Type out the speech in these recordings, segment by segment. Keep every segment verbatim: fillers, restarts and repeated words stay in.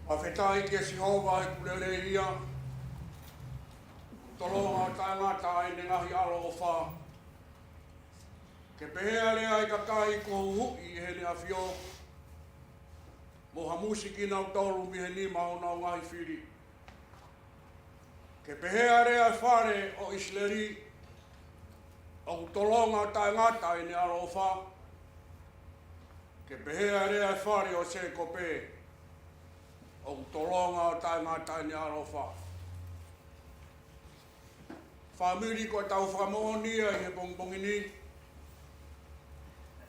Fakafetaʻi kia Sihova he ʻoku lelei ia, ʻoku tolonga ʻo taʻengata ʻa ʻene ngaahi ʻaloʻofa. Ke pehē ʻa e lea ʻa e kakai kuo huhuʻi ʻe heʻene ʻafio, mo hamusi kinautolu mei he nima ʻo honau ngaahi fili. Ke pehē ʻa e lea ʻa e fale ʻo ʻIsileli, ʻoku tolonga ʻo taʻengata ʻa ʻene ʻaloʻofa. Ke pehē ʻa e lea ʻa e fale ʻo Sēkope, ʻoku tolonga ʻo taʻengata ʻa ʻene ʻaloʻofa. Fāmili, ko ʻetau fakamoʻoni ia ʻi he pongipongi ni,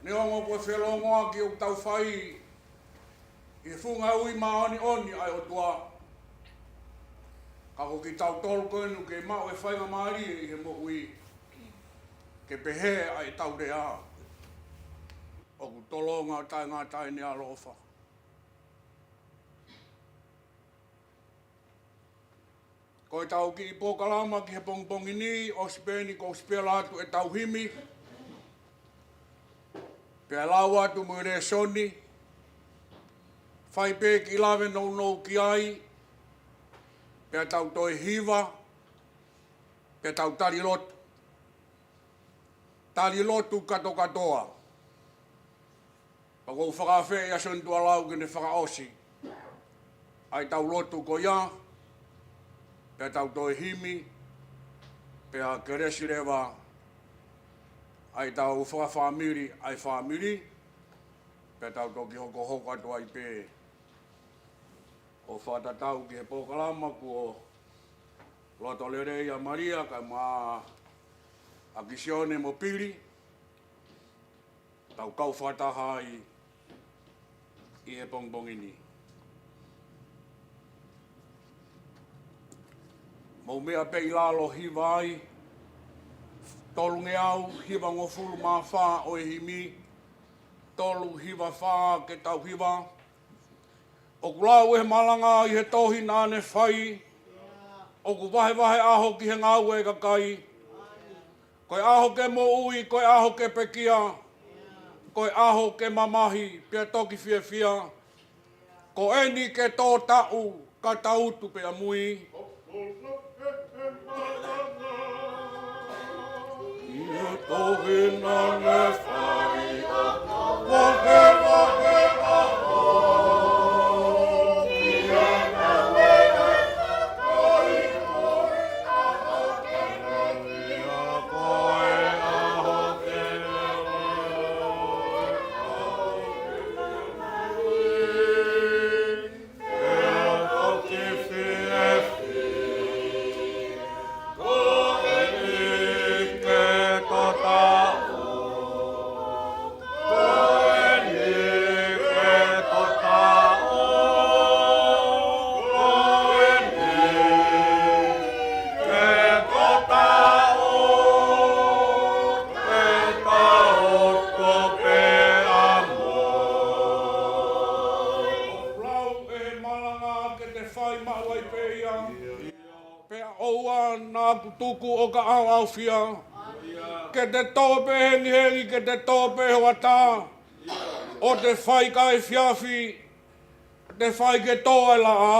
neongo ko e felōngoaki ʻoku tau fai ʻi he funga ui māʻoniʻoni ʻa e ʻOtua, ka ko kitautolu ko eni ʻoku kei maʻu e faingamālie ʻi he moʻui ke pehē ʻa ʻetau lea, ʻoku tolonga ʻo taʻengata ʻa ʻene ʻaloʻofa. Ko ʻetau kiʻi polokalama ki he pongipongi ni, ʻosi pē eni kuo u sipela atu ʻetau himi, pea lau atu mo e lēsoni, fai pē kiʻi lave nounou ki ai, pea tau toe hiva, pea tau tali lotu. Tali lotu katokatoa. Pea ʻoku ou fakaafeʻi ʻa Sione Tuʻalau ke ne fakaʻosi ʻa ʻetau lotu ko ia, pea tau toe himi, pea kelesi leva ʻa ʻetau fakafāmili ʻa e fāmili, pea tau toki hokohoko atu ai pē ʻo fakatatau ki he polokalama kuo loto lelei ʻa Malia kae ʻumaʻā ʻa Kisione mo Pili, tau kau fakataha ai ʻi he pongipongi ni. Mou meʻa pē ʻi lalo hiva ai, tolungeau hivangofulu mā fā ʻo e himi, tolu hiva fā ke tau hiva. ʻOku lau ʻe he malanga ʻi he tohi naʻa ne fai, ʻoku vahevahe ʻaho ki he ngāue ʻa e kakai. Ko e ʻaho ke moʻui, ko e ʻaho ke pekia, ko e ʻaho ke mamahi, pea toki fiefia. Ko eni ke tō taʻu, ka tau utu pē ʻamui. ʻI he tohi naʻa ne fai, ʻoku vahevahe ʻaho ki he ngāue ʻa e kakai. Ko e ʻaho ke Lau ʻe he malanga ke te fai maʻu ai pē ia. Pea ʻoua naʻa ku tuku ʻo ka ʻaoʻaofia. Ke te tō pē hengihengi, ke te tō pē hoʻatā. ʻO te fai ka efiafi, te fai ke tō ʻa e laʻā.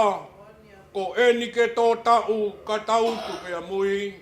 Ko eni ke tō taʻu, ka tau utu pē ʻamui.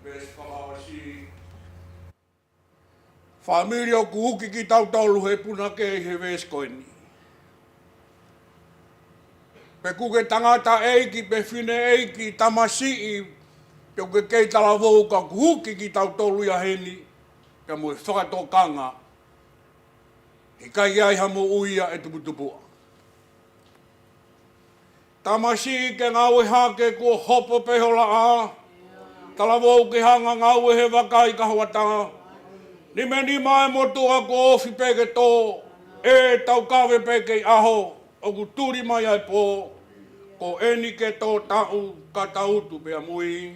Veesi fakaʻosi. Fāmili, ʻoku uki kitautolu he punake ʻi he veesi ko eni. Pe ʻoku ke tangataʻeiki, pe fineʻeiki, tamasiʻi, pe ʻoku ke kei talavou, ka ʻoku huki kitautolu ia heni, pea mo e fakatokanga, ʻikai ai ha moʻui ia ʻe tuputupuʻa. Tamasiʻi, ke ngāue hake kuo hopo pē ho laʻā. Talavou, ke hanga ngāue he vakai ka ho ata. Nimenima e motuʻa, kuo ofi pē ke tō. ʻE taukave pē kei ʻaho, ʻoku tuli mai ai pō. Ko eni ke tō taʻu, ka tautu pē ʻamui.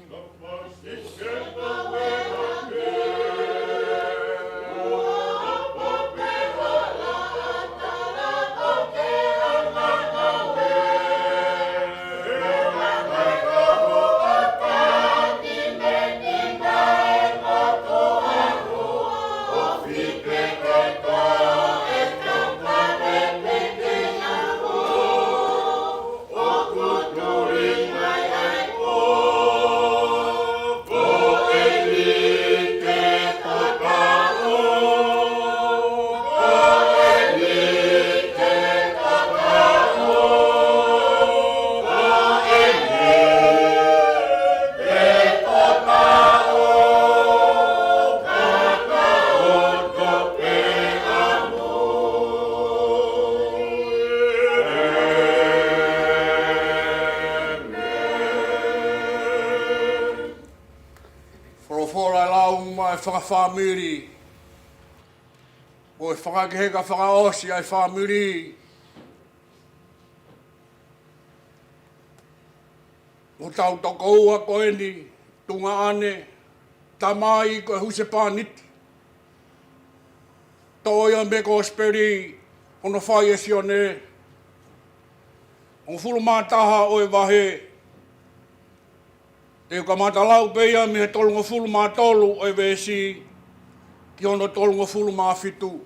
Folofola ʻe lau maʻa e fakafāmili, mo e fakakeheka fakaʻosi ʻa e fāmili. Mo hotau tokoua ko eni, tuongaʻane, tamai ko e husepāniti. Toʻo ia mei he Kosipeli, hono fai ʻe Sione, hongofulu mā taha ʻo e vahe. Te u kamata lau pē ia mei he tolungofulu mā tolu ʻo e veesi, ki hono tolungofulu mā fitu.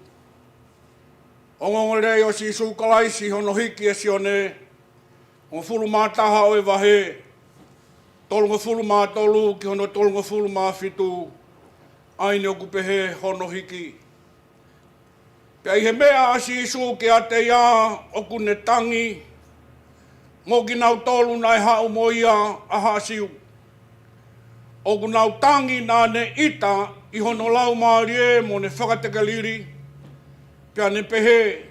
Ongoongolelei ʻo Sīsū Kalaisi, hono hiki ʻe Sione, hongofulu mā taha ʻo e vahe, tolungofulu mā tolu ki hono tolungofulu mā fitu, ʻa eni ʻoku pehē hono hiki. Pea ʻi he meʻa ʻa Sīsū kiate ia, ʻoku ne tangi, mo kinautolu naʻe haʻu mo ia ʻa Haʻa Siu. ʻOku nau tangi naʻa ne ʻita ʻi hono laumālie mo ne fakatekelili, pea ne pehē,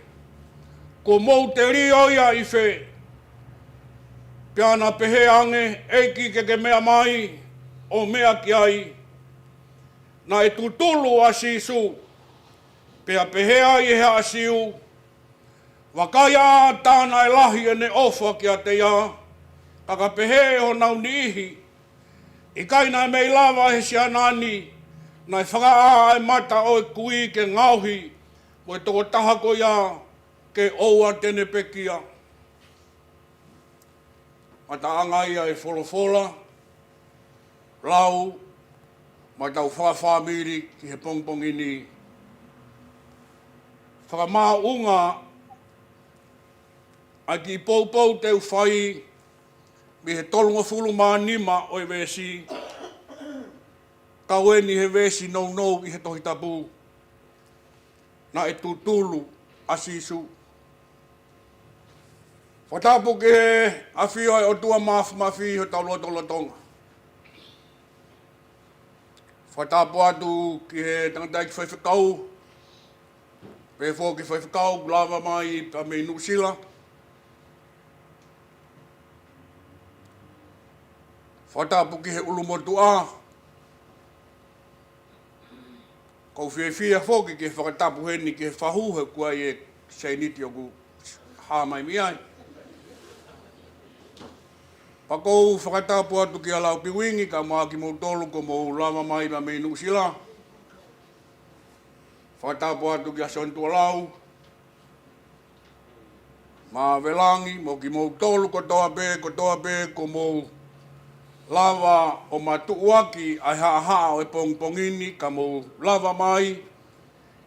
Kuo mou telio ia ʻi fē? Pea na pehē ange, ʻEiki, ke ke meʻa mai ʻo meʻa ki ai. Naʻe tutulu ʻa Sīsū, pea pehē ai ʻe he Haʻa Siu, Vakai ā, tā naʻe lahi ʻene ʻofa kiate ia. Ka ka pehē ʻe honau niʻihi, ʻIkai naʻe mei lava ʻe he siana ni naʻe fakaʻā ʻa e mata ʻo e kui ke ngaohi mo e tokotaha ko ia ke ʻoua te ne pekia. Ngataʻanga ia e folofola lau maʻa hotau fakafāmili ki he pongipongi ni. Fakamaʻunga ʻa e kiʻi poupou te u fai mei he tolungofulu mā nima ʻo e veesi, kau eni he veesi nounou ʻi he Tohi Tapu, Naʻe tutulu ʻa Sīsū. Fakatapu ki he ʻafio ʻa e ʻOtua Māfimafi ʻi hotau lotolotonga. Fakatapu atu ki he tangataʻeiki faifekau, pehē foki ki he faifekau kuo lava mai pea mei Nuʻusila. Fakatapu ki he ʻulumotuʻa. ʻOku ou fiefia foki ke fakatapu heni ki he fahu, he ʻoku ʻi ai e sēniti ʻoku hā mai mei ai. Pea ʻoku ou fakatapu atu kia Laupiuingi, kae ʻumaʻā kimoutolu kuo mou lava mai pea mei Nuʻusila. Fakatapu atu kia Sione Tuʻalau, Mavelangi, mo kimoutolu kotoa pē, kotoa pē kuo mou lava ʻo matuʻuaki ʻa e haʻahaʻa ʻo e pongipongi ni, ka mou lava mai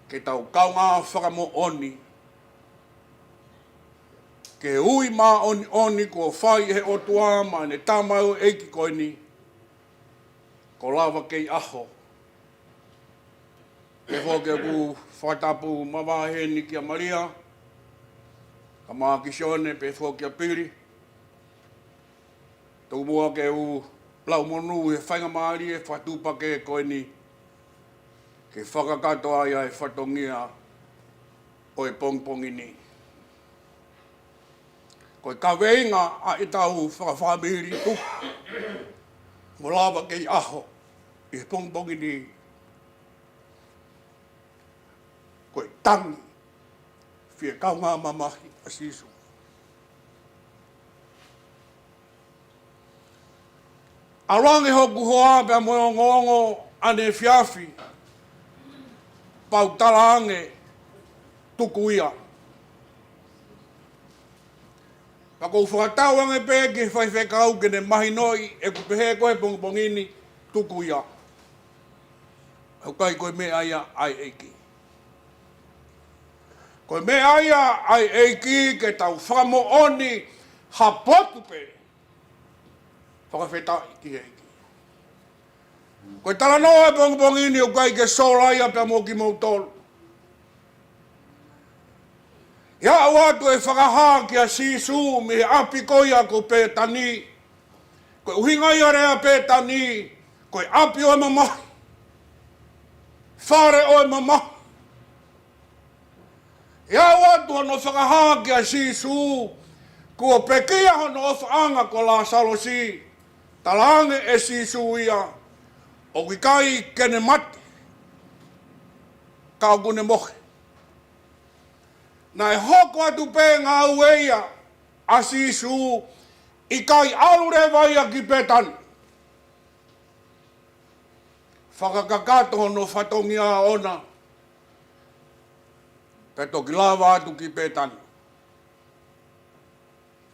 ke tau kaungā fakamoʻoni ki he ui māʻoniʻoni kuo fai ʻe he ʻOtua maʻa ʻene tamaioʻeiki ko eni, kuo lava kei ʻaho. Pehē foki ʻoku ou fakatapu mavahe heni kia Malia, kae ʻumaʻā kia Sione, pehē foki kia Pili. Tomuʻa ke u lau monū he faingamālie fakatuʻupakē ko eni, ke fakakakato ai ʻa e fatongia ʻo e pongipongi ni. Ko e kaveinga ʻa ʻetau fakafāmili tupu mo lava kei ʻaho ʻi he pongipongi ni, ko e tangi fie kaungā mamahi ʻa Sīsū. ʻAlu ange hoku hoa pea mo e ongoongo ʻaneefiafi, pea u talaange, tuku ia. Pea ʻoku ou fakatau ange pē ki he faifekau ke ne mahinoʻi ʻeku pehē ko ē he pongipongi ni, tuku ia. ʻOku ʻikai ko e meʻa ia ʻa e ʻEiki. Ko e meʻa ia ʻa e ʻEiki ke tau fakamoʻoni ha potu pē fakafetaʻi ki he ʻEiki. Ko e talanoa he pongipongi ni ʻoku ʻikai ke sola ia pea mo kimoutolu. ʻI he ʻalu atu e fakahā kia Sīsū mei he ʻapi ko ia ko Pētani. Ko e ʻuhinga ia ʻo e lea Pētani, ko e ʻapi ʻo e mamahi, fale ʻo e mamahi. ʻI he ʻalu atu hono fakahā kia Sīsū kuo pekia hono ʻofaʻanga ko Lāsalosi, talaange ʻe Sīsū ia ʻoku ʻikai ke ne mate, ka ʻoku ne mohe. Naʻe hoko atu pē ngāue ia ʻa Sīsū, ʻikai ʻalu leva ia ki Pētani. Fakakakato hono fatongia ʻoʻona, pea toki lava atu ki Pētani.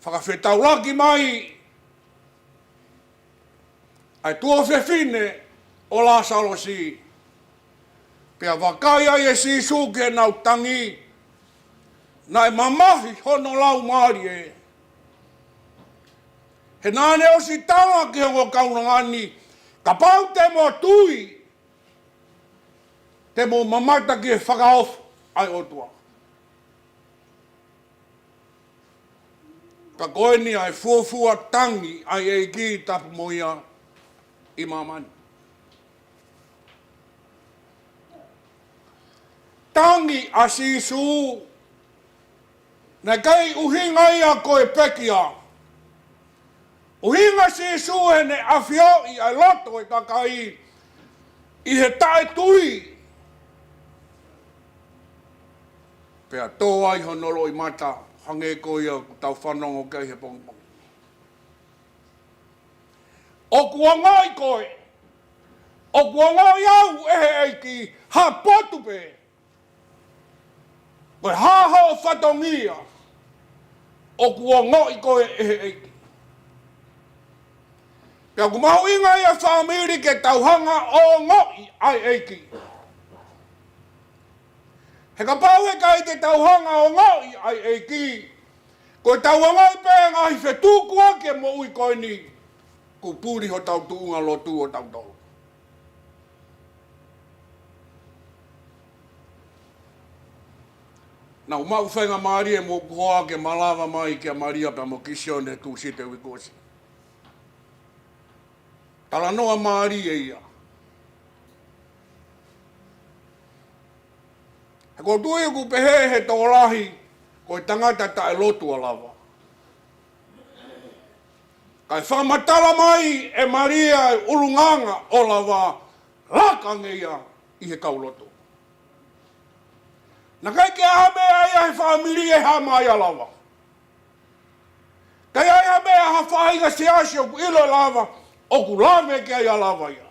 Fakafetaulaki mai ʻa e tuofefine ʻo Lāsalosi, pea vakai ai ʻe Sīsū ki heʻenau tangi, naʻe mamahi hono laumālie. He naʻa ne ʻosi tala ki he ongo kaunanga ni, kapau te mo tui, te mo mamata ki he fakaofo ʻa e ʻOtua. Pea ko eni ʻa e fuofua tangi ʻa e ʻEiki, tapu mo ia ʻi māmani. Tangi ʻa Sīsū, naʻe ʻikai ʻuhinga ia ko e pekia. ʻUhinga Sīsū heʻene ʻafioʻi ʻa e loto ʻo e kakai ʻi he taʻetui, pea tō ai hono loʻimata, hangē ko ia ʻoku tau fanongo ki ai he pongipongi. ʻOku ongoʻi koe, ʻoku ongoʻi au ʻe he ʻEiki, ha potu pē, ko e hā hoʻo fatongia, ʻoku ongoʻi koe ʻe he ʻEiki. Pea ʻoku mahuʻinga ia, fāmili, ke tau hanga ʻo ongoʻi ʻa e ʻEiki. He kapau ʻe ʻikai te tau hanga ʻo ongoʻi ʻa e ʻEiki, ko ʻetau ongoʻi pē ngaahi fetukuaki e moʻui ko eni, kuo puli hotau tuʻunga lotu ʻo tautolu. Naʻa ku maʻu faingamālie mo hoku hoa ke malava mai kia Malia pea mo Kisione Tūsite uike kuo ʻosi. Talanoa mālie ia. He ʻoku ou tui ʻoku pehē he tokolahi ko e tangata taʻelotu ʻa Lava. Kae fakamatala mai ʻe Malia e ʻulungaanga ʻo Lava, laka ange ia ʻi he kau lotu. Naʻe ʻikai ke ʻi ai ha meʻa ia he fāmili ʻe hā mai ʻa Lava. Ka ʻi ai ha meʻa ha faʻahinga siasi ʻoku ʻilo ʻe Lava, ʻoku lave ki ai ʻa Lava ia.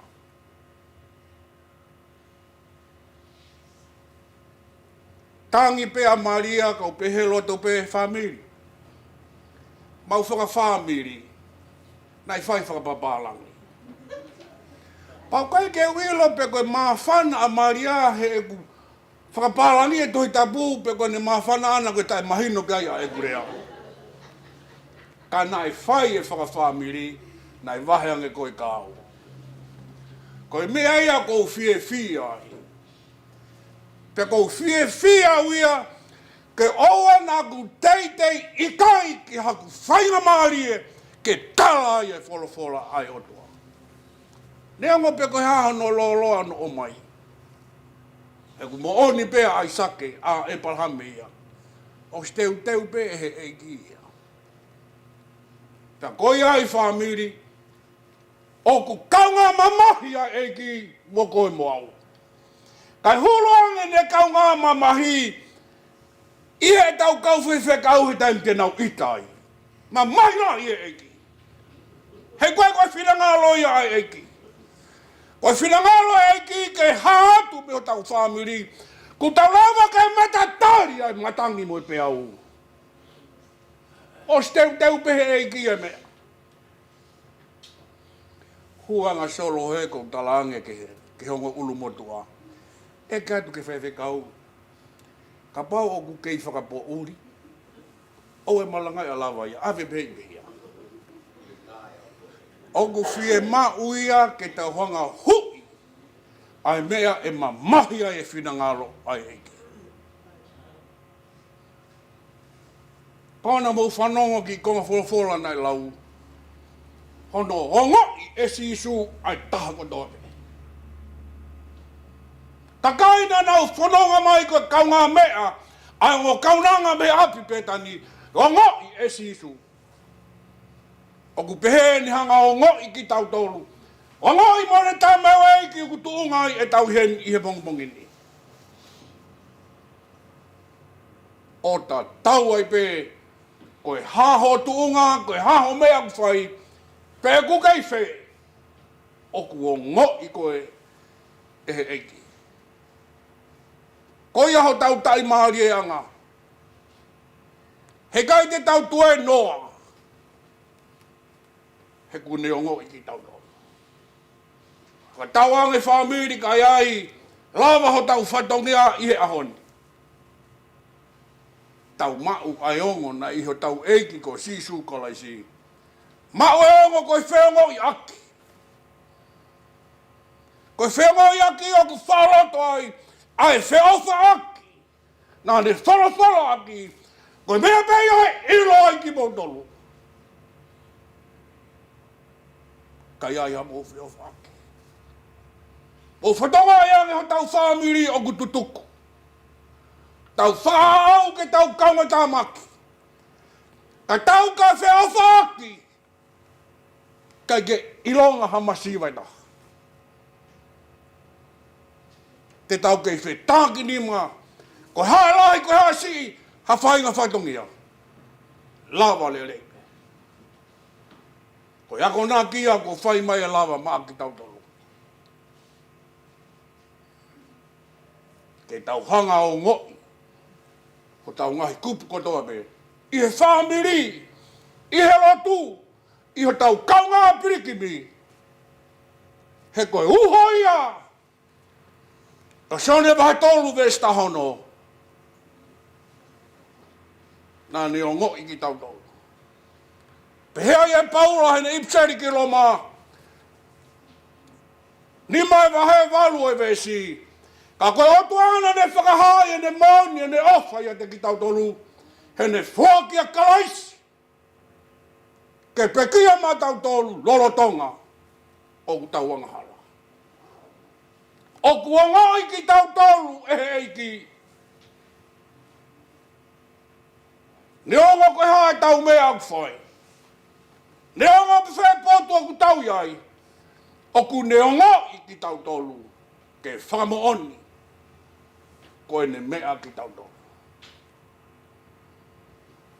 Tangi pē ʻa Malia, kau pehē loto pē fāmili. Mau fakafāmili, naʻe fai fakapapālangi. Pau ʻikai ke u ʻilo pe ko e māfana ʻa Malia heʻeku fakapālangi e Tohi Tapu, pe ko ʻene māfana ʻana ko e taʻemahino ki ai ʻa ʻeku lea. Ka naʻe fai e fakafāmili, naʻe vahe ange ko e kau. Ko e meʻa ia ʻoku ou fiefia ai. Pea ʻoku ou fiefia au ia, ke ʻoua naʻa ku teitei ʻikai ki haku faingamālie ke tala ai e folofola ʻa e ʻOtua. Neongo pe ko e hā hono lōloa ʻo ʻomai. He ʻoku moʻoni pē ʻa ʻAisake, ʻa ʻĒpalahame ia. ʻOsi teuteu pē ʻe he ʻEiki ia. Pea ko ia ʻi fāmili, ʻoku kaungā mamahi ʻa e ʻEiki mo koe mo au. Kae hulu ange ʻene kaungā mamahi ʻi heʻetau kau faifekau he taimi te nau ʻita ai. Mamahi lahi e ʻEiki. He ko e, ko e finangalo ia ʻa e ʻEiki. Ko e finangalo e ʻEiki ke hā atu mei hotau fāmili. Kuo tau lava ke matatali ʻa e matangi mo e peau. ʻOsi teuteu pē he ʻEiki e meʻa. Huanga Solo he ʻoku ou talaange ki he, ki he ongo ʻulumotuʻa. ʻEke atu ki he faifekau. Kapau ʻoku kei fakapoʻuli, ʻoua ʻe malangaʻi ʻa lava ia, ʻave pē ia. ʻOku fiemaʻu ia ke tau hanga ʻo huʻi ʻa e meʻa ʻe mamahi ai e finangalo ʻa e ʻEiki. Pea naʻa mou fanongo ki he konga folofola naʻe lau. Hono ongoʻi ʻe Sīsū ʻa e taha kotoa pē. Takai naʻa nau fononga mai ko e kaungāmeʻa ʻa e ongo kaunanga mei ʻapi Pētani, ongoʻi ʻe Sīsū. ʻOku pehē ʻene hanga ʻo ongoʻi kitautolu. Ongoʻi mo ʻene tamaioʻeiki ʻoku tuʻunga ai ʻetau ʻi heni ʻi he pongipongi ni. ʻO tatau ai pē, ko e hā ho tuʻunga, ko e hā ho meʻa ʻoku fai, pe ʻoku kei fē, ʻoku ongoʻi koe ʻe he ʻEiki. Ko ia hotau taʻimālieʻanga. Heʻikai te tau tuēnoa. He ʻoku ne ongoʻi kitautolu. Fakatauange fāmili ka ʻi ai, lava hotau fatongia ʻi he ʻaho ni. Tau maʻu ʻa e ongo naʻe ʻi hotau ʻEiki ko Sīsū Kalaisi. Maʻu e ongo ko e feongoʻiʻaki. Ko e feongoʻiʻaki ʻoku faʻa loto ai, ʻa e feʻofaʻaki. Naʻa ne folofola ʻaki, ko e meʻa pē ia ʻe ʻilo ai kimoutolu. Ka ʻi ai haʻamou feʻofaʻaki. Mou fakatokangaʻi ange hotau fāmili ʻoku tutuku. Tau faʻa ʻalu ke tau kaungātāmaki. Ka tau ka feʻofaʻaki. Kae ʻikai ke ʻilonga ha masiva ʻe taha. Te tau kei fetākinima, ko e hā e lahi, ko e hā e siʻi, ha faʻahinga fatongia. Lava lelei. Ko e akonaki ia kuo fai mai ʻe lava maʻa kitautolu. Ke tau hanga ʻo ongoʻi, ko hotau ngaahi kupu kotoa pē. ʻI he fāmili, ʻi he lotu, ʻi hotau kaungā pilikimi. He ko e uho ia ʻa Sione vahe tolu veesi taha ono. Naʻa ne ongoʻi kitautolu. Pehē ai ʻe Paula heʻene ʻipiseli ki Loma. Nima e vahe valu e veesi. Ka ko e ʻOtua naʻa ne fakahā ʻi heʻene moʻoni ʻene ʻofa ʻiate kitautolu. Heʻene foaki ʻa Kalaisi. Ke pekia maʻatautolu lolotonga ʻoku tau angahala. ʻOku ongoʻi kitautolu ʻe he ʻEiki. Neongo ko e hā ʻetau meʻa ʻoku fai. Neongo pe fē potu ʻoku tau ʻi ai. ʻOku ne ongoʻi kitautolu ke fakamoʻoni ko ʻene meʻa kitautolu.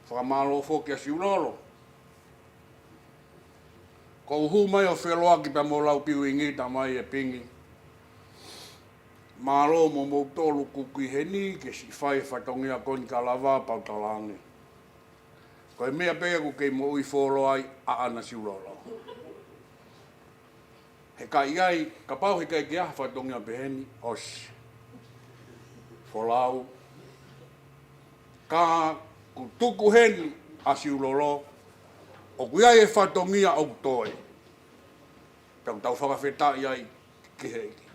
Fakamālō foki ʻa Siulolo. Ko u hū mai ʻo feʻiloaki pea mo Laupiuingi, tamai ʻe Pingi. Mālō mo moutolu kuo ʻi heni ke siʻi fai e fatongia ko eni ka lava pau talaange. Ko e meʻa pē ʻoku kei moʻui fuoloa ai ʻa ʻAna Siulolo. Heʻikai ʻi ai, kapau heʻikai ke ʻi ai ha fatongia peheni, ʻosi. Folau. Ka kuo tuku heni ʻa Siulolo, ʻoku ʻi ai e fatongia ʻoku toe. Pea ʻoku tau fakafetaʻi ai ki he ʻEiki.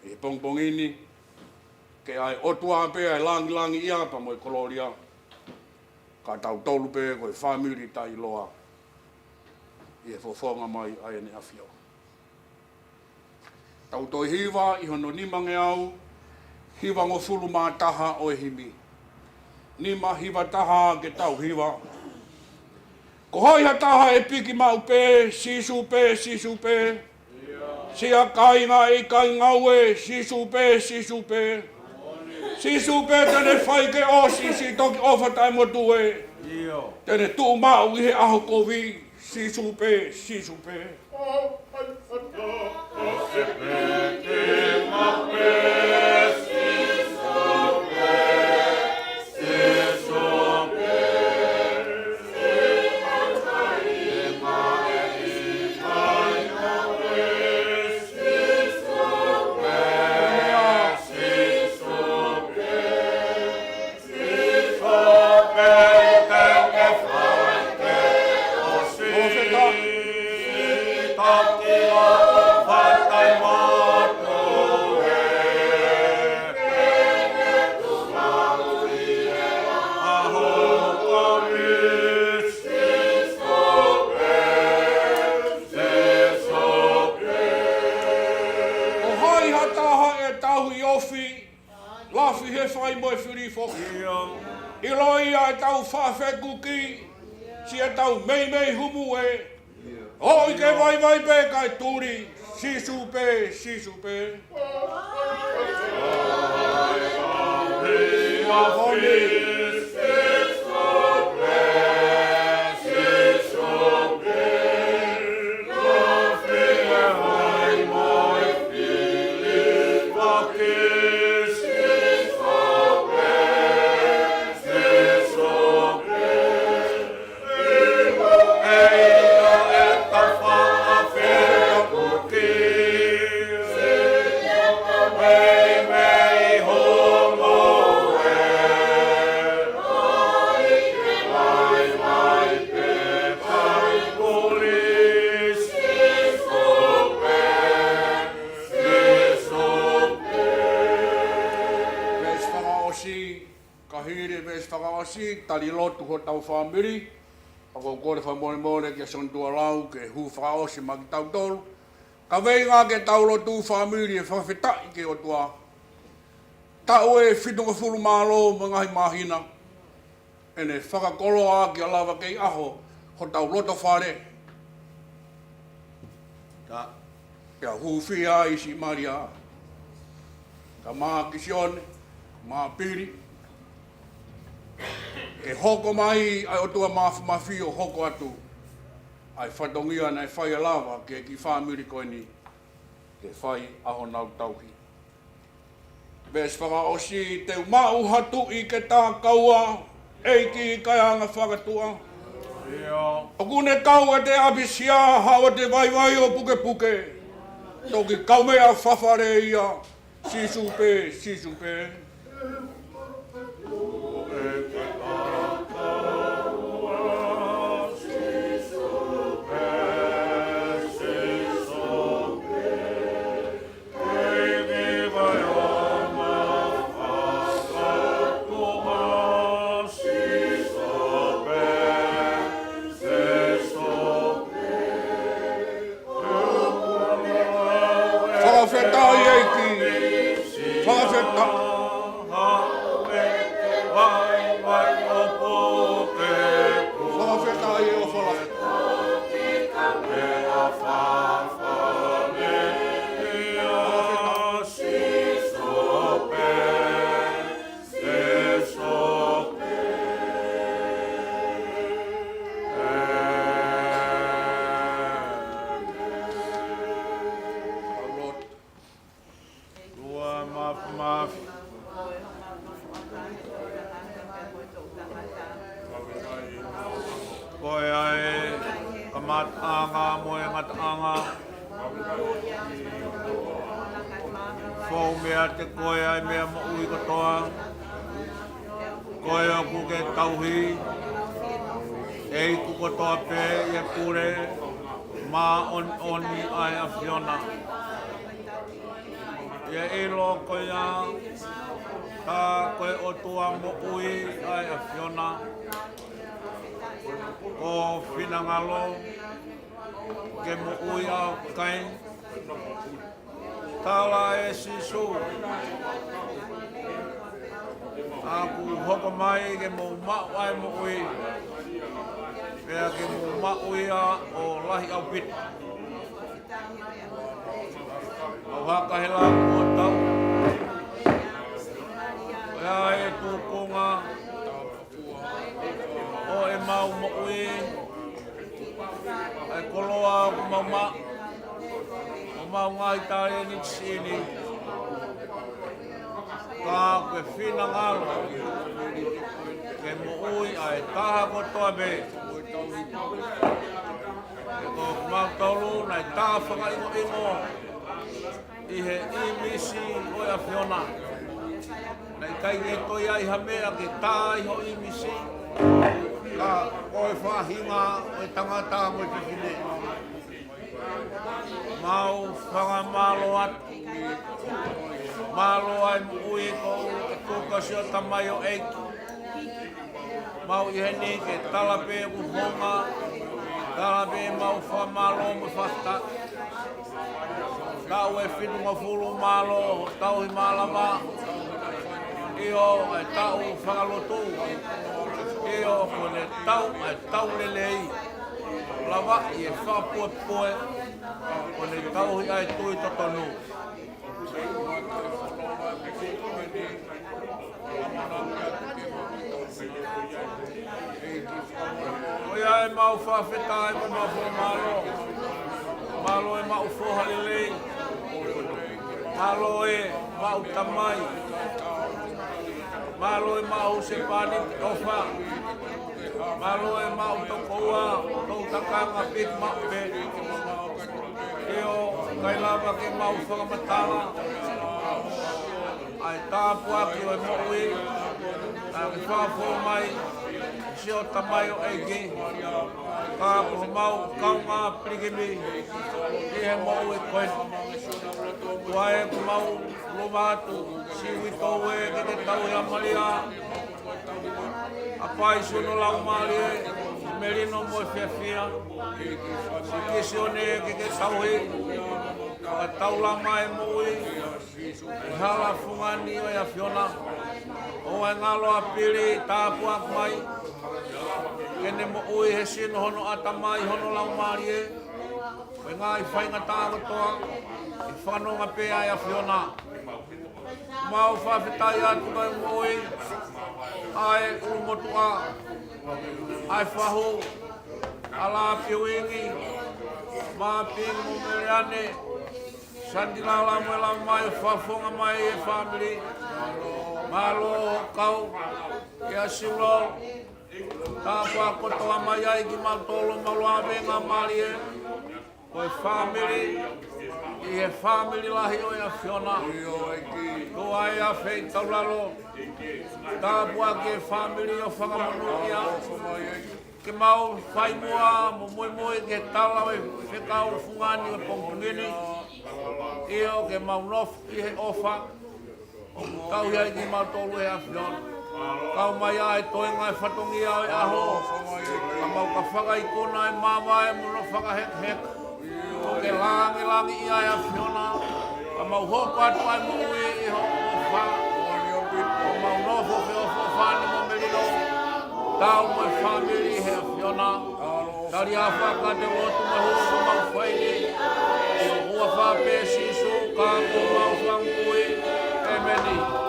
ʻI he pongipongi ni, ke ʻa e ʻOtua pē ʻa e langilangiʻia pea mo e kolōlia. Ka tautolu pē ko e fāmili taʻeʻiloa. ʻi he fofonga mai ʻa ʻEne ʻAfio. Tau toe hiva ʻi hono nimangeau hivangofulu mā taha ʻo e himi. Nima hiva taha ke tau hiva. Ko hai ha taha ʻe piki maʻu pē, Sīsū pē, Sīsū pē. Siʻa kāinga ʻe ʻikai ngaue, Sīsū pē, Sīsū pē. Sīsū pē te ne fai ke ʻosi siʻi toki ʻofa taʻemotu ē. Te ne tuʻu maʻu ʻi he ʻaho kovi, Sīsū pē, Sīsū pē. Ko hai ha taha ʻe tauhi ofi, lafi he fai mo e fili foki. ʻIlo ia ʻetau faʻa fekuki, siʻetau meimei humu ē. ʻOi ke vaivai pē kae tuli, Sīsū pē, Sīsū pē. Veesi fakaʻosi, ka hili e veesi fakaʻosi, tali lotu hotau fāmili. ʻOku ou kole fakamolemole kia Sione Tuʻalau ke hū fakaʻosi maʻa kitautolu. Kaveinga ke tau lotu fāmili ʻe fakafetaʻi ki he ʻOtua. Taʻu ʻe fitungofulu mālō mo e ngaahi māhina. ʻEne fakakoloa ke lava kei ʻaho hotau loto fale. Ka pea hūfia ai siʻi Malia. Ka maʻa Sione, maʻa Pili. Ke hoko mai ʻa e ʻOtua Māfimafi ʻo hoko atu ʻa e fatongia naʻe fai ʻe lava ki he kiʻi fāmili ko eni ke fai ʻa honau tauhi. Veesi fakaʻosi, te u maʻu ha tuʻi ke takaua, ʻEiki kae anga fakatuʻa. ʻIo. ʻOku ne kau ʻi he ʻapisia, haʻu ʻi he vaivai ʻo pukepuke. Toki kaumeʻa fafale ia, Sīsū pē, Sīsū pē. Fakafetaʻi ʻEiki. Fakafetaʻi. Fakafetaʻi ʻo fakafetaʻi. Lua Māfimafi. Ko e kamataʻanga mo e ngataʻanga. Fou meiate koe ʻa e meʻa moʻui kotoa. Ko e ʻoku ke tauhi, ʻe iku kotoa pē ʻi he pule māʻoniʻoni ʻa e ʻAfiona. ʻI he ʻilo ko ia, tā ko e ʻOtua moʻui ʻa e ʻAfiona. Ko ho finangalo, ke moʻui ʻa e kakai. Tala ʻe Sīsū, ʻoku ou hoko mai ke mou maʻu ʻa e moʻui, pea ke mou maʻu ia ʻo lahi ʻaupito. ʻOku haka he langi ʻo tau, ʻa e tūkunga ʻo ʻemau moʻui, ʻa e koloa ʻoku mau maʻu, ʻo mau ngaahi talēniti siʻi ni. Ka ko e finangalo ke moʻui ʻa e taha kotoa pē. He ko kimautolu naʻe tā fakaʻingoʻingo ʻi he ʻīmisi ʻo e ʻAfiona. Naʻe ʻikai ke toe ʻi ai ha meʻa ke tā ai ho ʻīmisi, ka ko e faʻahinga ʻo e tangata mo e fefine. Mau fakamālō atu. Mālō ʻa e moʻui ko e kuka siʻo tamaioʻeiki. Mau ʻi heni ke tala pē ʻoku hounga, tala pē ʻemau fakamālō mo e fakafetaʻi. Taʻu ʻe fitungofulu mālō, tauhi mālava. ʻIo, ʻa e taʻu fakalotu. ʻIo, kuo ne tau, ʻa e tau lelei. Lava ʻi he fakapuepue, kuo ne tauhi ʻa e tui totonu. Ko ia ʻemau fakafetaʻi mo ʻemau fakamālō. Mālō ʻemau foha lelei. Mālō ʻemau tamai. Mālō ʻemau husepāniti ʻofa. Mālō ʻemau tokoua, toutakanga piki maʻu pē. ʻIo, ʻikai lava ke mau fakamatala ʻa e tāpuaki ʻo e moʻui naʻa ke fakafou mai siʻo tamaioʻeiki, ka ko homau kaungā pilikimi ʻi he moʻui ko eni. Ko ia ʻoku mau lava atu, siʻi uitou ē, ke ke tauhi ʻa Malia, ʻa Paisiuno Laumālie, melino mo e fiefia, siʻi Kisione ke ke tauhi, fakataulama e moʻui ʻi he hala fungani ʻo e ʻAfiona. ʻOua ʻe ngalo ʻa Pili, tāpuaki mai, ke ne moʻui he sino hono ʻatamai hono laumālie, ʻi he ngaahi faingataʻa kotoa, ʻi he fanonga pē ʻa e ʻAfiona. Mau fakafetaʻi atu ki he moʻui ʻa e ʻulumotuʻa, ʻa e fahu, ʻa Lapiuingi, Mapingi mo Meleane, Santilala mo e lava mai, fafonga mai e fāmili. Mālō kau, ʻia Silo, tāpuaki kotoa mai ai kimautolu, mau lave ngā mālie. Ko e fāmili, ʻi he fāmili lahi ʻo e ʻAfiona. Ko ai ʻa Feitaulalo. Tāpuaki e fāmili ʻo fakamonūʻia. Ke mau fai muʻa mo muimui ke tala e fekau fungani ʻo e pongipongi ni. ʻIo ke mau nofo ʻi he ʻofa. ʻOku tauhi ai kimautolu ʻe he ʻAfiona. Kau mai ʻa e toenga e fatongia ʻo e ʻaho. Ka mau ka fakaikuna e mavae mo hono fakahekeheka. ʻOku ke langilangiʻia ʻe he ʻAfiona. Ka mau hoko atu ʻa e moʻui ʻi ho ʻofa. Ka mau nofo feʻofoʻofani mo melino. Tau mo e fāmili ʻe he ʻAfiona. Tali ʻa e fakate lotu mo e hū ko mau fai ni. ʻI he huafa pē ʻo Sīsū ka ko homau Fakamoʻui. ʻĒmeni.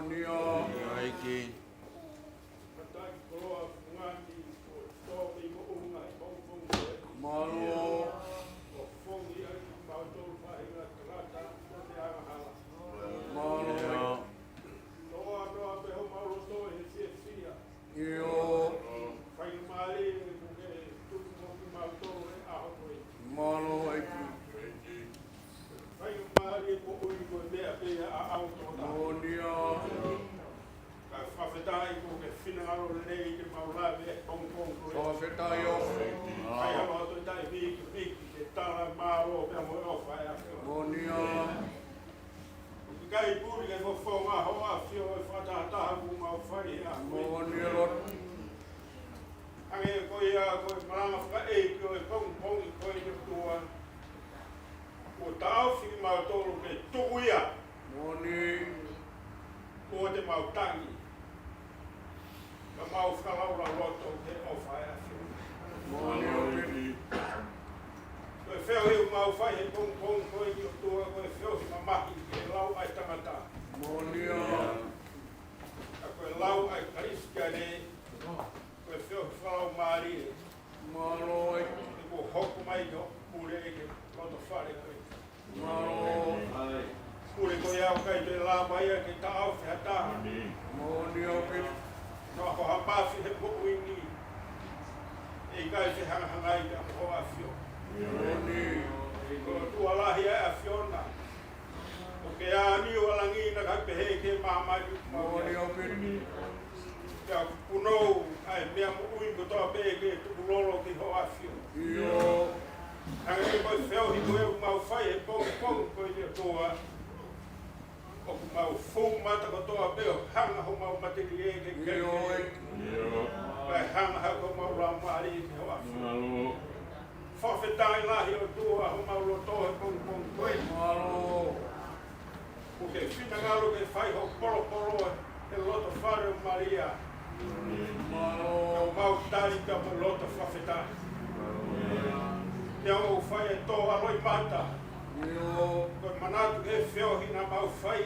Ia. ʻEiki. Mālō. Mālō. ʻIo. Mālō ʻEiki. Moʻoni ʻa. Kae fakafetaʻi kuo ke finangalo lelei ke mau lave he pongipongi ko eni. Fakafetaʻi ʻo. Kae ʻalu atu e taimi ke miki ke tala mālō pea mo e ʻofa ʻa e ʻAfiona. Moʻoni ʻa. ʻOku ʻikai puli ke fofonga hoʻo ʻAfio ʻi he fakatahataha kuo mau fai he ʻaho ni. Moʻoni ʻa e lotu. Hangē ko ia ko e malanga fakaʻeiki ʻo e pongipongi ko eni ʻOtua. Kuo taʻofi kimautolu ke tuku ia. Moʻoni. Kuo te mau tangi. Ka mau fakalaulauloto ki he ʻofa ʻa e ʻAfiona. Moʻoni ʻa e. Ko e feohi ʻoku mau fai he pongipongi ko eni ʻOtua, ko e feohi mamahi ki he lau ʻa e tangata. Moʻoni ʻa. Ka ko e lau ʻa e Kalisitiane, ko e feohi fakalaumālie. Mālō ʻEiki. Kuo hoko mai ki hoku pule ʻi he loto fale ko eni. Mālō. Pule ko ia ʻoku ʻikai toe lava ia ke taʻofi ha taha. Moʻoni ʻa e. Naʻa ko ha mafi he moʻui ni. ʻE ʻikai fehangahangai pea mo hoʻo ʻAfio. Moʻoni. Ko e ʻOtua lahi ʻa e ʻAfiona. ʻOku ke ʻāniu ʻa langi naʻa ke pehē ki māmani. Moʻoni ʻa e. Pea ʻoku punou ʻa e meʻa moʻui kotoa pē ke tukulolo ki hoʻo ʻAfio. ʻIo. Hangē ko e feohi ko ē ʻoku mau fai he pongipongi ko eni ʻOtua. ʻOku mau fou mata kotoa pē ʻo hanga homau matelie ke ke. ʻIo. Kae hanga hake homau laumālie ki hoʻo ʻAfio. Mālō. Fakafetaʻi lahi ʻOtua homau loto he pongipongi ko eni. Mālō. ʻOku ke finangalo ke fai hoʻo polopolo he loto fale ʻo Malia. Mālō. Ka mau tali ka mo loto fakafetaʻi. Te au fai e tō ʻa loʻimata. ʻIo. Ko e manatu ki he feohi naʻa mau fai.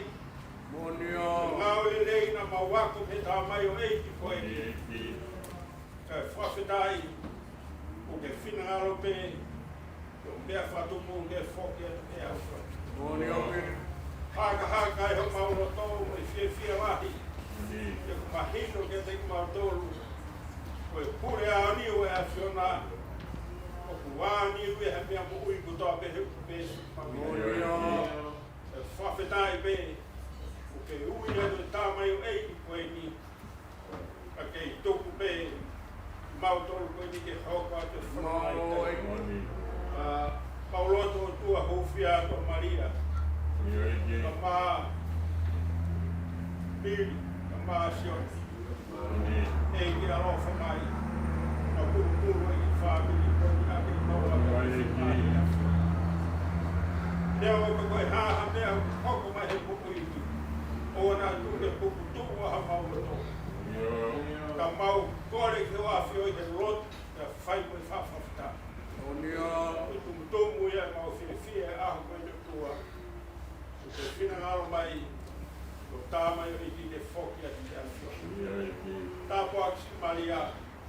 Moʻoni ʻa. Ngāue lelei naʻa mau ako mei he tamaioʻeiki ko eni. Kae fakafetaʻi, ʻoku ke finangalo pē, ʻo meʻa fakatupu ke foki atu ki he ʻAfiona. Moʻoni ʻa e. Hakahaka ʻi homau loto mo e fiefia lahi. Ke mahino kiate kimautolu. Ko e pule ʻaoniu ʻa e ʻAfiona. ʻOku ʻaoniu ʻi he meʻa moʻui kotoa pē he ʻoku pē. Moʻoni ʻa e. Fakafetaʻi pē, ʻoku ke ui atu e tamaioʻeiki ko eni. Ka ke tuku pē kimautolu ko eni ke hoko atu e fononga. Mālō ʻEiki. ʻA, mau lotu ʻOtua hūfia atu ʻa Malia. ʻIo ʻEiki. Ka mo Pili, ka mo Sione. ʻEiki ʻaloʻofa mai. Ka pulupulu ʻEiki fāmili ko eni ʻa ke mau ʻa ke fai mai. Leo ko e hā ha meʻa hoko mai he pupu ʻoua naʻa tuku ke puputuʻu ʻa homau loto. Ka mau kole ki hoʻo ʻAfio ʻi he lotu, pea fai mo e fakafetaʻi. Moʻoni ʻa e. Ko e tumutumu ia ʻemau fiefia he ʻaho ko eni ʻOtua. Ko e finangalo mai, ko e tamaioʻeiki ke foki atu ki he ʻAfiona. Tāpuaki siʻi Malia.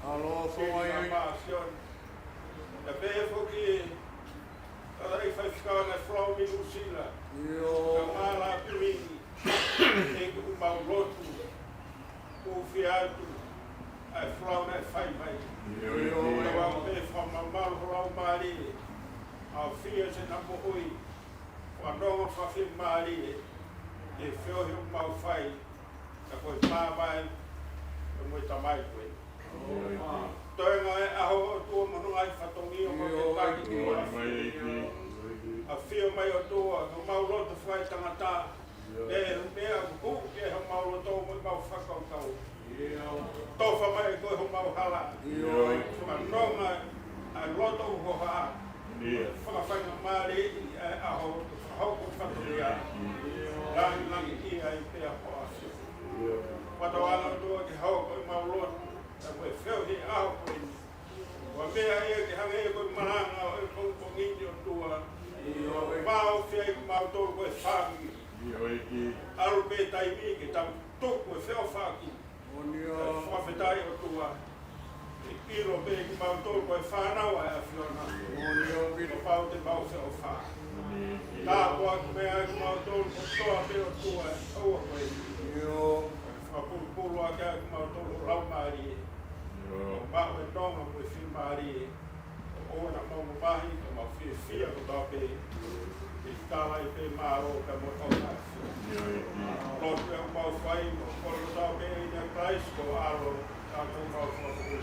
Alofa mai. Pea pehē foki, Tangataʻeiki Faifekau ʻa e Folau mei Nuʻusila. ʻIo. Ka mo Lapilini. ʻEiki ʻoku mau lotu. Hūfia atu. ʻA e folau naʻe fai mai. ʻIo. Ka mau pē fakamamalu ho laumālie. ʻAofia siʻena moʻui. Fanongo fakafiemālie. Ke feohi ʻoku mau fai. Ka ko e pāpā ē, ʻe mo e tamai ko ē. Toenga e ʻaho ʻOtua mo hono ngaahi fatongia mo e taki ʻOtua. ʻAfio mai ʻOtua, ko homau loto fakaetangata. ʻE, meʻa ʻoku hū ki homau loto mo ʻemau fakakaukau. Tofa mai ko homau hala. Fanongo ʻa e loto ʻoku hohaʻa. Fakafaingamālie ʻi he ʻaho ʻoku fakahoko fatongia. Langilangiʻia ai pē ʻa hoʻo ʻAfio. Fakatauange ʻOtua ke hoko ʻemau lotu, ʻa e feohi he ʻaho ko eni. Ko e meʻa ia ke hangē ko e malanga ʻo e pongipongi ni ʻOtua. Pau fia ʻi mautolu ko e fāmili. ʻAlu pē taimi ke tau tuku e feʻofaʻaki. Fakafetaʻi ʻOtua. ʻE ʻilo pē kimautolu ko e fānau ʻa e ʻAfiona. Kuo pau te mau feʻofaʻaki. Tāpuakiʻi mai kimautolu kotoa pē ʻOtua ʻi he ʻaho ko eni. Fakapulupulu ʻaki kimautolu ʻe ho Laumālie. Mau maʻu e nonga mo e fiemālie. ʻOua naʻa mau mamahi, ka mau fiefia kotoa pē. ʻI he tala ʻi he mālō ka mo e ʻofa. Lotu ʻoku mau fai, mau kole kotoa pē ʻia Kalaisi ko ho ʻAlo, ka ko homau Fakamoʻui.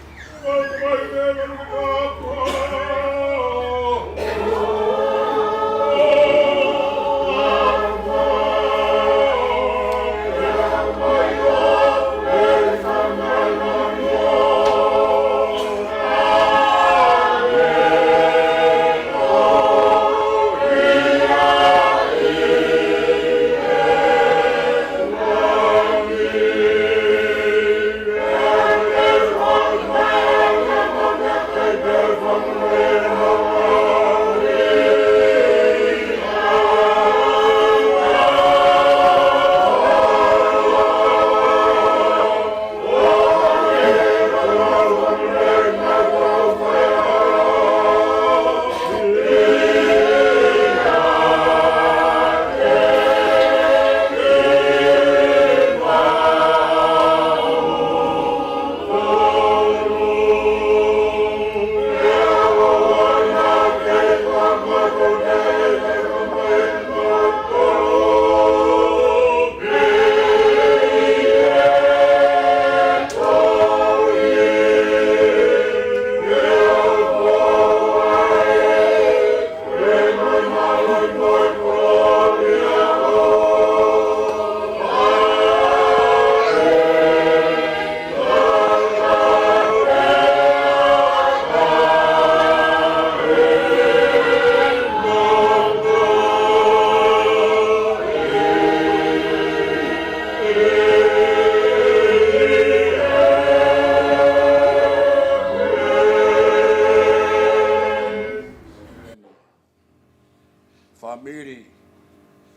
Fāmili,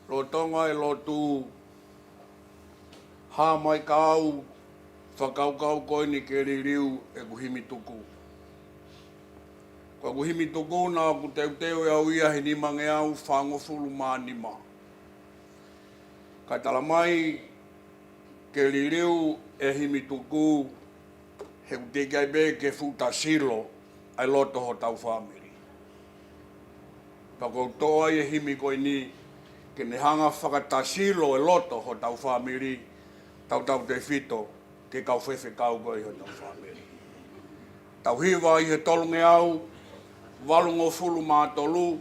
lolotonga e lotu, hā mai ka u fakakaukau ko eni ke liliu ʻeku himi tuku. Ko ʻeku himi tuku naʻa ku teuteu ʻe au ia he nimangeau fāngofulu mā nima. Kae tala mai ke liliu e himi tuku, he ʻoku teʻeki ai pē ke fuʻu tasilo ʻa e loto hotau fāmili. Pea ʻoku ou toʻo ai e himi ko eni ke ne hanga fakatasilo e loto hotau fāmili, tautautefito ki he kau faifekau ko ē ʻi hotau fāmili. Tau hiva ʻi he tolungeau valungofulu mā tolu,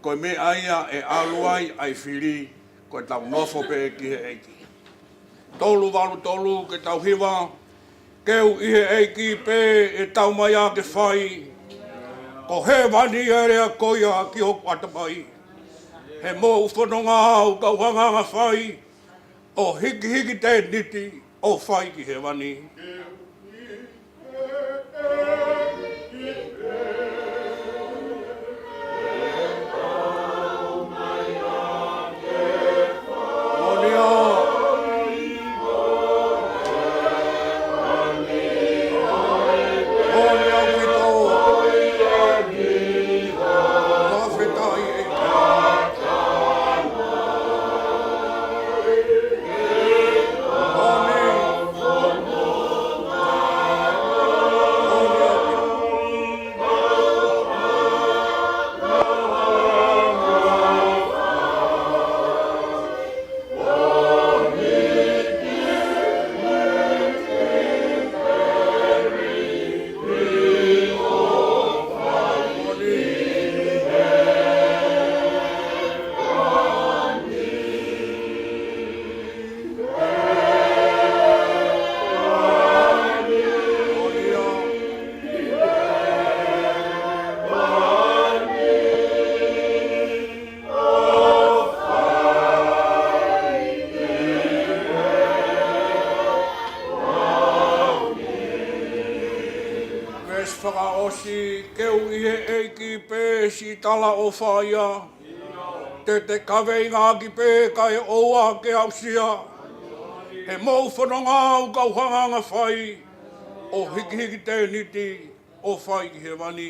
ko e meʻa ia ʻe ʻalu ai ʻa e fili, ko ʻetau nofo pē ki he ʻEiki. Tolu valu tolu, ke tau hiva. Keu ʻi he ʻEiki pē ʻe tau mai ā ke fai. Ko hēvani ʻa e lea ko ia ki hoku ʻatamai. He moʻu fononga au kau hanganga fai. ʻO hikihiki tēniti ʻo fai ki hēvani. Veesi fakaʻosi, keu ʻi he ʻEiki pē siʻi talaʻofa ia. Te te kaveinga ʻaki pē kae ʻoua ke aʻusia. He moʻu fononga ʻoku kau hangahangai fai, ʻo hikihiki tēniti, ʻo fai ki hēvani.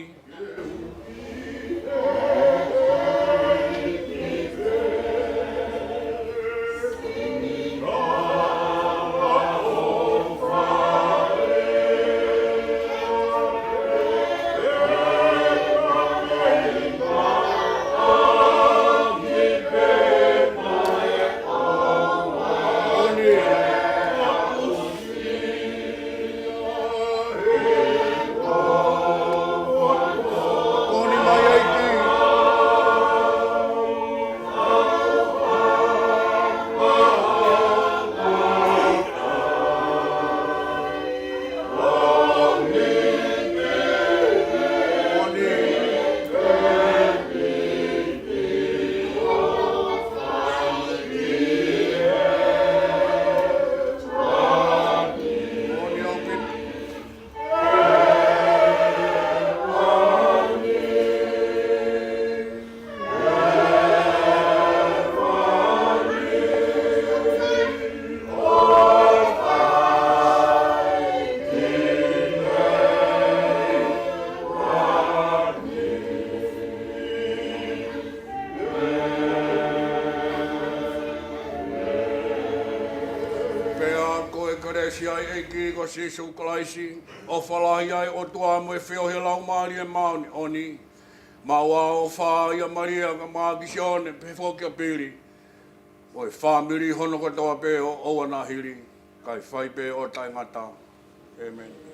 Pea ko e kelesi ʻa e ʻEiki ko Sīsū Kalaisi, ʻofa lahi ʻa e ʻOtua mo e feohi ʻa e Laumālie Māʻoniʻoni, maʻu ʻa e ʻofa ʻia Malia kae ʻumaʻā ʻa Sione pehē foki ʻa Pili, mo e fāmili hono kotoa pē ʻo ʻoua naʻa hili, kae fai pē ʻo taʻengata. ʻĒmeni.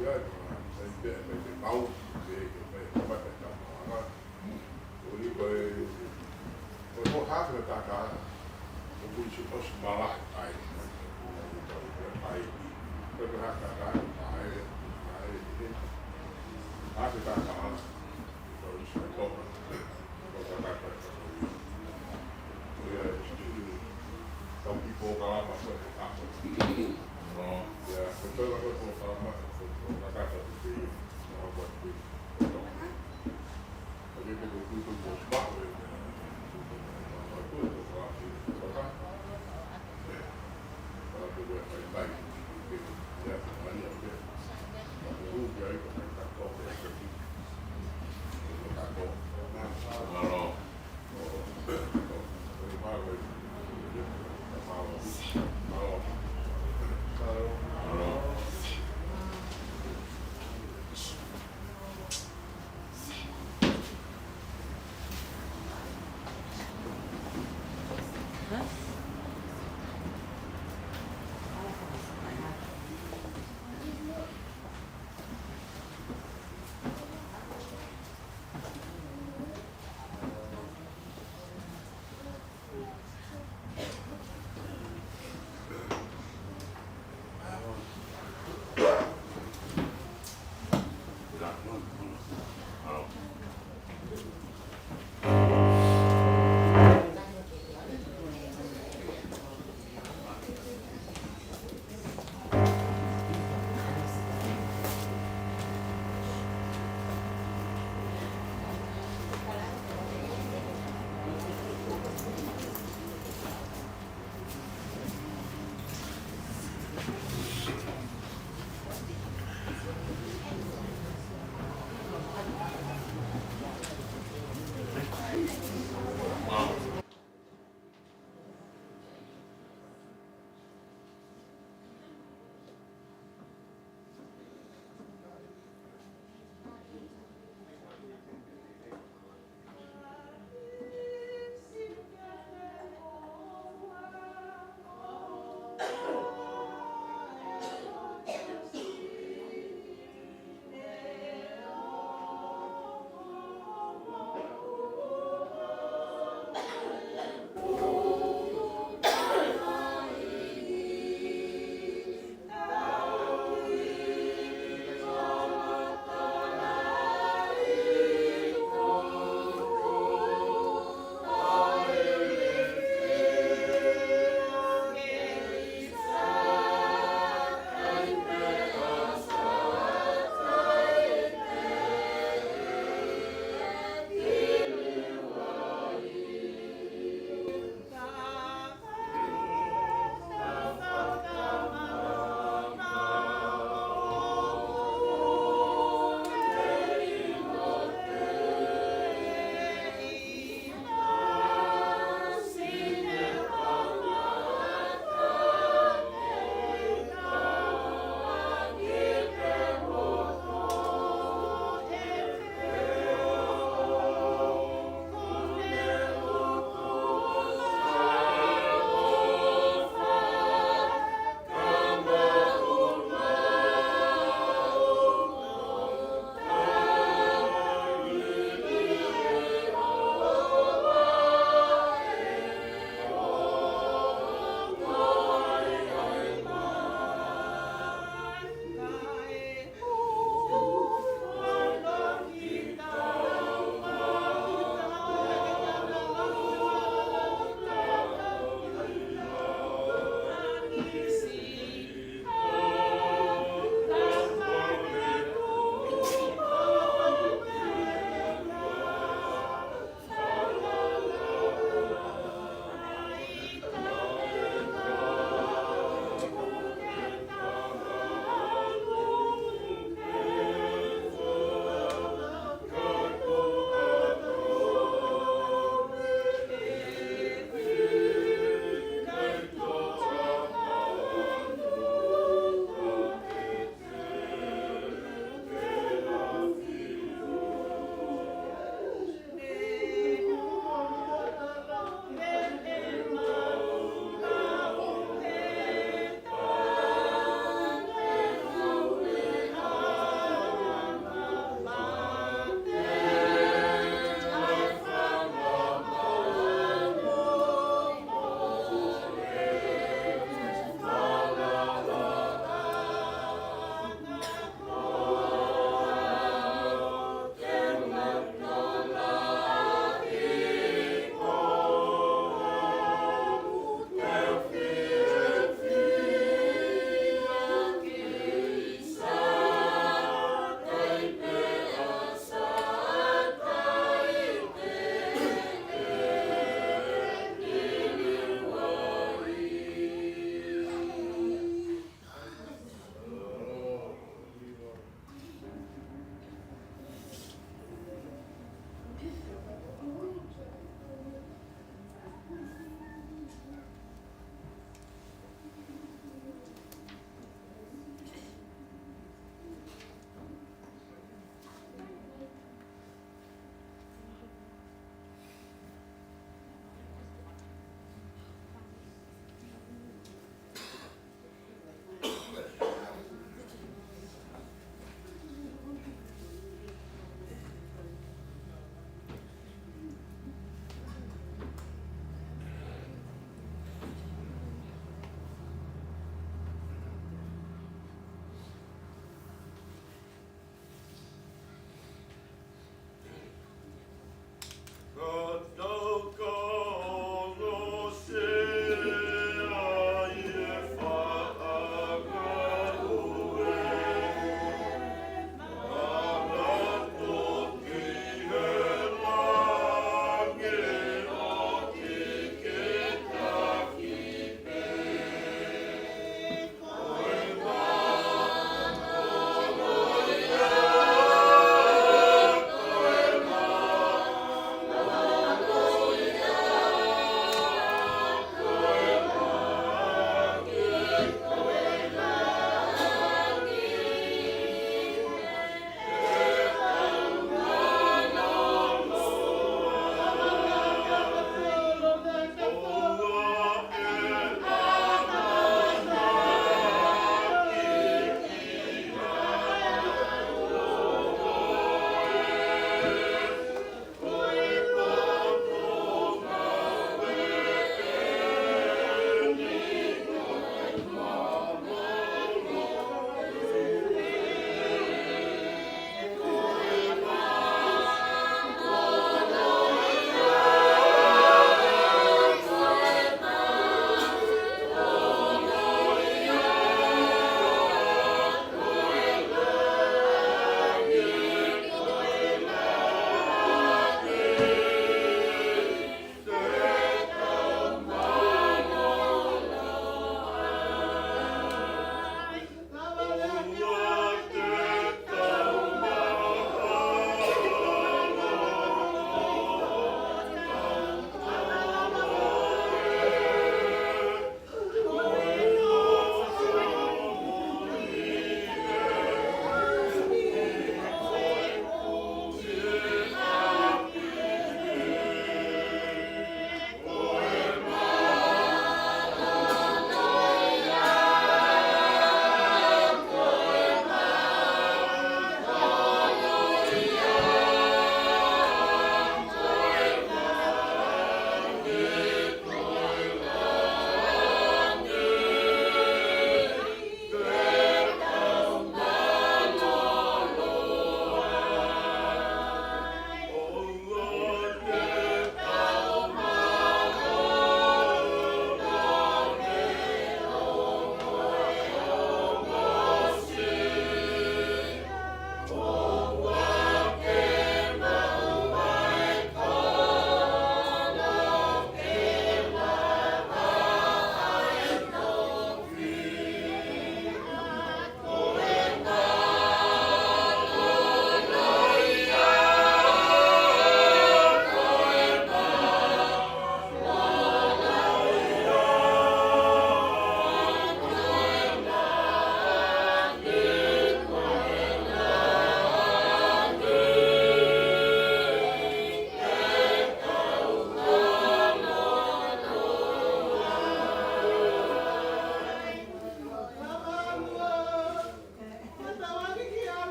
Ia, ko e, ko e, ko e, ko e, ko e, ko e, ko e hake ʻo e kākā, ʻoku ʻi ai ʻosi malaʻe ai, ai, ko e hake ʻa e kākā, ai, ai, ai, hake ʻa e kākā, ko e ʻosi toka.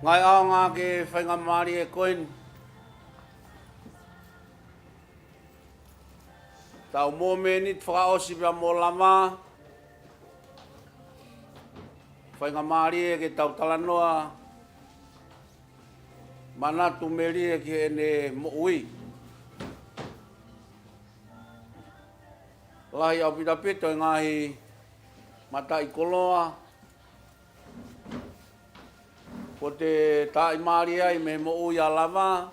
Ngaahi ʻaonga ke faingamālie ko eni. Tau mōmeniti fakaʻosi pea mo Lava. Faingamālie ke tau talanoa manatu melie ki heʻene moʻui. Lahi ʻaupito e ngaahi mataʻikoloa kuo te taaʻi mālie ai mei he moʻui ʻa Lava,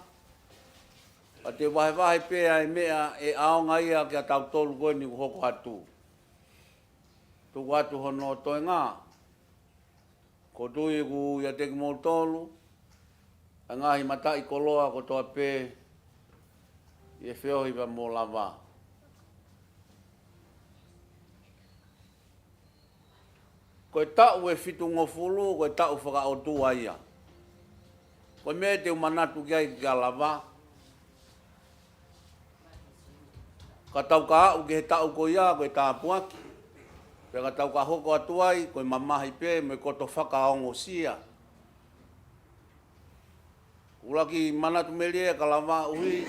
ka te vahevahe pē ʻa e meʻa ʻe ʻaonga ia kia tautolu ko eni kuo hoko atu. Tuku atu hono toenga. ʻOku ou tui ʻoku ʻiate kimoutolu ʻa e ngaahi mataʻikoloa kotoa pē ʻi he feohi pea mo Lava. Ko e taʻu ʻe fitungofulu, ko e taʻu fakaʻotua ia. Ko e meʻa te u manatu ki ai kia Lava. Ka tau ka aʻu ki he taʻu ko ia, ko e tāpuaki. Pea ka tau ka hoko atu ai, ko e mamahi pē, mo e koto fakaongosia. ʻUluaki manatu melie kia Lava ʻuhi,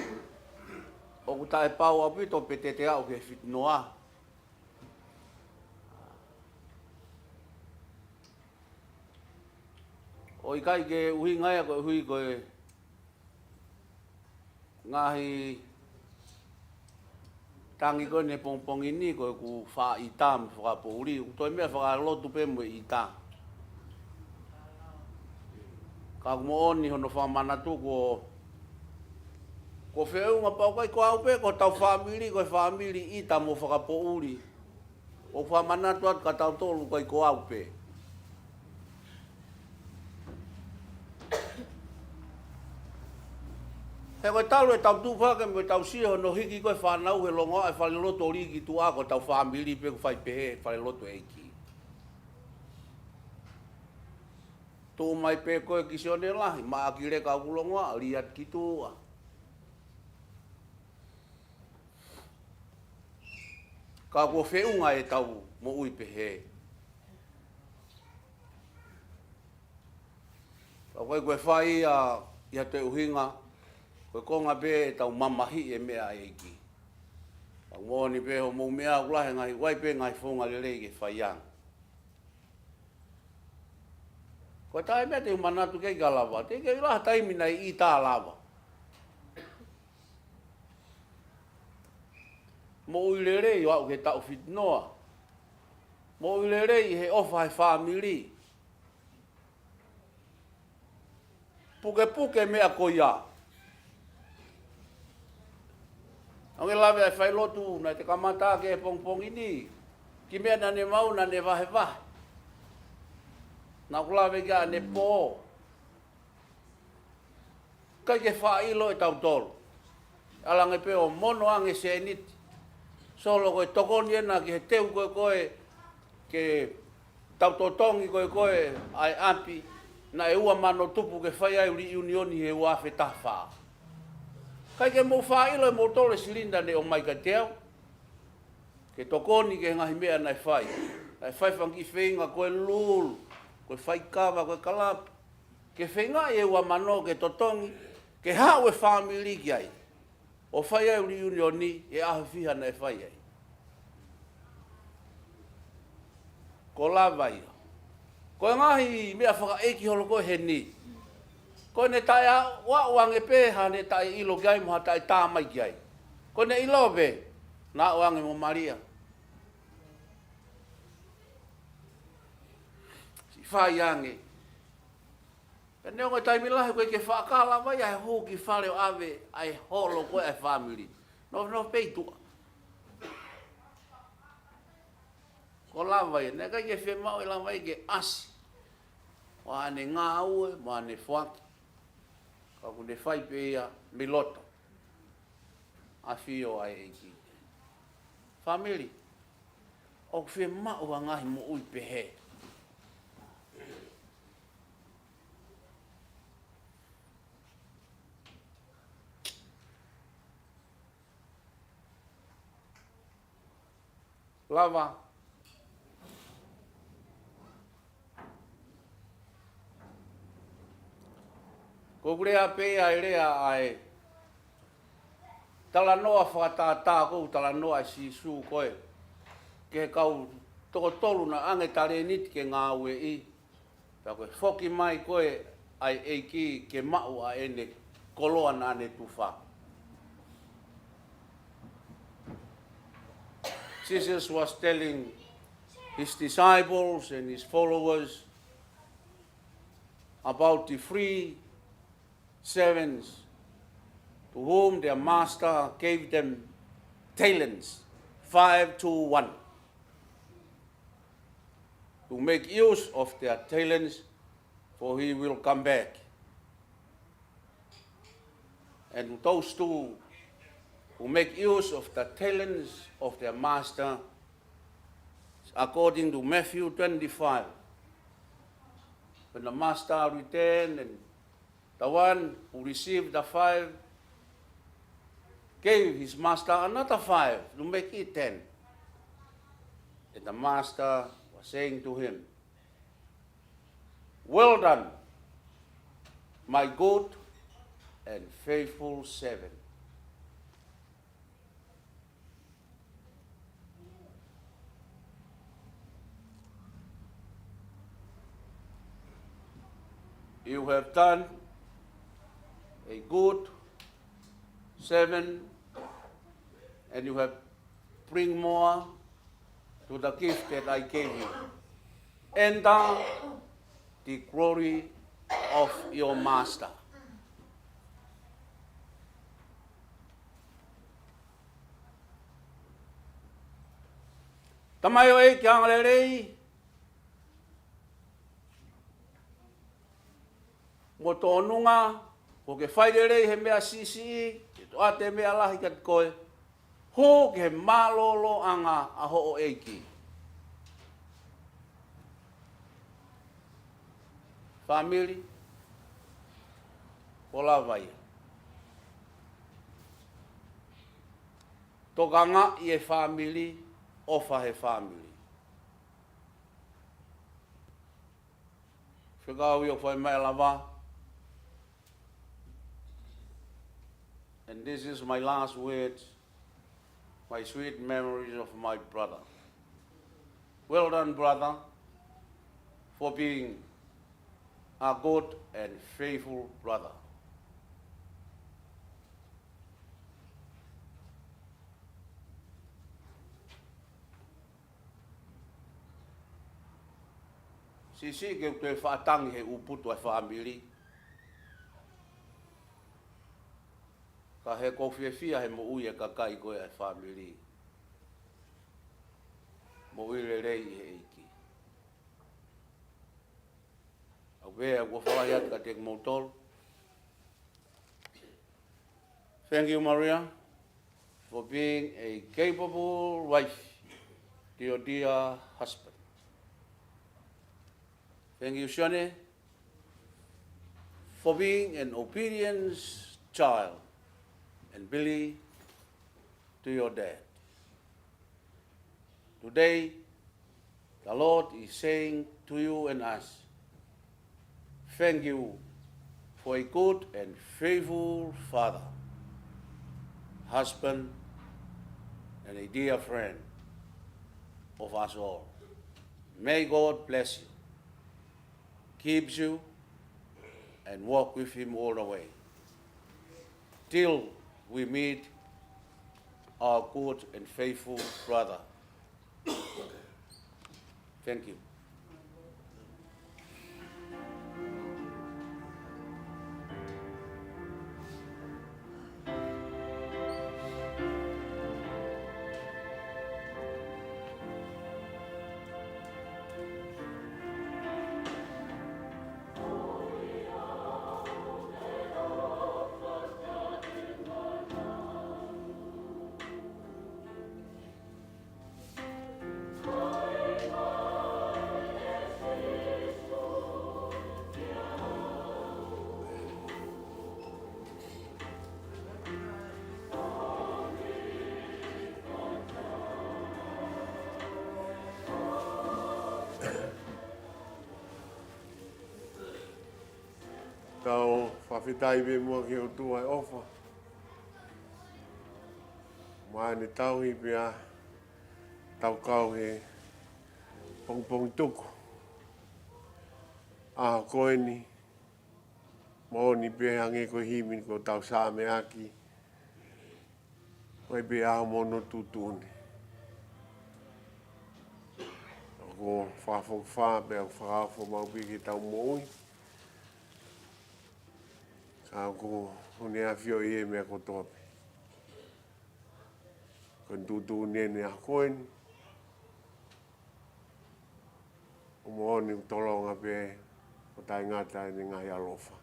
ʻoku taʻepau ʻaupito pe te te aʻu ki he fitungofulu. ʻOku ʻikai ke ʻuhinga ia koeʻuhi ko e ngaahi tangi ko eni he pongipongi ni ko ʻeku faʻa ʻita mo fakapoʻuli. ʻOku toe meʻa fakalotu pē mo e ʻita. Ka ʻoku moʻoni hono fakamanatu ko, ko e feʻunga pea ʻoku ʻikai ko au pē, ko hotau fāmili, ko e fāmili ʻita mo fakapoʻuli. ʻOku fakamanatu atu kia tautolu ʻoku ʻikai ko au pē. He ko e talu ʻetau tuʻu hake mo ʻetau sio hono hiki ko e fānau he longoaʻa e falelotu ʻo lī ki tuʻa ko hotau fāmili pē ʻoku fai pehē falelotu ʻeiki. Tuʻu mai pē ko e ki Sione Lahi, maʻa ki Leka ʻoku longoaʻa, lī atu ki tuʻa. Ka kuo feʻunga ʻetau moʻui pehē. Ka ʻoku ʻikai ko e fai ia ʻi ha toe ʻuhinga, ko e konga pē ʻetau mamahiʻi e meʻa ʻa e ʻEiki. Ka moʻoni pē hoʻomou meʻa ʻoku lahi e ngaahi, ʻoku ʻi ai pē ngaahi founga lelei ke fai ange. Ko e taha e meʻa te u manatu ki ai kia Lava, teʻeki ai lahi ha taimi naʻe ʻita ʻa Lava. Moʻui lelei ʻo aʻu ki he taʻu fitungofulu. Moʻui lelei ʻi he ʻofa he fāmili. Pukepuke meʻa ko ia. ʻOku lave ʻa e failotu naʻe te kamata ki he pongipongi ni. Ki he meʻa naʻa ne maʻu naʻa ne vahevahe. Naʻa ku lave ki ai ʻanepō. ʻIkai ke faʻa ʻilo ʻe tautolu. ʻAlu ange pē ʻo mono ange sēniti. Solo ko e tokoni ena ki he teu ko ē ko ē ke tau totongi ko ē ko ē ʻa e ʻapi naʻe ua mano tupu ke fai ai e liʻiunioni he ua afe taha fā. ʻIkai ke mou faʻa ʻilo ʻe moutolu e silinda naʻe ʻomai kiate au. Ke tokoni ki he ngaahi meʻa naʻe fai. Naʻe fai fanga kiʻi feinga ko e lulu, ko e faikava, ko e kalapu. Ke feingaʻi e ua mano ke totongi, ke haʻu e fāmili ki ai. ʻO fai ai e liʻiunioni he ʻaho fiha naʻe fai ai. Ko Lava ia. Ko e ngaahi meʻa fakaʻeiki holo ko ē heni. Ko ʻene taʻeaʻu ange pē haʻane taʻeʻilo ki ai mo ha taʻetamai ki ai. Ko ʻene ʻilo pē, naʻa aʻu ange mo Malia. Siʻi fai ange. Pea neongo e taimi lahi ʻoku ʻikai ke faʻa kala mai ʻa e hū ki fale ʻo ʻave ʻa e holo ko ē ʻa e fāmili. Nofo, nofo pē ʻi tuʻa. Ko Lava ia, naʻe ʻikai ke fiemaʻu ʻe Lava ia ke ʻasi. Mo ʻene ngāue, mo ʻene foaki. Ka ʻoku ne fai pē ia mei loto. ʻAfio ʻa e ʻEiki. Fāmili, ʻoku fiemaʻu ha ngaahi moʻui pehē. Lava. ʻOku lea pē ʻa e lea ʻa e talanoa fakatātā ko ē, talanoa ʻa Sīsū ko ē ki he kau toko tolu naʻe ʻoange talēniti ke ngāueʻi. Pea ko e foki mai ko ē ʻa e ʻEiki ke maʻu ʻa ʻene koloa naʻa ne tufa. Jesus was telling his disciples and his followers about the three servants to whom their master gave them talents, five to one, to make use of their talents, for he will come back. And those two who make use of the talents of their master, according to Matthew twenty-five, when the master returned and the one who received the five gave his master another five to make it ten. And the master was saying to him, "Well done, my good and faithful servant." You have done a good servant, and you have bring more to the gift that I gave you. Enter the glory of your master. Tamaioʻeiki angalelei, mo tōnunga, ʻoku ke fai lelei he meʻa siʻisiʻi, ke toʻa atu e meʻa lahi kiate koe, hū ki he mālōlōʻanga ʻa hoʻo ʻEiki. Fāmili, ʻoku lava ia. Tokangaʻi e fāmili, ʻofa he fāmili. Fekau ia ʻoku fai mai lava. And this is my last word, my sweet memories of my brother. Well done, brother, for being a good and faithful brother. Siʻisiʻi ke u toe faʻa tangi he ʻū putu ʻa e fāmili. Ka he ʻoku ou fiefia he moʻui e kakai ko ē ʻa e fāmili. Moʻui lelei ʻi he ʻEiki. ʻOku ou ʻofa lahi atu kiate kimoutolu. Thank you, Maria, for being a capable wife to your dear husband. Thank you, Shane, for being an obedient child, and Billy, to your dad. Today, the Lord is saying to you and us, thank you for a good and faithful father, husband, and a dear friend of us all. May God bless you, keeps you, and walk with him all the way, till we meet our good and faithful brother. Thank you. Tau fakafetaʻi pē muʻa ki he ʻOtua ʻi he ʻofa. Maʻa ʻene tauhi pea tau kau he pongipongi tuku. ʻAho ko eni, moʻoni pē hangē ko e himi ko ʻetau Sāme ʻaki. Mai pē ʻaho mo hono tuʻutuʻuni. ʻOku ou fakafokifā pea ʻoku ou fakaʻofa maʻu pē ki heʻetau moʻui. Ka ʻoku ne ʻafioʻi e meʻa kotoa pē. Ko e tuʻutuʻuni eni ʻaho ko eni. ʻOku moʻoni ʻoku tolonga pē ʻo taʻengata ʻene ngaahi ʻaloʻofa.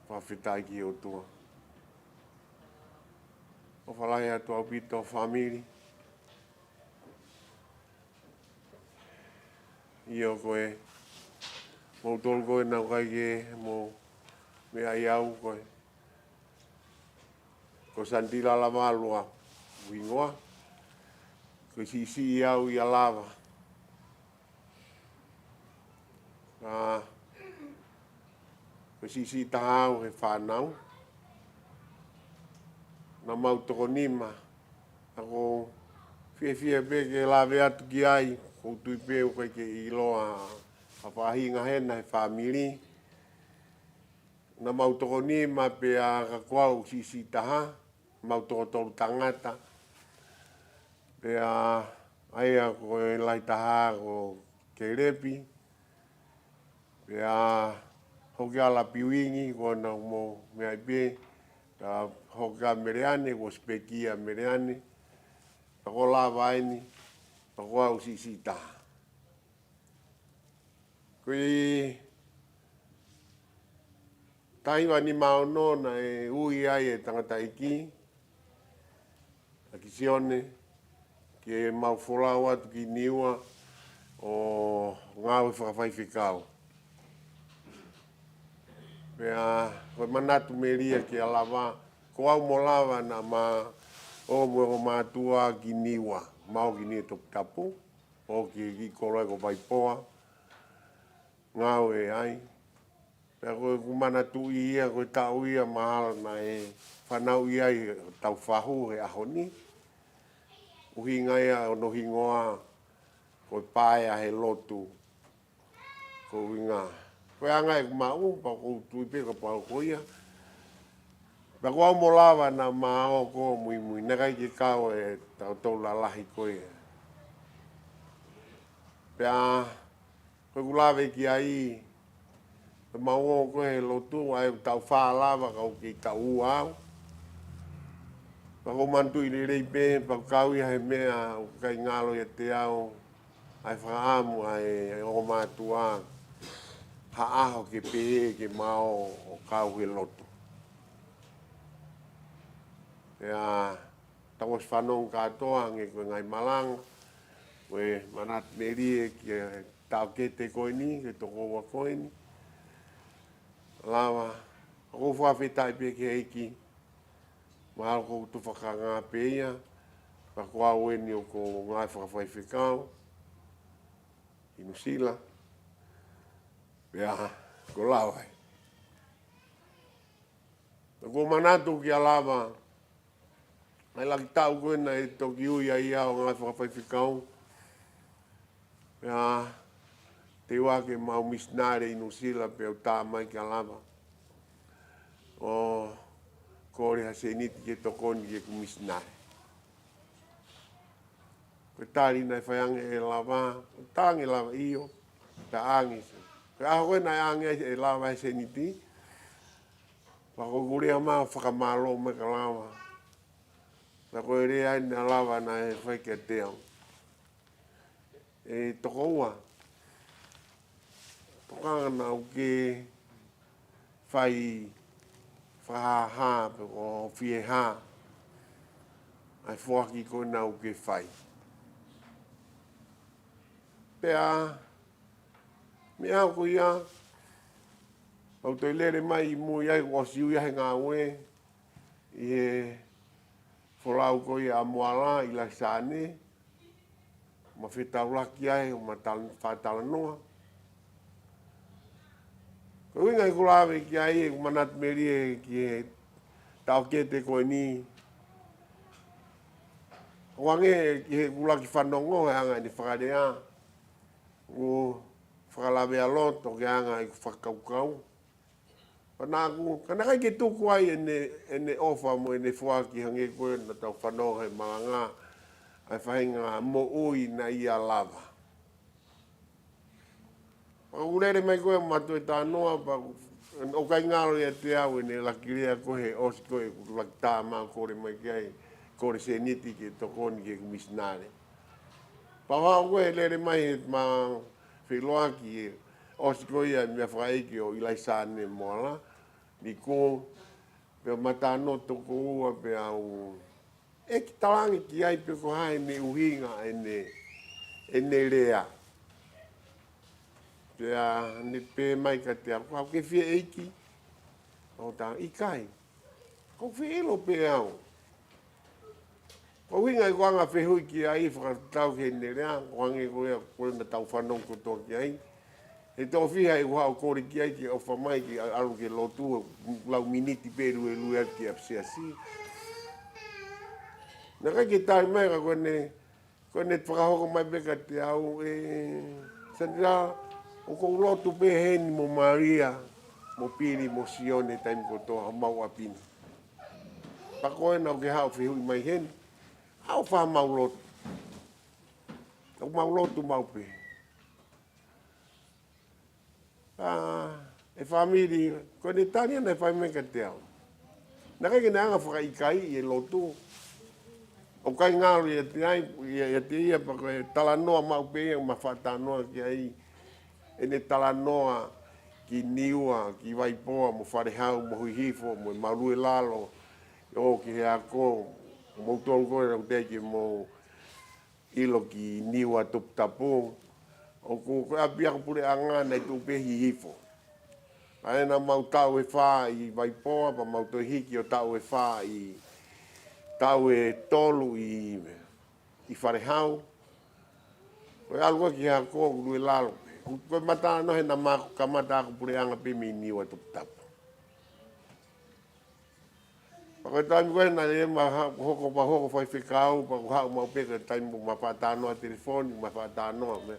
Fakafetaʻi ki he ʻOtua. ʻOfa lahi atu ʻaupito fāmili. ʻIo ko e, moutolu ko ē naʻa ku ʻikai ke mou meaʻi au ko e, ko Santila Lavalua hoku hingoa. Ko e siʻisiʻi au ʻia Lava. ʻA, ko e siʻisiʻi taha au he fānau. Naʻa mau toko nima. ʻA, ʻoku ou fiefia pē ke lave atu ki ai, ʻoku ou tui pē ʻoku ʻikai ke ʻiloa ʻa e faʻahinga hena he fāmili. Naʻa mau toko nima pea ka ko au siʻisiʻi taha, mau toko tolu tangata. Pea ʻa ia ko e lahi taha ko Kelepi. Pea Hokeala Piuingi, ko ena mo meʻa ai pē. Pea Hokeala Meleane, ko Sipekia Meleane. Pea ko Lava eni, pea ko au siʻisiʻi taha. Ko e taha hiva nima ono naʻe ui ai e tangataʻeiki, ʻa Kisione, ke mau folau atu ki Niua ʻo ngāue fakafaifekau. Pea ko e manatu melie kia Lava, ko au mo Lava naʻa ma ō mo e ongo mātuʻa ki Niua, ma ō ki Niuatoputapu, ʻo ki, ki kolo ai ko Vaipoa, ngāue ai. Pea ko ʻeku manatuʻi ia, ko e taʻu ia mahalo naʻe fanauʻi ai ʻetau fahu he ʻaho ni. ʻUhinga ia hono hingoa, ko e paea he lotu. Ko e ʻuhinga, ko e anga ʻeku maʻu, pea ʻoku ou tui pē kapau ko ia. Pea ko au mo Lava naʻa ma ō ko muimui, naʻe ʻikai ke kau ʻetau tolu lalahi ko ia. Pea ko ʻeku lave ki ai, pea mau ō ko ē he lotu, ʻa ia ʻoku taʻu fā Lava ka ʻoku kei taʻu ua au. Pea ʻoku ou manatuʻi lelei pē, pea ʻoku kau ia he meʻa ʻoku ʻikai ngalo ʻiate au, ʻa e fakaʻamu ʻa e ongo mātuʻa, ha ʻaho ke pehē ke ma ō ʻo kau he lotu. Pea tau ʻosi fanongo kātoa ange ko e ngaahi malanga, ko e manatu melie ki he taʻokete ko eni, ki he tokoua ko eni. Lava, ʻoku ou fakafetaʻi pē ki he ʻEiki, mahalo ko hoku tufakanga pē ia, pea ko au eni ʻoku ou ngāue fakafaifekau ʻi Nuʻusila, pea ko Lava ē. Pea ʻoku ou manatu kia Lava, ʻa e laki taʻu ko ē naʻe toki ui ai au ʻo ngāue fakafaifekau. Pea teu ake mau misinale ʻi Nuʻusila pea u tā mai kia Lava ʻo kole ha sēniti ke tokoni ki heʻeku misinale. Ko e tali naʻe fai ange ʻe Lava, ʻo tā ange ʻe Lava ʻio, tā ange. Ko e ʻaho ko ē naʻe ʻange ai ʻe Lava e sēniti, pea ko ʻeku lea mai ʻo fakamālō mai kia Lava. Pea ko e lea eni ʻa Lava naʻe fai kiate au. ʻE tokoua, tokanga naʻa ke fai fakahāhā pe ko e fiehā ʻa e foaki ko ē naʻa ke fai. Pea mei he ʻaho ko ia, pea u toe lele mai ʻi mui ai, ʻosi ui ai he ngāue, ʻi he folau ko ia ʻa Moala ʻi Lasiane, ma fetaulaki ai, ma tal-, fakatalanoa. Ko Ko e ʻuhinga ʻeku lave ki ai, ʻeku manatu melie ki he taʻokete ko eni, ʻo hangē ki heʻeku ʻuluaki fanongo he anga ʻene fakalea, ʻo fakalavealoto ki he anga ʻeku fakakaukau. Pea naʻá ku, ka naʻe ʻikai ke tuku ai ʻene, ʻene ʻofa mo ʻene foaki hangē ko ē naʻa tau fanongo he malanga, ʻa e faʻahinga moʻui naʻe ʻikai lava. Pea ʻoku lele mai ko ē ʻa Matuʻa Tānoa, pea ʻoku, ʻoku ʻikai ngalo ʻiate au ʻene ʻuluaki lea ko ē he ʻosi ko ē ʻeku ʻuluaki tā mai ʻo kole mai ki ai, kole sēniti ke tokoni ki heʻeku misinale. Pea ʻoku haʻu ko ē lele mai he ma feʻiloaki he ʻosi ko ia e meʻafakaʻeiki ʻo ʻIlaisa Nemoala, Niko, pea Matanoto ko ua pea u ʻEiki talaange ki ai pe ko e hā ʻene ʻuhinga ʻene, ʻene lea. Pea ne pehē mai kiate au, "Ko e hā ʻoku ke fie ʻEiki?" ʻOku ou tala, "ʻIkai. ʻOku ou fie ʻilo pē au." Ko e ʻuhinga ʻeku anga fehuʻi ki ai fakatatau ki heʻene lea, ʻo hangē ko ia ko ē naʻa tau fanongo kotoa ki ai. He tofiha ʻeku haʻu ʻo kole ki ai ke ʻofa mai ke ʻalu ki he lotu, lau miniti pē luelue atu ki ʻapisiasi. Naʻe ʻikai ke tali mai ka ko ʻene, ko ʻene fakahoko mai pē kiate au, "ʻE, Sanitala, ʻoku ou lotu pē heni mo Malia, mo Pili, mo Sione he taimi kotoa homau ʻapi ni. Pea ko ena ʻoku ke haʻu ʻo fehuʻi mai heni, haʻu ʻo fai haʻamau lotu. ʻOku mau lotu maʻu pē." ʻA e fāmili, ko ʻene tali ia naʻe fai mai kiate au. Naʻe ʻikai ke ne anga fakaʻikaiʻi e lotu. ʻOku ʻikai ngalo ʻiate ia, ʻia, ʻiate ia pea ko e talanoa maʻu pē ia, ma faʻa talanoa ki ai. ʻEne talanoa ki Niua, ki Vaipoa, mo Falehau, mo Hihifo, mo e Maluelalo, ʻo ki he ako, mo tolu ko ē naʻa ku teʻeki ke mou ʻilo ki Niua Toputapu. ʻOku, ko e ʻapiako puleʻanga naʻe tuʻu pē Hihifo. ʻA ē naʻa mau taʻu ʻe fā ʻi Vaipoa, pea mau toe hiki ʻo taʻu ʻe fā ʻi, taʻu ʻe tolu ʻi, ʻi Falehau. Ko e ʻalu ko ē ki he ako ʻoku Maluelalo pē. Ko e mata noa he naʻa mau kamata ako puleʻanga pē mei Niua Toputapu. Pea ko e taimi ko ē naʻe ma ha-, hoko pea hoko faifekau, pea ko e haʻu maʻu pē ko e taimi ʻoku ma faʻa talanoa telefoni, ma faʻa talanoa meʻa.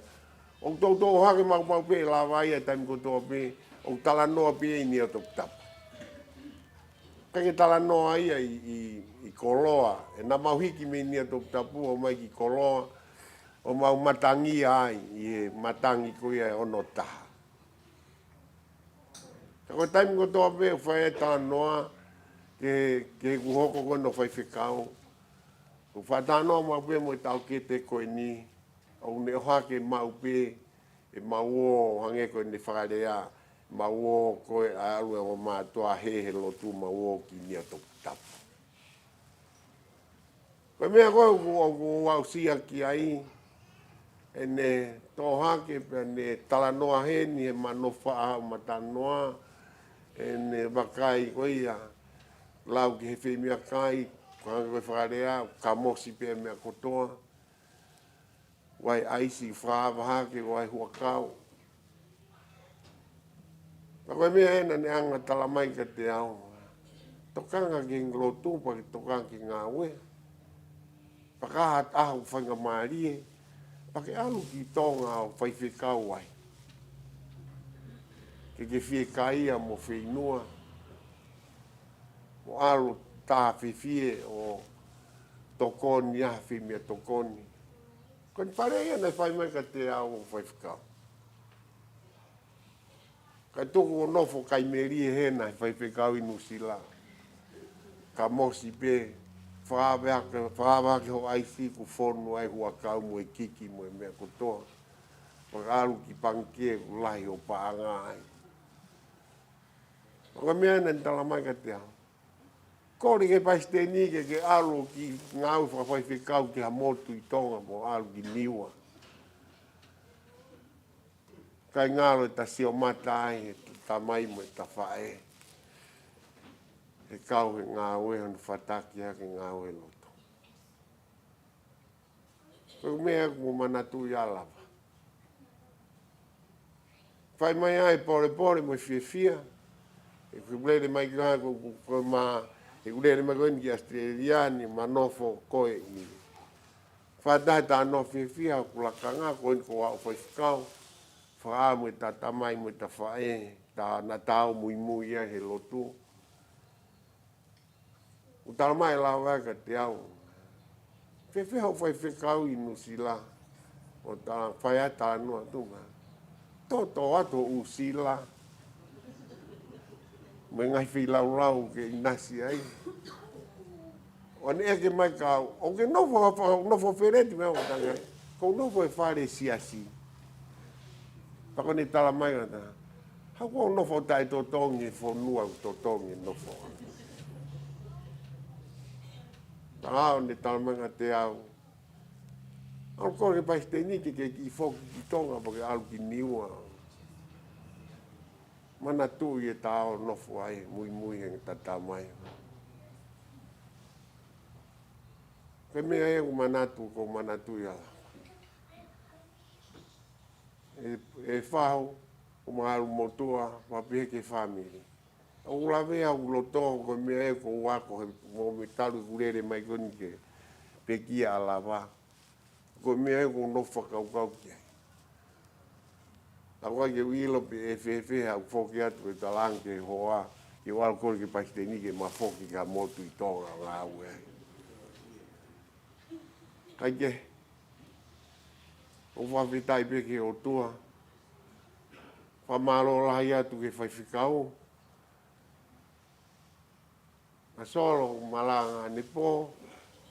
ʻOku toutou ʻohake maʻu maʻu pē ʻe lava ia he taimi kotoa pē, ʻoku talanoa pē ʻi Niua Toputapu. ʻIkai ke talanoa ia ʻi, ʻi, ʻi Koloa. He naʻa mau hiki mei Niua Toputapu ʻo mai ki Koloa, ʻo mau matangi ai ʻi he matangi ko ia ʻe ono taha. Ka ko e taimi kotoa pē ʻoku fai ai e talanoa ki he, ki heʻeku hoko ko ē ʻo faifekau, ʻoku faʻa talanoa maʻu pē mo e taʻokete ko eni, ʻoku ne ʻohake maʻu pē ʻemau ō, hangē ko ʻene fakalea, mau ō ko ē ʻalu ʻo mātuʻa hē he lotu, mau ō ki Niua Toputapu. Ko e meʻa ko ē ʻoku, ʻoku ou aʻusia ki ai, ʻene toʻo hake pea ne talanoa heni he manofa ʻa e matanoa, ʻene vakai ko ia, lau ki he feʻimeakai, ko e hangē ko e fakalea, kamosi pē meʻa kotoa, ʻoku ʻi ai ʻaisi, fakaava hake, ʻoku ʻi ai huʻakau. Pea ko e meʻa ena naʻe anga tala mai kiate au. Tokanga ki he lotu pea ke tokanga ki he ngāue. Pea ka ʻi ai ha ʻaho ʻoku faingamālie, pea ke ʻalu ki Tonga ʻo faifekau ai. Ke ke fiekaia mo Feinua. Mo ʻalu ʻo tā fefie ʻo tokoni ʻa e femeʻatokoni. Ko e fale ia naʻe fai mai kiate au ʻo faifekau. Kae tuku ʻo nofo kai melie hena he faifekau ʻi Nuʻusila. Kamosi pē, fakaava hake, fakaava hake hoʻo ʻaisi kuo fonu ai huʻakau mo e kiki mo e meʻa kotoa. Pea ke ʻalu ki pangikē kuo lahi hoʻo paʻanga ai. Pea ko e meʻa naʻe tala mai kiate au. Kole ki he palesiteni ke ke ʻalu ki he ngāue fakafaifekau ki ha motu ʻi Tonga mo ʻalu ki Niua. ʻIkai ngalo ʻeta sio mata ai he tamai mo ʻeta faʻē. He kau he ngāue hono fataki hake ngāue lotu. Ko e meʻa ʻoku ou manatuʻi ʻa lava. Fai mai ai e polepole mo e fiefia. He ʻoku lele mai ki ai ko, ko, ko ma, he ʻoku lele mai ko eni ki ʻAositelēlia ni ma nofo ko eni. Fakataha ʻetau nofo fiefia ʻoku lakanga ko eni ko au faifekau. Fakaʻamu ʻeta tamai mo ʻeta faʻē, tā naʻa tau muimui ai he lotu. ʻOku tala mai e lāunga kiate au, fēfē hoʻo faifekau ʻi Nuʻusila? ʻO tala, fai ai e talanoa atu ma. Toto atu ʻo Nuʻusila. Mo e ngaahi feilaulau ke ʻinasi ai. ʻO ne ʻeke mai kia au, ʻoku ke nofo, nofo feleti mei au? Tala ange, ʻoku ou nofo he fale siasi. Pea ko ʻene tala mai ʻa e tala, haʻu ʻo nofo taʻetotongi he fonua ʻoku totongi e nofo. Pea ʻo ne tala mai kiate au, ʻalu kole ki he palesiteni ke ke kiʻi foki ki Tonga pea ke ʻalu ki Niua. Manatuʻi e taʻu ʻo nofo ai, muimui he ʻeta tamai. Ko e meʻa ia ʻoku ou manatu, ʻoku ou manatuʻi ʻa e, e fahu, ʻo ma ʻalu motuʻa, ma pehē ki he fāmili. ʻOku ou lavea ʻi loto ko e meʻa ia ʻoku ou ako he, mo e talu ʻeku lele mai ko eni ki he pekia ʻa Lava. Ko e meʻa ia ʻoku ou nofo fakakaukau ki ai. ʻOku ʻikai ke u ʻilo pe ʻe fēfē haʻaku foki atu ke tala ange ki he hoa, ke u ʻalu kole ki he palesiteni ke ma foki ki ha motu ʻi Tonga ʻo ngāue ai. Kae kehe, ʻoku ou fakafetaʻi pē ki he ʻOtua. Fakamālō lahi atu ki he faifekau. Masolo, malanga ʻanepō,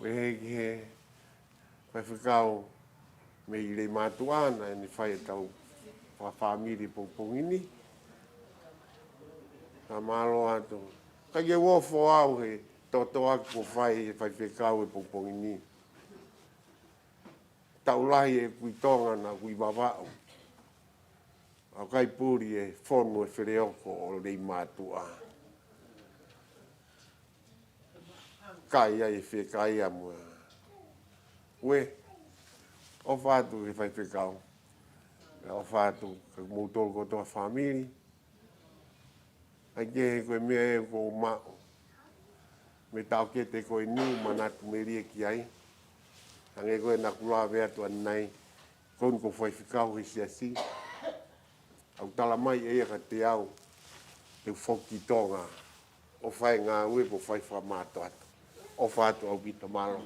pehē ki he faifekau mei Leimātuʻa naʻa ne fai ʻetau fakafāmili pongipongi ni. Fakamālō atu. ʻIkai ke u ofo au he toto ʻoku fai ʻe he faifekau he pongipongi ni. Taʻu lahi ʻeku ʻi Tonga naʻa ku ʻi Vavaʻu. ʻOku ʻikai puli e fonu e feleoko ʻo Leimātuʻa. Kai ai e fiekaia mo e. Ue, ʻofa atu ki he faifekau. ʻOfa atu kia moutolu kotoa fāmili. ʻIkai ke he ko e meʻa ʻoku ou maʻu. Mei he taʻokete ko eni, manatu melie ki ai. Hangē ko e naʻa ku lave atu ʻanenai, ko eni ko e faifekau he siasi. ʻOku tala mai ʻe ia kiate au, te u foki ki Tonga ʻo fai e ngāue pe ʻo fai fakamātoato. ʻOfa atu ʻaupito, mālō.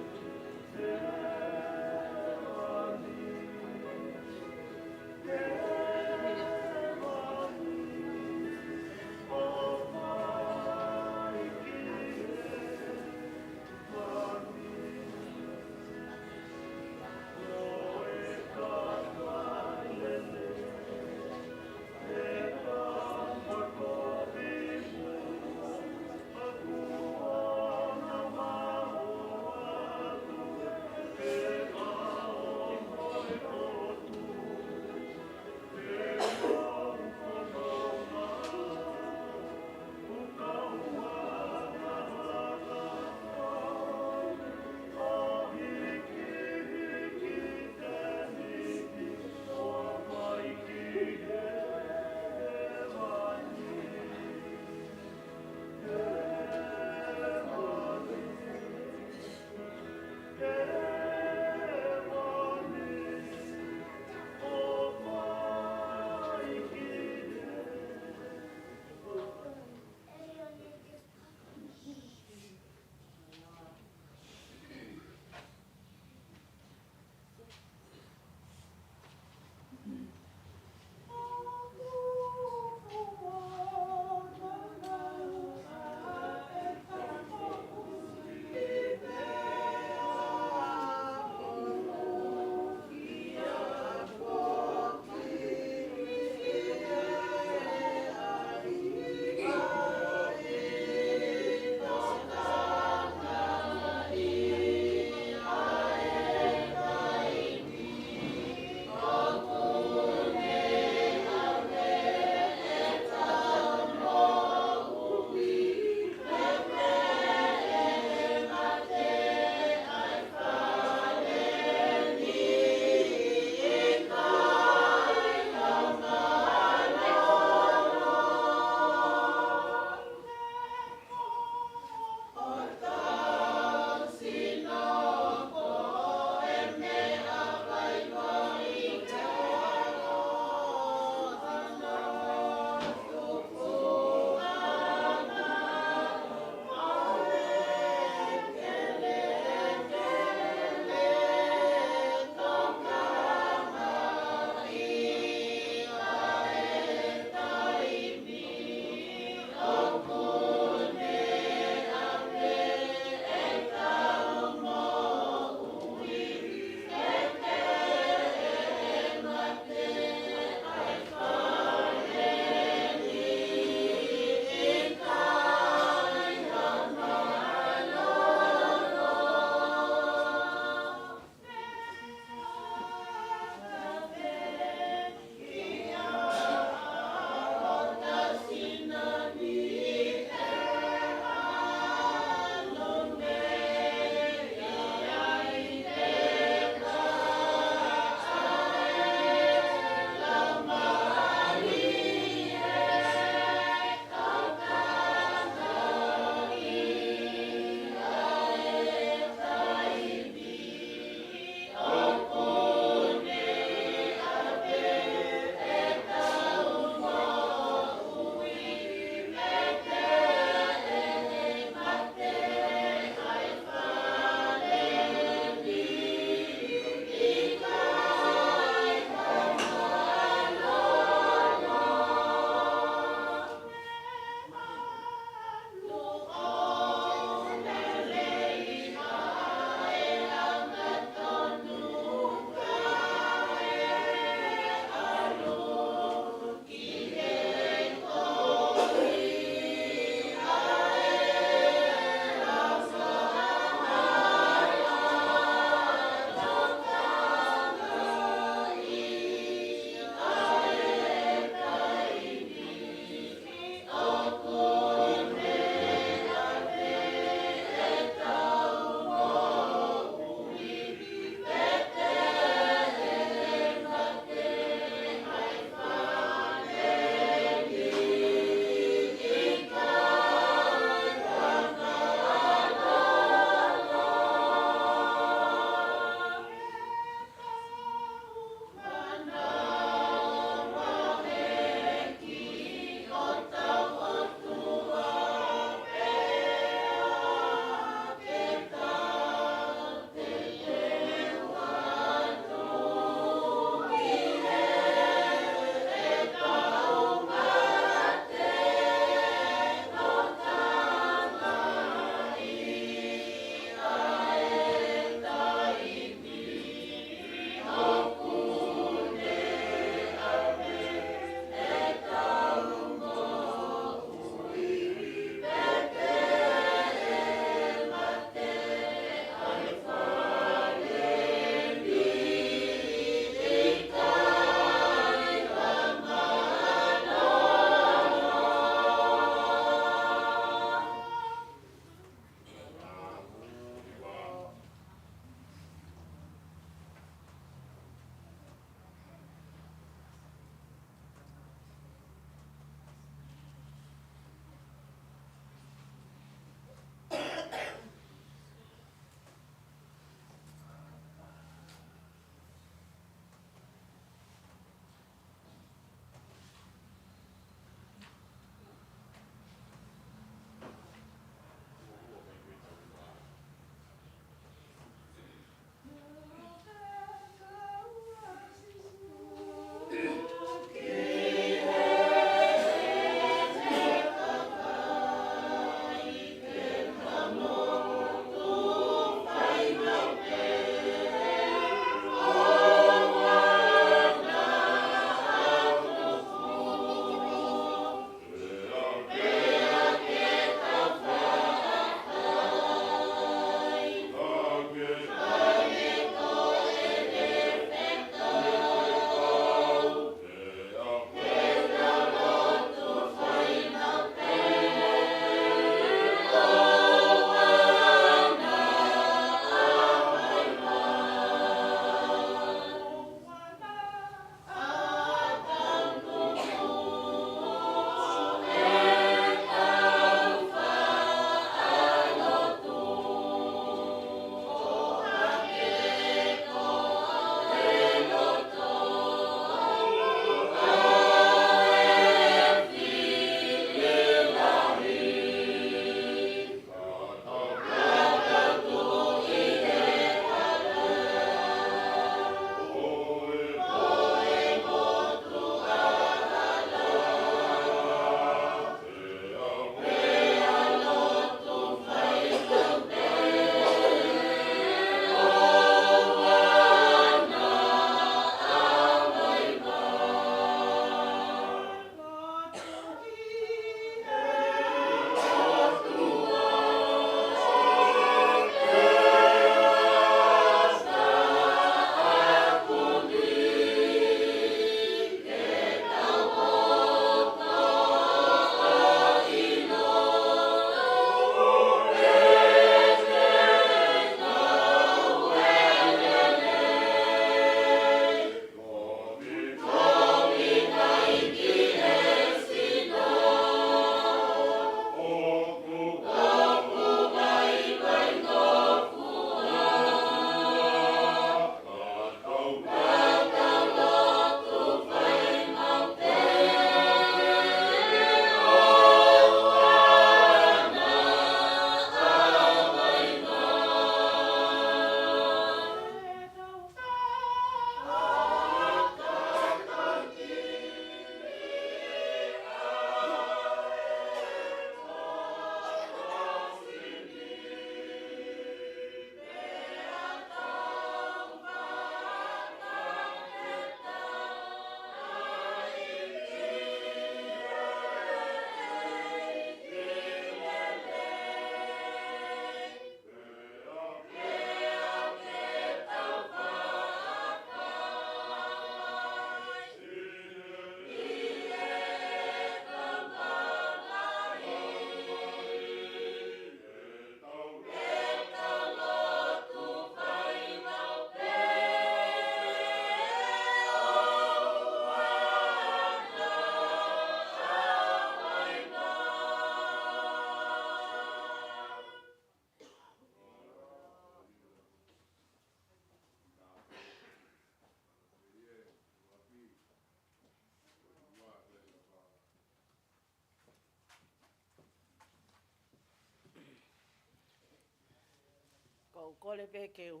Kole pē ke u,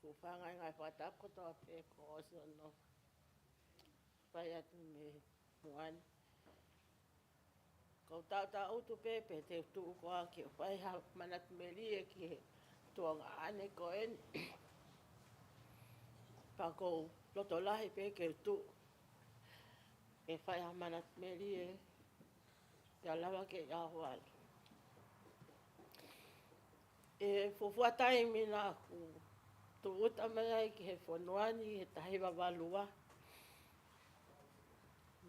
ku fangai ngai fakatapu kotoa pē kuo ʻosi hono fai atu mei muʻa ni. Ko u taʻutaʻutu pē pe te u tuʻu koā ke u fai ha manatu melie ki he tuongaʻane ko eni. Pea ko u loto lahi pē ke u tuʻu ke fai ha manatu melie, pea lava ke ʻaho atu. ʻI he fuofua taimi naʻa ku tūʻuta mai ai ki he fonua ni he taha hiva valu ua,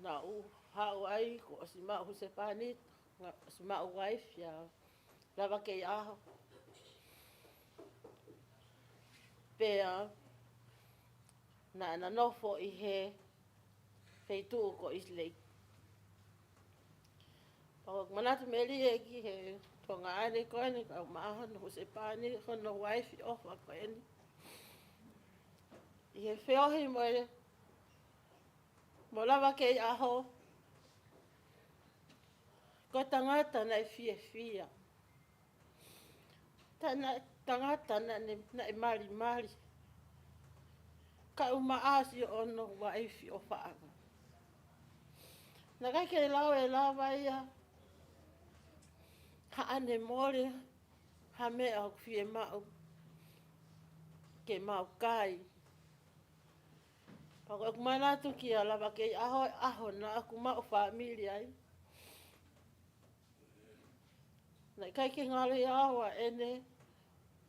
naʻa ku haʻu ai kuo ʻosi maʻu husepāniti, ʻosi maʻu uaifi, ʻa lava ke ʻaho. Pea naʻa na nofo ʻi he feituʻu ko East Lake. Pea ko ʻeku manatu melie ki he tuongaʻane ko eni, kae ʻumaʻā hono husepāniti, hono uaifi ʻofa ko eni. ʻI he feohi mo e, mo lava ke ʻaho, ko e tangata naʻe fiefia. Tana, tangata naʻa ne, naʻe malimali. Kae ʻumaʻā siʻono uaifi ʻofaʻanga. Naʻe ʻikai ke lau ʻe lava ia haʻane mole ha meʻa ʻoku fiemaʻu ke maʻu kai. Pea ko ʻeku manatu kia lava ke ʻaho, ʻaho naʻa ku maʻu fāmili ai, naʻe ʻikai ke ngalo ia ʻaho ʻa ʻene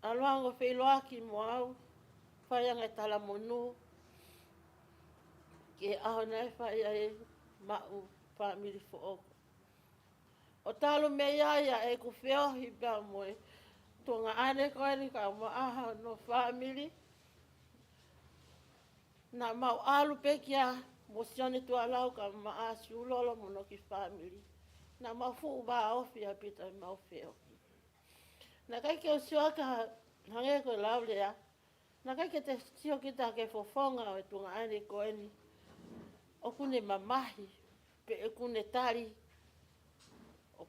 ʻalu ange ʻo feʻiloaki mo au, fai ange e talamonū ki he ʻaho naʻe fai ai e maʻu fāmili foʻou. ʻO talu mei ai ʻa ʻeku feohi pea mo e tuongaʻane ko eni kae ʻumaʻā hono fāmili. Naʻa mau ʻalu pē kia mo Sione Tuʻalau kae ʻumaʻā Siulolo mo hono kiʻi fāmili. Naʻa mau fuʻu vāofi ʻaupito ʻi heʻemau feohi. Naʻe ʻikai ke u sio ki ha, hangē ko e lau lea, naʻe ʻikai ke te sio kita ki he fofonga ʻo e tuongaʻane ko eni ʻoku ne mamahi, pe ʻoku ne tali ʻo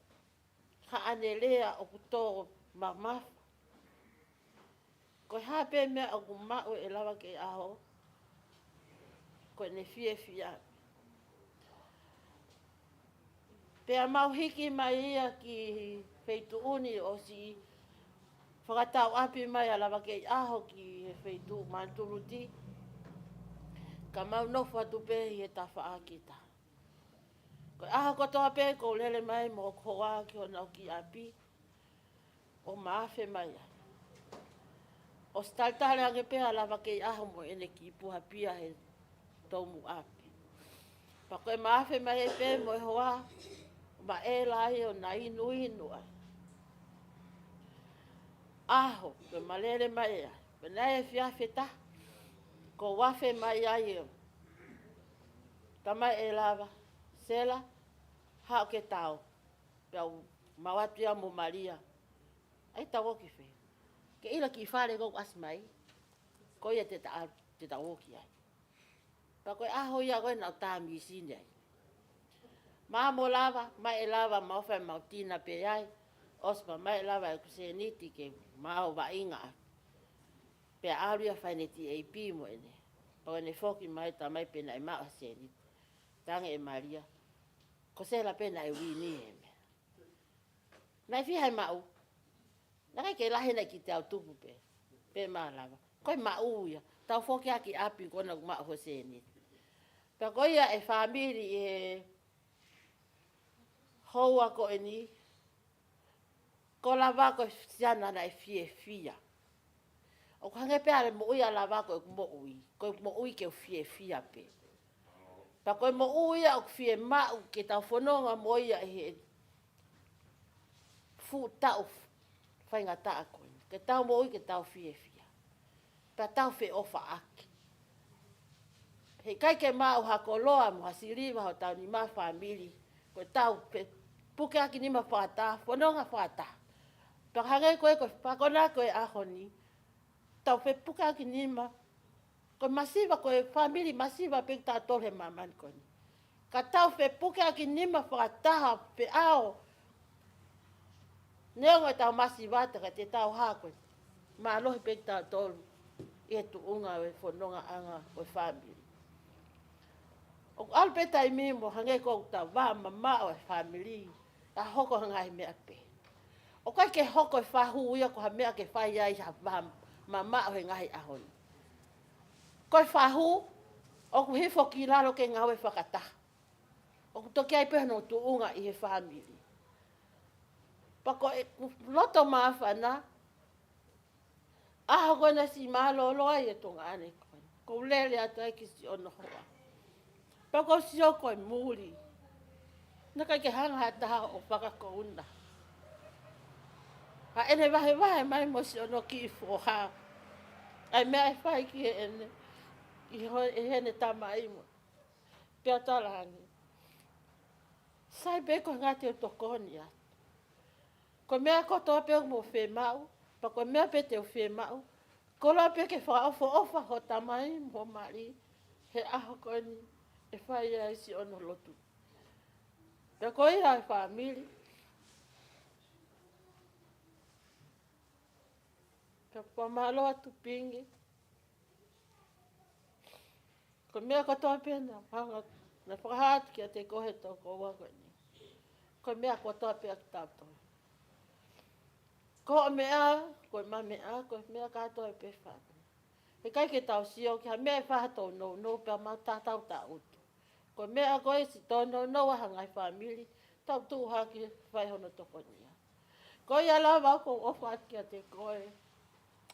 haʻane lea ʻoku tō mamafa. Ko e hā pē meʻa ʻoku maʻu ʻe lava ke ʻaho, ko ʻene fiefia. Pea mau hiki mai ia ki he feituʻu ni ʻosi fakatau ʻapi mai ʻa lava ke ʻaho ki he feituʻu Manutuluti. Ka mau nofo atu pē ʻi he tafaʻaki taha. Ko e ʻaho kotoa pē ko u lele mai mo hoku hoa ki honau kiʻi ʻapi ʻo ma afe mai ai. ʻOsi talitali ange pē ʻa lava ke ʻaho mo ʻene kiʻi puha pia he toumuʻa pē. Pea ko e ma afe mai ai pē mo e hoa, ma ʻela ai ʻo na inuinu ai. ʻAho, ko e ma lele mai ai, pea naʻe efiafi ʻe taha, ko u afe mai ai ʻo, tamai ʻe lava, Sela, haʻu ke tau. Pea u maʻu atu ia mo Malia. ʻAi, tau ō ki fē? Ke ʻilo ki fale ʻoku ʻasi mai. Ko ia te ta, te tau ō ki ai. Pea ko e ʻaho ia ko ē naʻa ku tā misini ai. Ma mo lava, ma ʻe lava, ma ō fai mau tina pē ai. ʻOsi pea ma ʻe lava ʻeku sēniti ke ma ō vaʻinga ai. Pea ʻalu ia fai ʻene T A P mo ʻene. Pea ko ʻene foki mai tamai pē naʻe maʻu ha sēniti. Tangi ʻe Malia. Ko Sela pē naʻe uini he meʻa. Naʻe fiha e maʻu. Naʻe ʻikai ke lahi naʻe kiʻi tau tupu pē. Pē ma lava. Ko e maʻu ia. Tau foki ʻaki ʻapi ko ena ʻoku maʻu ho sēniti. Pea ko ia e fāmili ʻi he houa ko eni. Ko Lava ko e siana naʻe fiefia. ʻOku hangē pē ʻa e moʻui ʻa Lava ko ʻeku moʻui. Ko ʻeku moʻui ke u fiefia pē. Pea ko e moʻui ia ʻoku fiemaʻu ke tau fononga mo ia ʻi he fuʻu taʻu faingataʻa ko eni. Ke tau moʻui ke tau fiefia. Pea tau feʻofaʻaki. He ʻikai ke maʻu ha koloa mo ha siliva hotau nima fāmili. Ko e tau fepukeʻaki nima fakataha, fononga fakataha. Pea hangē ko e, ko e fakona ko e ʻaho ni. Tau fepukeʻaki nima. Ko e masiva, ko e fāmili masiva pē kitautolu he māmani ko eni. Ka tau fepukeʻaki nima fakataha, feʻao. Neongo ʻetau masiva, ka te tau hā ko ē. mālohi pē kitautolu ʻi he tuʻunga ʻo e fonongaʻanga ʻo e fāmili. ʻOku ʻalu pē taimi mo hangē ʻoku tau vā mamaʻo e fāmili, ʻa hoko ha ngaahi meʻa pē. ʻOku ʻikai ke hoko e fahu ia ko ha meʻa ke fai ai ha vā mamaʻo he ngaahi ʻaho ni. Ko e fahu, ʻoku hifo ki lalo ke ngāue fakataha. ʻOku toki ʻi ai pē hono tuʻunga ʻi he fāmili. Pea ko e loto māfana, ʻaho ko ē naʻe siʻi mālōlō ai e tuongaʻane ko ē. Ko u lele atu ai ki siʻono hoa. Pea ko u sio ko e muli, naʻe ʻikai ke hanga ha taha ʻo fakakouna. Ka ʻene vahevahe mai mo siʻono kiʻi foha ʻa e meʻa ʻe fai ki heʻene, ki ho-, ʻe heʻene tamai mo. Pea talaange, sai pē ko e ngaahi te u tokoni atu. Ko e meʻa kotoa pē ʻoku mou fiemaʻu, pea ko e meʻa pē te u fiemaʻu, koloa pē ke fakaʻofoʻofa ho tamai mo ho mali he ʻaho ko eni ʻe fai ai siʻono lotu. Pea ko ia e fāmili. Pea fakamālō atu Pingi. Ko e meʻa kotoa pē naʻe faka-, naʻe fakahā atu kiate koe he toko ua ko eni. Ko e meʻa kotoa pē ʻa kitautolu. Ko hoʻo meʻa, ko ʻema meʻa, ko e meʻa kātoa pē fāmili. He ʻikai ke tau sio ki ha meʻa ʻe fai ha tōnounou pea mau tatau taʻutu. Ko e meʻa ko ē siʻi tōnounou ʻa ha ngaahi fāmili, tau tuʻu hake fai hono tokonia. Ko ia lava ʻoku ou ʻofa atu kiate koe.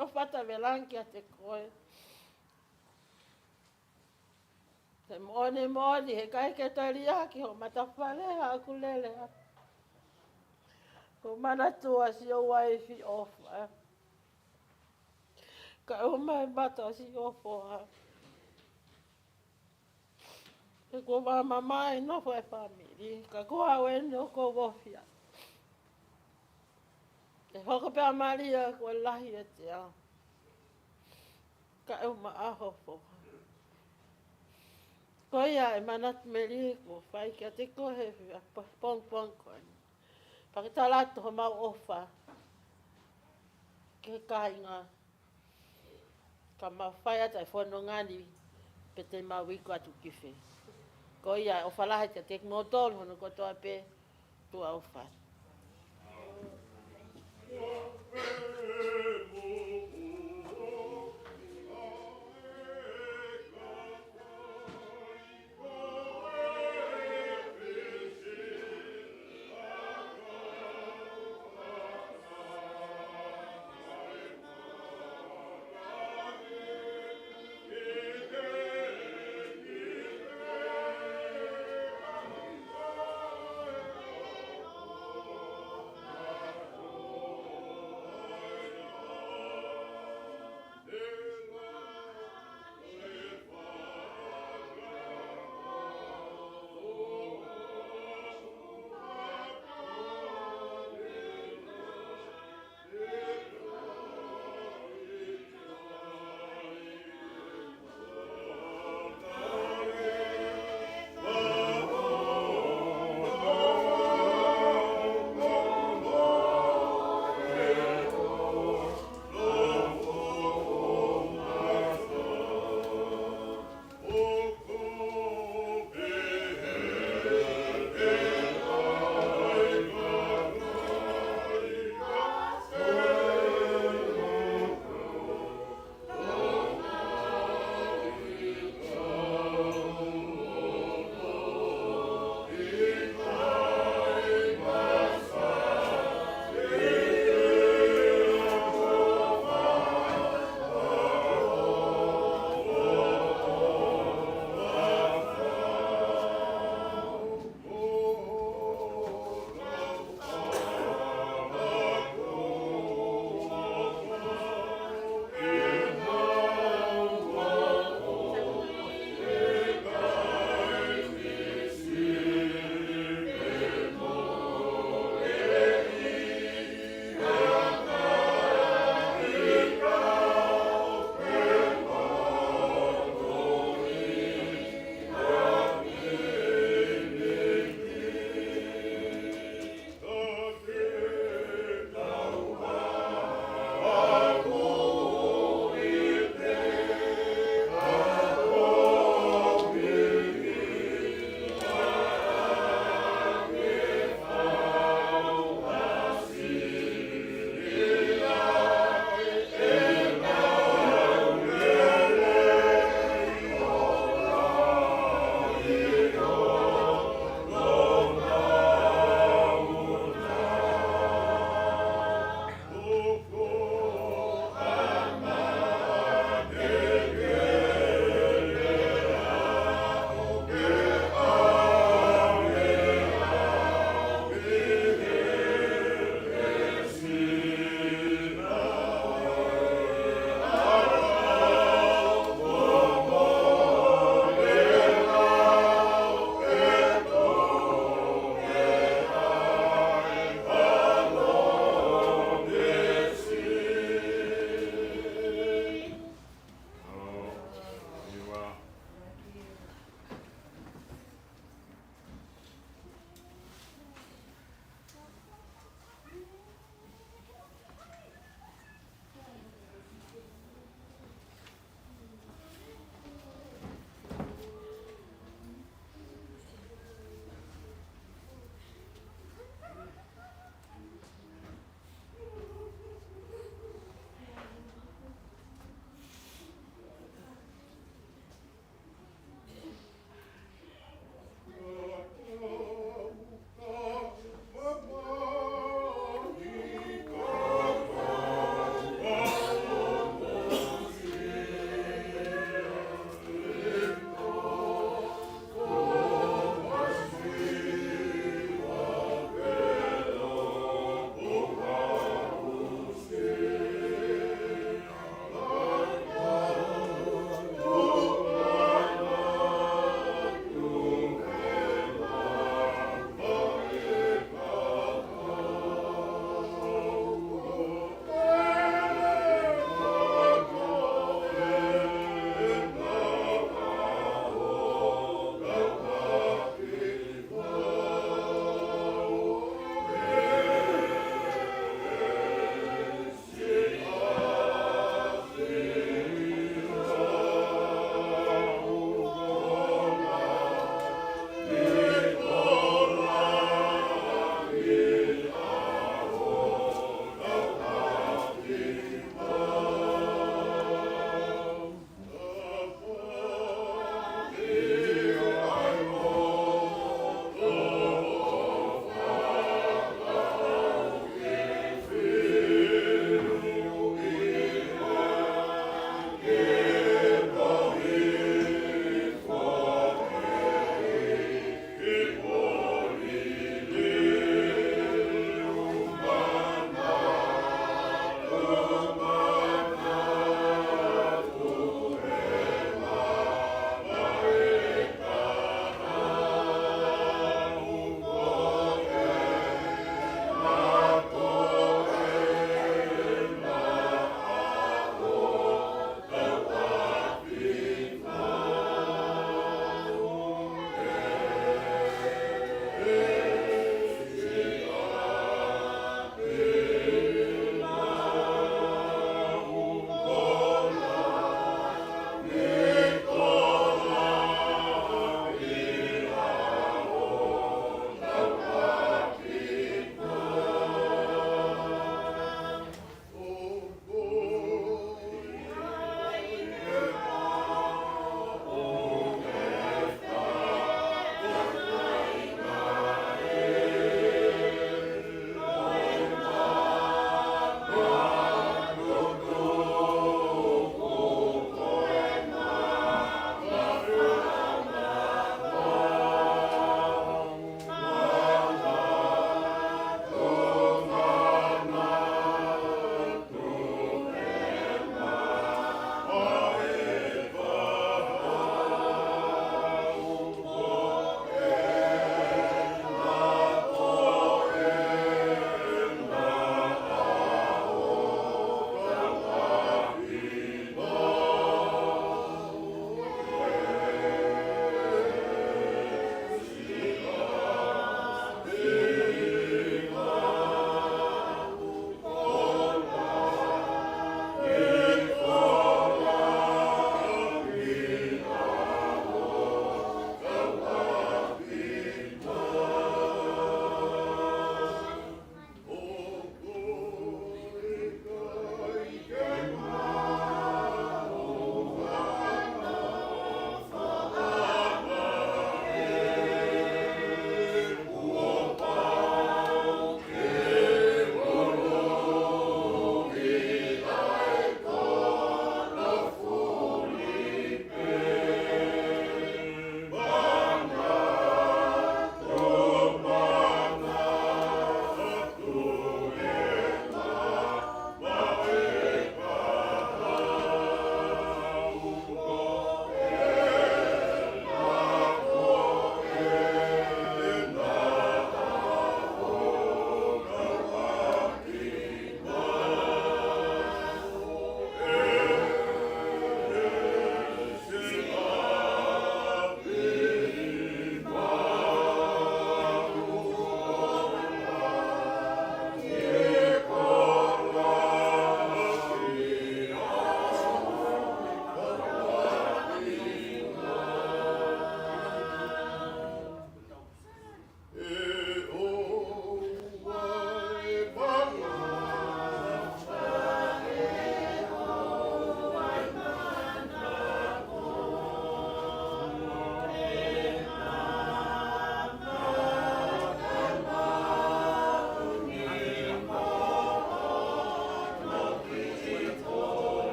ʻOfa tavelanga kiate koe. He moʻoni moʻoni, he ʻikai ke toe liʻaki ho matafale ʻa ʻeku lele. Ko u manatua siʻo uaifi ʻofa. Kae ʻuma e mata siʻo foha. He kuo vā mamaʻo e nofo e fāmili, ka ko au eni ʻoku ou ʻofa. ʻE hoko pē ʻa Malia ko e lahi e tea. Kae ʻuma ʻa ho foha. Ko ia e manatu meli kuo fai kiate koe he pongipongi ko eni. Pea ke tala atu homau ʻofa ki he kāinga. Ka mau fai atu e fononga ni, pea te mau iku atu ki fē. Ko ia e ʻofa lahi kiate kimoutolu hono kotoa pē, tuʻa ʻofa.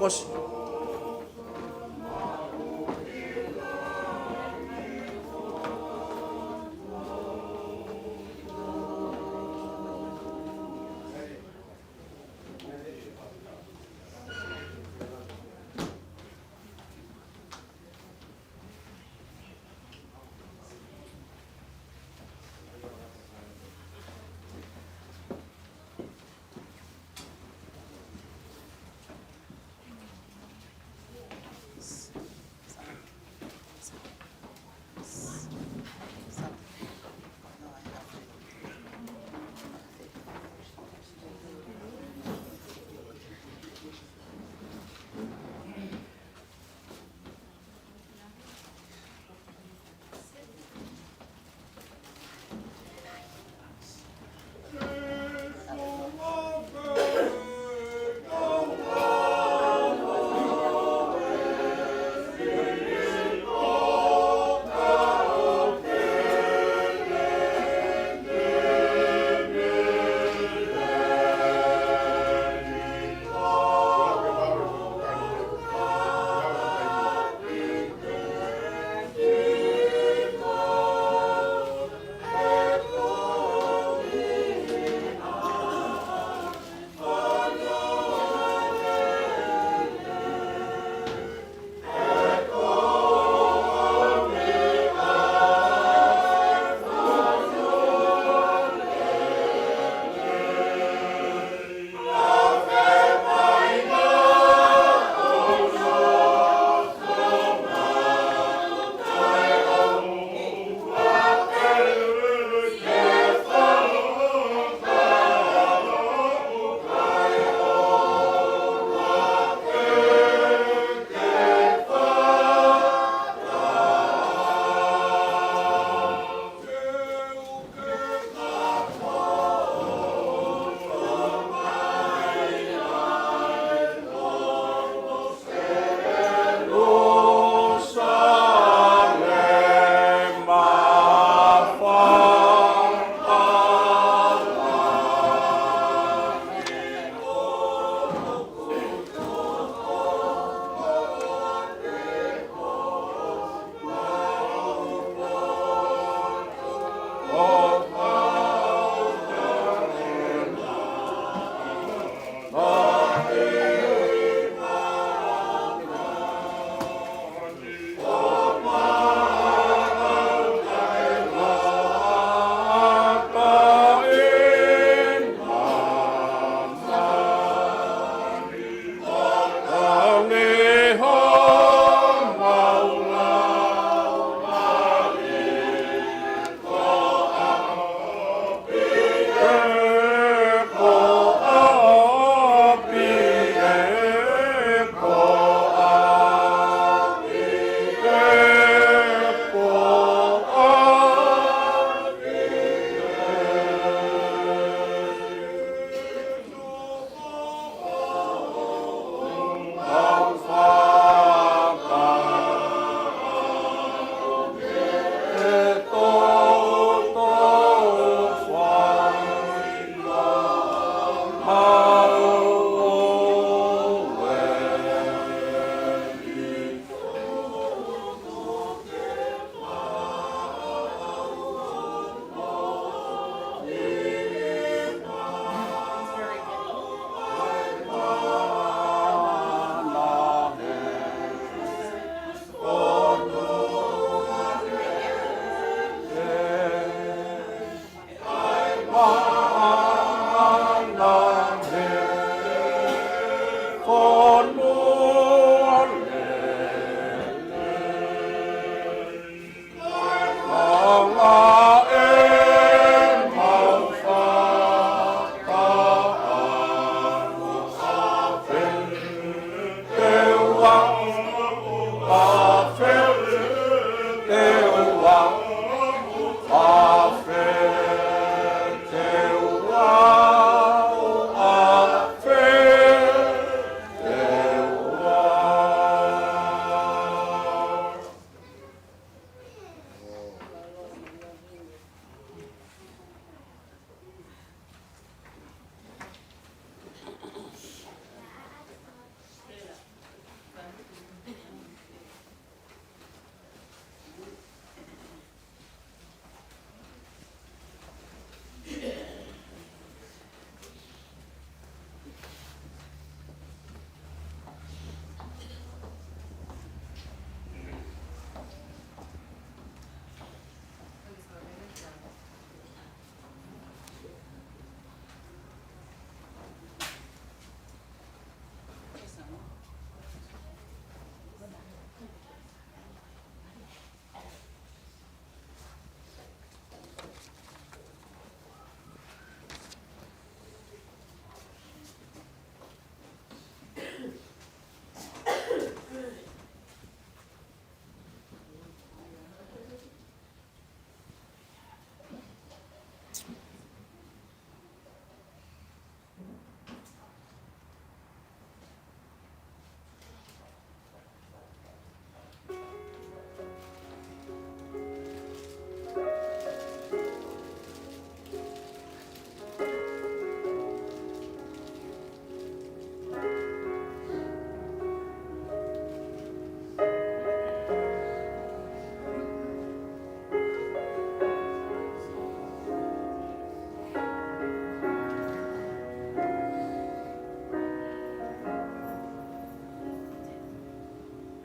Kosi.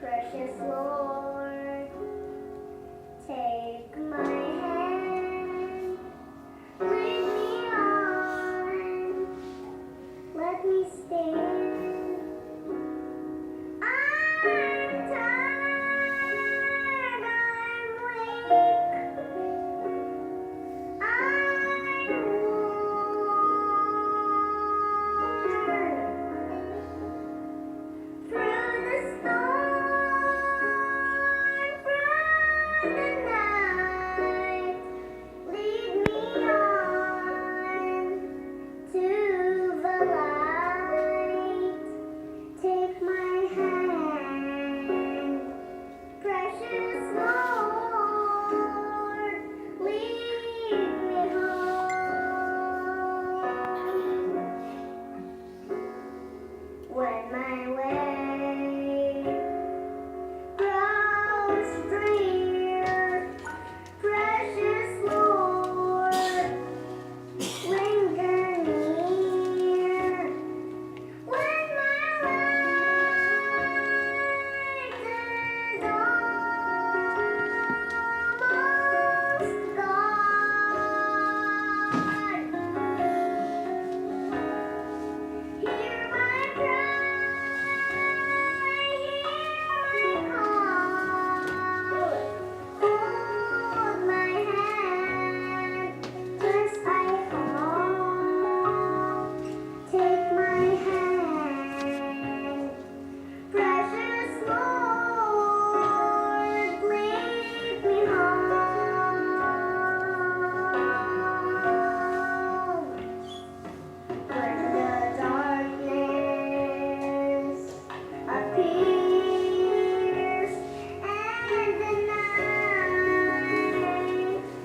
Precious Lord, take my hand, lead me on, let me stand. I'm tired, I'm weak, I'm worn. Through the storm, through the night, lead me on to the light. Take my hand, precious Lord, lead me home. When my way grows drear, precious Lord, linger near. When my light is almost gone, hear my cry, hear my call. Hold my hand, lest I fall. Take my hand, precious Lord, lead me home. When the darkness appears and the night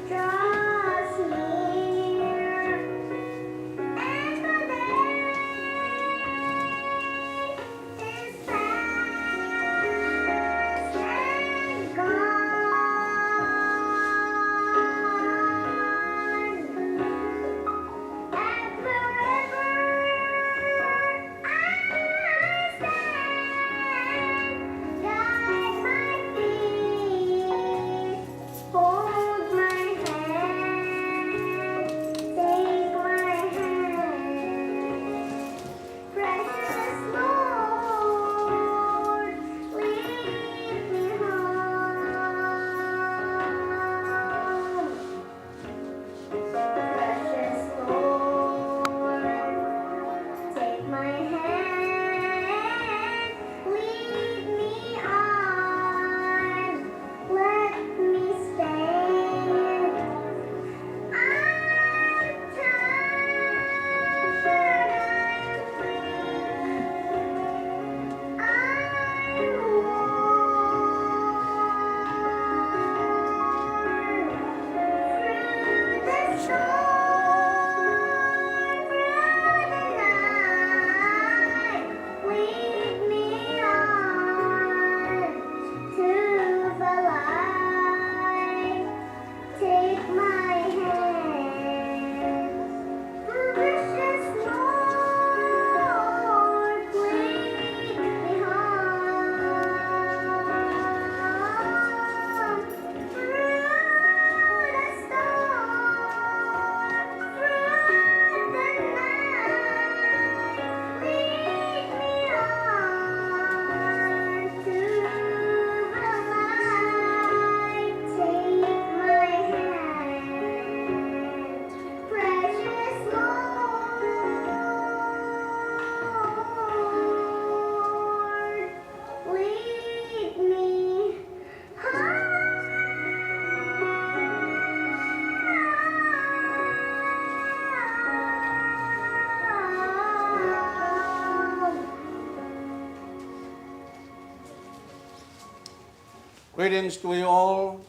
draws near, and the day is past and gone. And wherever I stand, guide my feet, hold my hand, take my hand. Precious Lord, lead me home. Precious Lord, take my hand, lead me on. Let me stand. I'm tired, I'm weak, I'm worn. Through the storm, through the night, lead me on to the light. Take my hand, precious Lord, lead me home. Through the storm, through the night, lead me on to the light. Take my hand, precious Lord, lead me home. Greetings to you all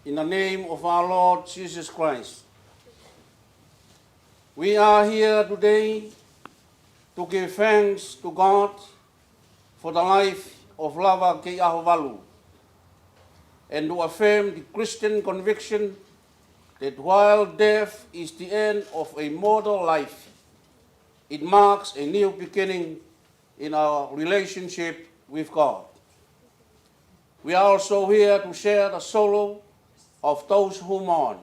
in the name of our Lord Jesus Christ. We are here today to give thanks to God for the life of Lava Keiʻahovalu and to affirm the Christian conviction that while death is the end of a mortal life, it marks a new beginning in our relationship with God. We are also here to share the sorrow of those who mourn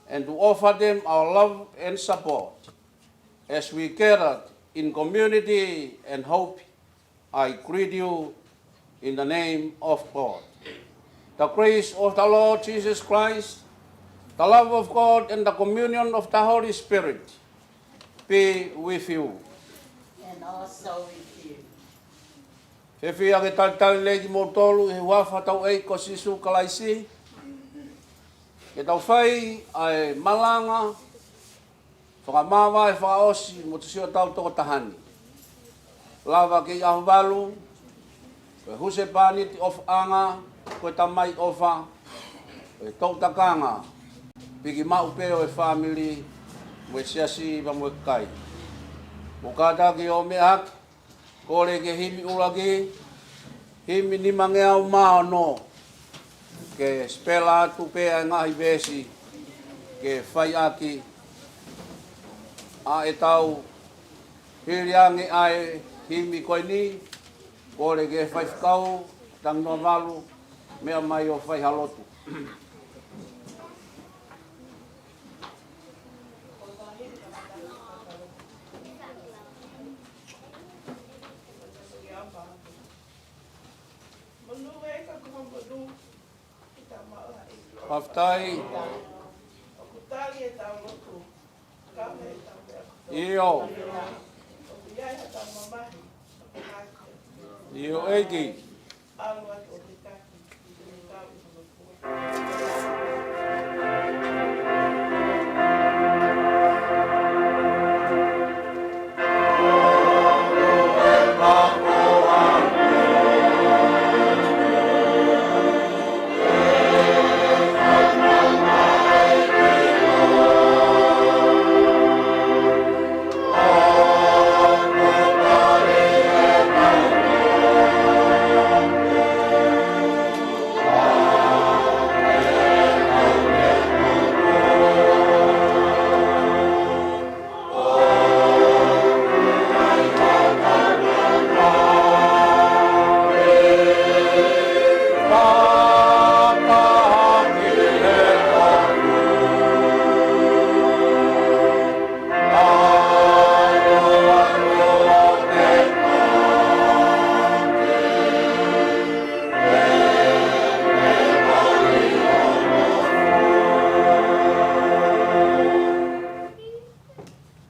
and to offer them our love and support. As we gathered in community and hope, I greet you in the name of God. The grace of the Lord Jesus Christ, the love of God, and the communion of the Holy Spirit be with you. And also with you. Fiefia ke talitali lelei kimoutolu ʻi he huafa ʻo hotau ʻEiki ko Sīsū Kalaisi. Ke tau fai ʻa e malanga fakamāvae fakaʻosi mo e sio ʻetau tokotaha ni. Lava ke ʻi ʻaho valu, ko e husepāniti ʻofaʻanga, ko e tamai ʻofa, ko e toʻu takanga, piki maʻu pē ʻo e fāmili, mo e siasi, pea mo e kakai. Mou kātaki ʻo meʻa hake, kole ki he himi ʻuluaki, himi nimangeau mā ono, ke spell atu pē ʻa e ngaahi veesi, ke fai ʻaki ʻa ʻetau hili ange ʻa e himi ko eni, kole ki he faifekau, Tanginoa Valu, meʻa mai ʻo fai ha lotu. Fakafetaʻi. ʻIo. ʻIo, ʻEiki.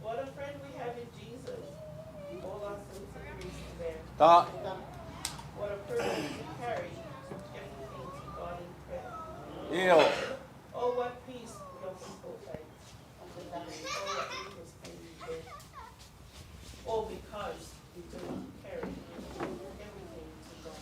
What a friend we have in Jesus. All our sins and griefs to bear. Ta. What a privilege to carry everything to God in prayer. ʻIo. Oh, what peace we often proclaim. Oh, what angels sing in prayer. All because we do not carry everything to God.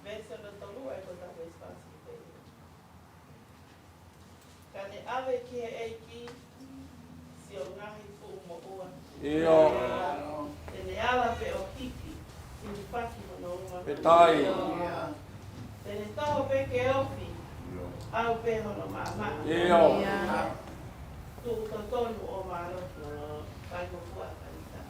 Veesi hono tolu ʻa e ko e tau veesi fāsiti pē. Ka ne ʻave ki he ʻEiki siʻo ngaahi fuʻu moʻua. ʻIo. Te ne ala pē ʻo hiki, hinifaki hono uma. Fakafetaʻi. Te ne toho pē ke ofi, ʻio, ʻau pē hono maʻamaʻa. ʻIo. Tuʻu totonu ʻo mālohi, fai mo fua kalita.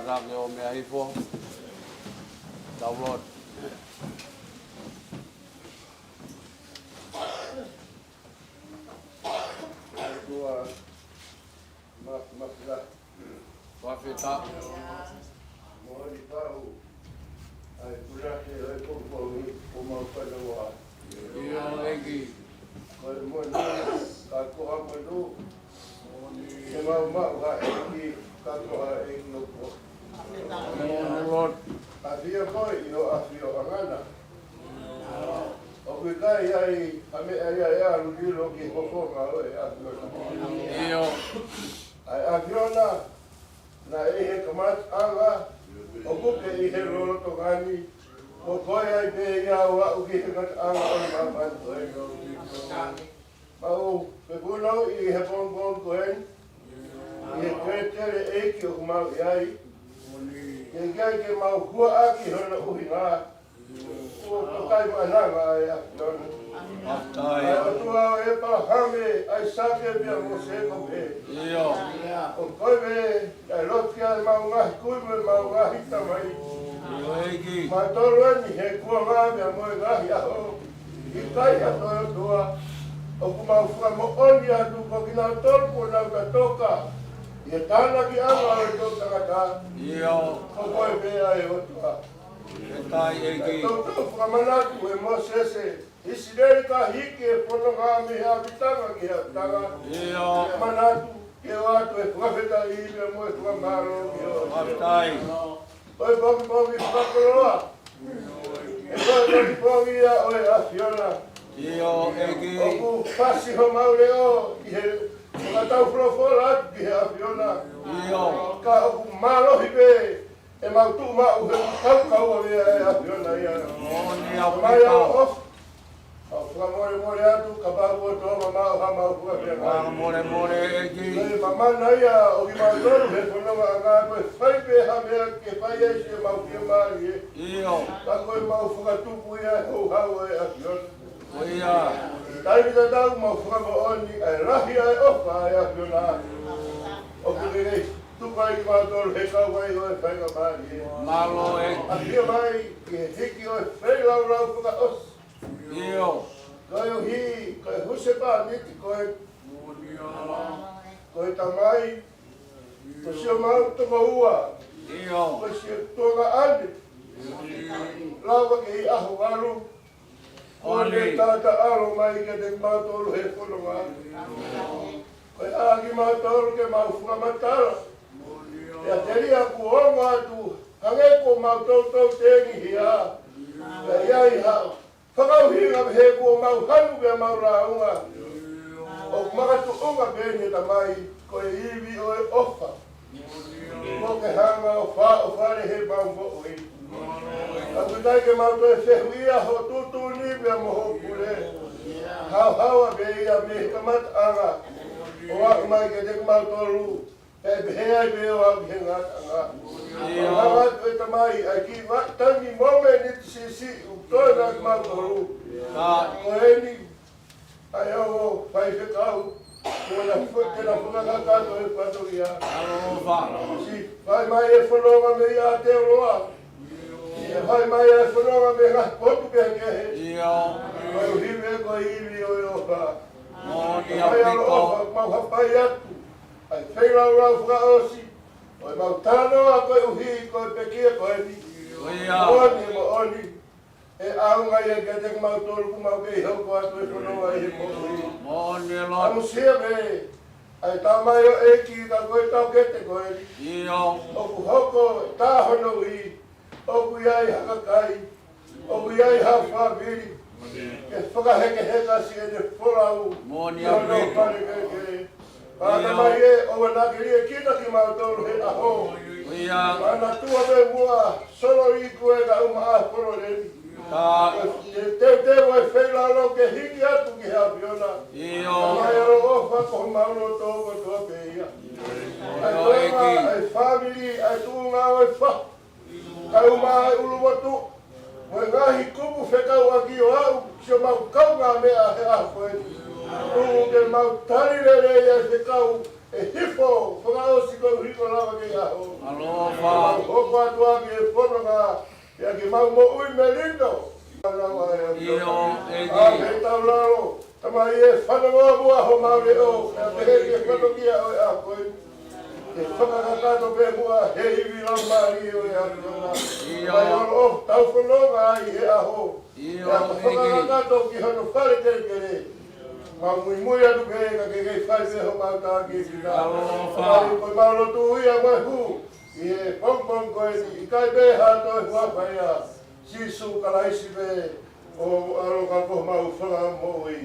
Lake ʻo mea hifo. Tau lotu. ʻOtua, ma-, ma-, Fakafetaʻi. Moʻoni pau ʻa e punake ʻo e pongipongi ʻoku mau fanongo ai. ʻIo ʻEiki. Ko e monū, ka ko ha monū. Ke mau maʻu ha ʻEiki, ka ko ha ʻEiki ʻoku. Moʻoni Lord. ʻAfio koe ʻi ho ʻafioʻanga na. ʻOku ʻikai ʻi ai ha meʻa ia ʻe ʻalu lilo ki he fofonga ʻo e ʻAfiona. ʻIo. ʻA e ʻAfiona, naʻe ʻi he kamataʻanga, ʻoku ke ʻi he lolotonga ni, ko koe ai pē ia ʻo aʻu ki he ngataʻanga ʻo e māmani ko eni. Mau fepuna ʻi he pongipongi ko eni, ʻi he kelekele ʻEiki ʻoku mau ʻi ai. Ke ʻikai ke mau huaʻaki hono ʻuhinga, kuo tokai maʻananga ʻa e ʻAfiona. Fakafetaʻi. ʻA e ʻOtua ʻo ʻĒpalahame, ʻAisake pea mo Sēkope. ʻIo. ʻO koe pē, ʻa e loki ʻa ʻemau ngaahi kui mo ʻemau ngaahi tamai. ʻIo ʻEiki. Mautolu eni he kuonga pea mo e ngaahi ʻaho. ʻIkai ha toe ʻOtua, ʻoku mau fakamoʻoni atu ko kinautolu kuo nau tatoka ʻi he tānakiʻanga ʻo e toʻutangata. ʻIo. Ko koe pē ʻa e ʻOtua. Fakafetaʻi ʻEiki. Toutou fakamanatu ʻe Mōsese, ʻIsileli ka hiki e fononga mei he ʻapitanga ki he ʻapitanga. ʻIo. Manatu ke ʻoatu e fakafetaʻi pea mo e fakamālō ki ho. Fakafetaʻi. Ko e pongipongi fakakoloa. Ko e pongipongi ia ʻo e ʻAfiona. ʻIo ʻEiki. ʻOku fasi homau leʻo ʻi he fakataufolofola atu ki he ʻAfiona. ʻIo. Ka ʻoku mālohi pē ʻemau tuʻu maʻu he ʻoku kau kau ʻa e ʻAfiona ia. Moʻoni ʻa e ʻOtua. Mai ʻo ʻofa. ʻOku fakamolemole atu kapau kuo tō mamaʻo haʻamau fakafeangai. Fakamolemole ʻEiki. Ko e mamana ia ʻo kimautolu he fonongaʻanga, ko e fai pē ha meʻa ke fai ai siʻemau fiemālie. ʻIo. Ka ko ʻemau fakatupu ia he houhau ʻa e ʻAfiona. Ko ia. Taimi tatau mau fakamoʻoni ʻa e lahi ʻa e ʻofa ʻa e ʻAfiona. ʻOku ke kei tuku ai kimautolu he kauvai ʻo e faingamālie. Mālō ʻEiki. ʻAfio mai ki he hiki ʻo e feilaulau fakaʻosi. ʻIo. Koeʻuhi ko e husepāniti ko e, ko e tamai, ko siʻomau tokoua, ʻio, ko siʻi tuongaʻane, lava ke ʻi ʻaho valu, ʻo ne, ʻio, taʻataʻalo mai kiate kimautolu he fononga. Ko ia kimautolu ke mau fakamatala. Pea telia kuo ongo atu, hangē kuo mau toutou tengihia. Pea ʻi ai ha fakaʻuhinga pehē kuo mau hanu pea mau lāunga. ʻOku makatuʻunga pē eni Tamai, ko e ivi ʻo e ʻofa. Kuo ke hanga ʻo fāʻofale he mau moʻui. Ka ʻoku ʻikai ke mau toe fehuʻia ho tuʻutuʻuni pea mo ho pule. Haohaoa pē ia mei he kamataʻanga ʻo aʻu mai kiate kimautolu. Pea pehē ai pē ʻo aʻu ki he ngataʻanga. ʻIo. Hanga atu ʻe Tamai ʻa e kiʻi vaʻa taimi, mōmeniti siʻisiʻi ʻoku toe maʻa kimautolu. Ka ko eni ʻa e ongo faifekau, kuo na fo-, ke na fakakakato e fatongia. ʻAloʻofa. Siʻi fai mai e fononga mei Aotearoa. Siʻi fai mai e fononga mei he ngaahi potu kehekehe. ʻIo. Koeʻuhi pē ko e ivi ʻo e ʻofa. Moʻoni ʻa e ʻAfio. ʻOfa, mau hapai atu ʻa e feilaulau fakaʻosi ʻo ʻemau talanoa koeʻuhi ko e pekia ko eni. Ko ia. Moʻoni, moʻoni. ʻE ʻaonga ia kiate kimautolu ʻoku mau kei hoko atu e fononga ʻi he moʻui. Moʻoni Lord. ʻAmusia pē ʻa e tamaioʻeiki ka ko e taukete ko eni. ʻIo. ʻOku hoko e tā hono ui. ʻOku ʻi ai ha kakai, ʻoku ʻi ai ha fāmili ke fakahekeheka siʻene folau. Moʻoni ʻa e ʻAfio. Pale kelekele. Pea ʻio. Tamai ē, ʻoua naʻa ke liʻekina kimautolu he ʻaho. ʻIo. Manatua pē muʻa, solo i koe ka uma a solo leni. Ka. Te, te, te ʻoua e feilaulau ke hiki atu ki he ʻAfiona. ʻIo. Tamai ʻaloʻofa, ko homau loto kotoa pē ia. ʻIo, ʻEiki. ʻA e fāmili, ʻa e tuʻunga ʻo e fahu. Kae ʻumaʻā e ʻulumotuʻa mo e ngaahi kupu fekauʻaki ʻo aʻu siʻomau kaungāmeʻa he ʻaho ko eni. Tuku ke mau tali lelei ʻa e fekau ʻE hifo, fakaʻosi koeʻuhi ko e lava ke ʻaho. ʻAlofa. Hoko atu ʻa e fononga, ʻa e mau moʻui melino. ʻIo, ʻEiki. ʻA e taulalo, Tamai ʻe fanongo muʻa homau leʻo, ʻa e pehē ke fanongo kia ʻoe ʻa koe. ʻE fakakakato pē muʻa he ivi laumālie ʻo e ʻAfiona. ʻIo. Tamai ʻoku tau fononga ai he ʻaho. ʻIo, ʻEiki. Fakakakato ki hono fale kelekele. Mau muimui atu pē ka ke kei fai pē homau tākiekina. ʻAlofa. Tamai ko e mau lotu ia mai hū. ʻI he pongipongi ko eni, ʻikai pē ha toe huafa ia. Sīsū Kalaisi pē, ʻo ʻaloka ko homau fakamoʻui.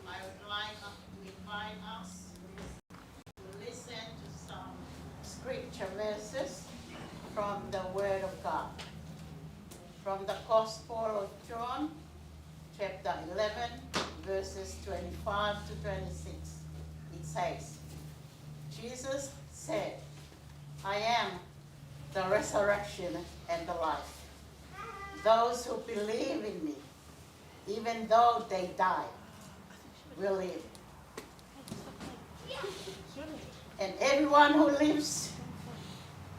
I would like to invite us to listen to some scripture verses from the Word of God. From the Gospel of John, chapter eleven, verses twenty-five to twenty-six. It says, Jesus said, "I am the resurrection and the life. Those who believe in me, even though they die, will live. And everyone who lives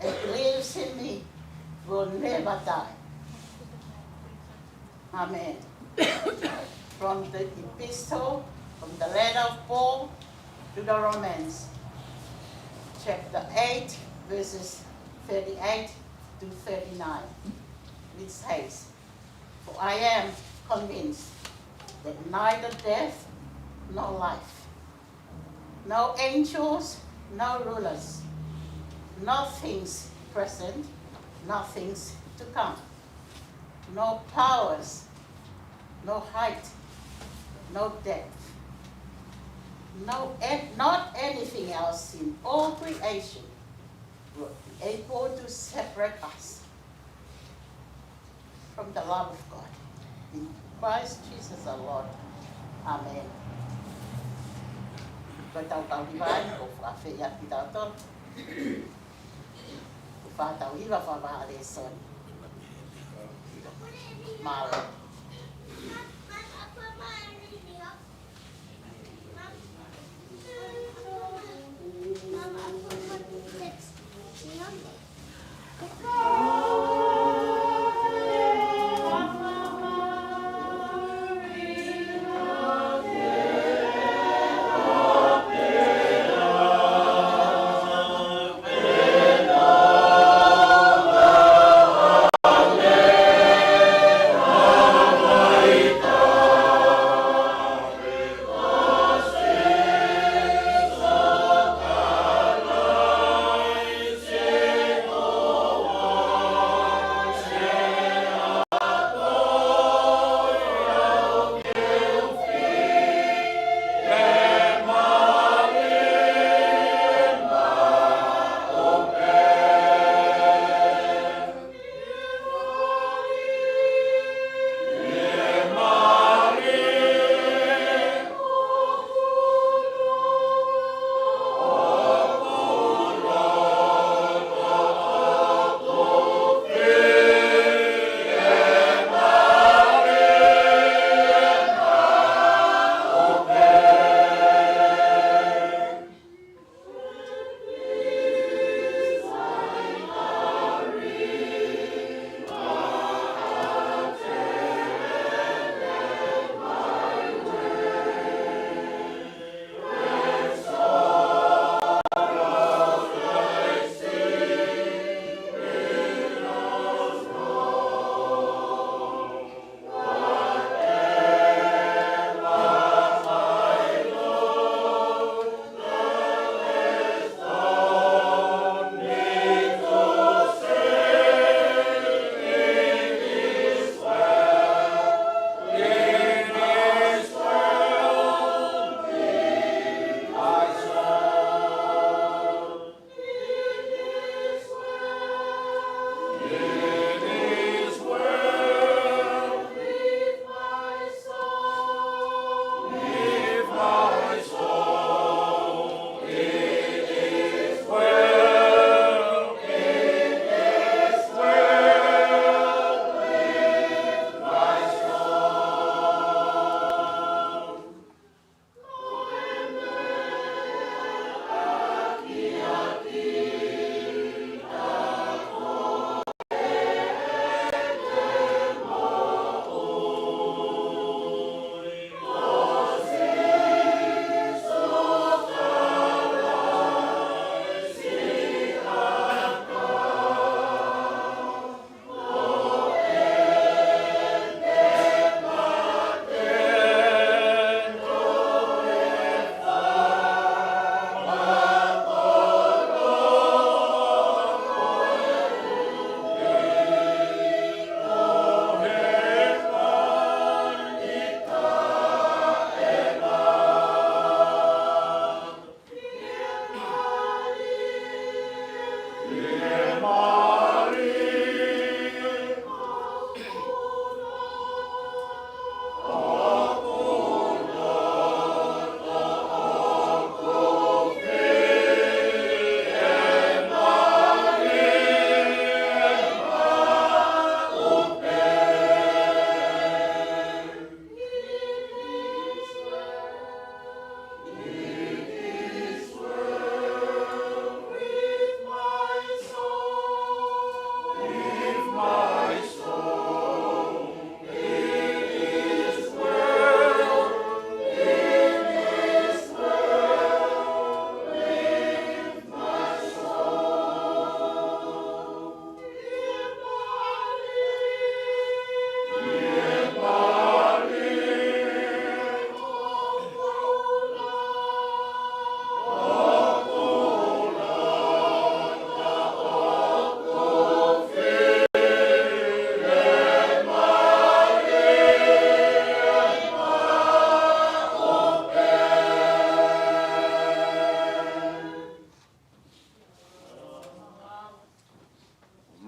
and believes in me will never die." Amen. From the epistle, from the letter of Paul to the Romans, chapter eight, verses thirty-eight to thirty-nine, which says, "For I am convinced that neither death nor life, no angels, no rulers, no things present, no things to come, no powers, no height, no depth, no, an-, not anything else in all creation will be able to separate us from the love of God in Christ Jesus our Lord." Amen. Ko e tau kau hiva eni ʻoku fakafeʻiloaki kitautolu. ʻOku Pea tau hiva fakavahaʻa lēsoni. Mālō.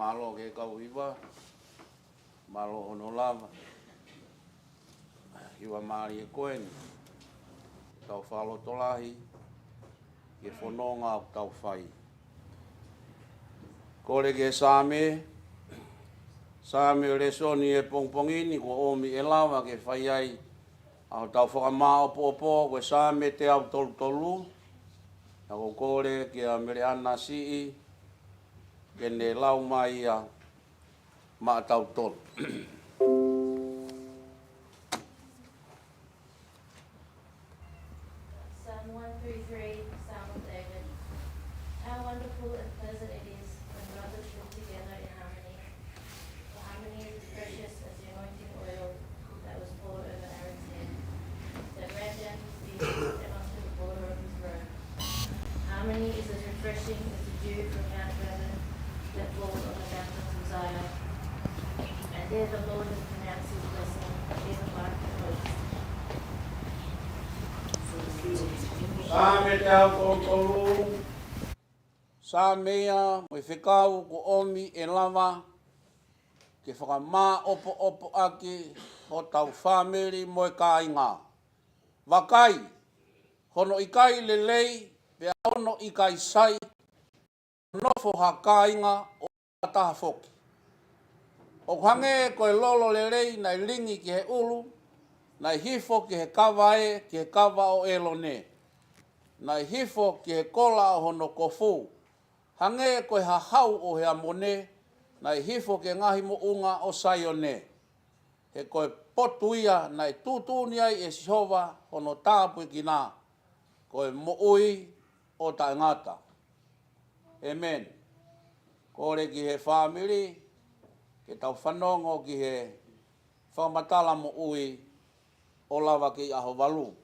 Mālō ki he kau hiva, mālō hono lava. Hiva mālie ko eni. Tau fakalotolahi ki he fononga ʻoku tau fai. Kole ki he Saame, Saame ʻo e lēsoni he pongipongi ni kuo ʻomi ʻe lava ke fai ai ʻa hotau fakamāʻopoʻopo, ko e Saame teau tolu tolu. Naʻa ku kole kia Meleana Siʻi ke ne lau mai ia maʻatautolu. Psalm one three three, Psalm of David. How wonderful and pleasant it is when brothers live together in harmony. For harmony is as precious as the anointing oil that was poured over Aaron's head, that ran down his beard and onto the border of his robe. Harmony is as refreshing as the dew from Mount Hermon that falls on the mountains of Zion. And there the Lord has pronounced his blessing, even life and hope. Saame teau tolu tolu. Saame ia mo e fekau kuo ʻomi ʻe lava ke fakamāʻopoʻopo ʻaki hotau fāmili mo e kāinga. Vakai, hono ʻikai lelei, pea hono ʻikai sai, nofo ha kāinga ʻo fakataha foki. ʻOku hangē ko e lolo lelei naʻe lingi ki he ʻulu, naʻe hifo ki he kava ē, ki he kava ʻo ʻĒlone. Naʻe hifo ki he kola ʻo hono kofu. Hangē ko e hahau ʻo Heamone, naʻe hifo ki he ngaahi moʻunga ʻo Saione. He ko e potu ia naʻe tuʻutuʻuni ai ʻe Sihova hono tāpuekina, ko e moʻui ʻo taʻengata. ʻĒmeni. Kole ki he fāmili ke tau fanongo ki he fakamatala moʻui ʻo lava ki he ʻaho valu.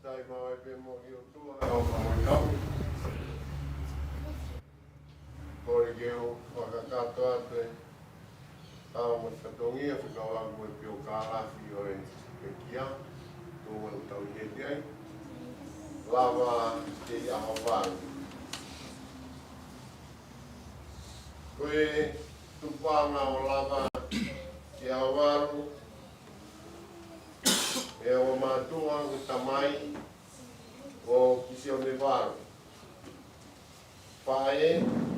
Fakafetaʻi maʻu ai pē mo e ʻOtua, ʻa e Fakamoʻui. Kole ke u fakakakato atu e tau mo e fatongia fekauʻaki mo e piokalafi ʻo e pekia, tuʻunga ʻoku tau ʻi heni ai. Lava ki he ʻaho valu. Ko e tupuʻanga ʻo Lava ki he ʻaho valu, ʻe ʻo mātuʻa ko e tamai ko Kisione Valu. Faʻē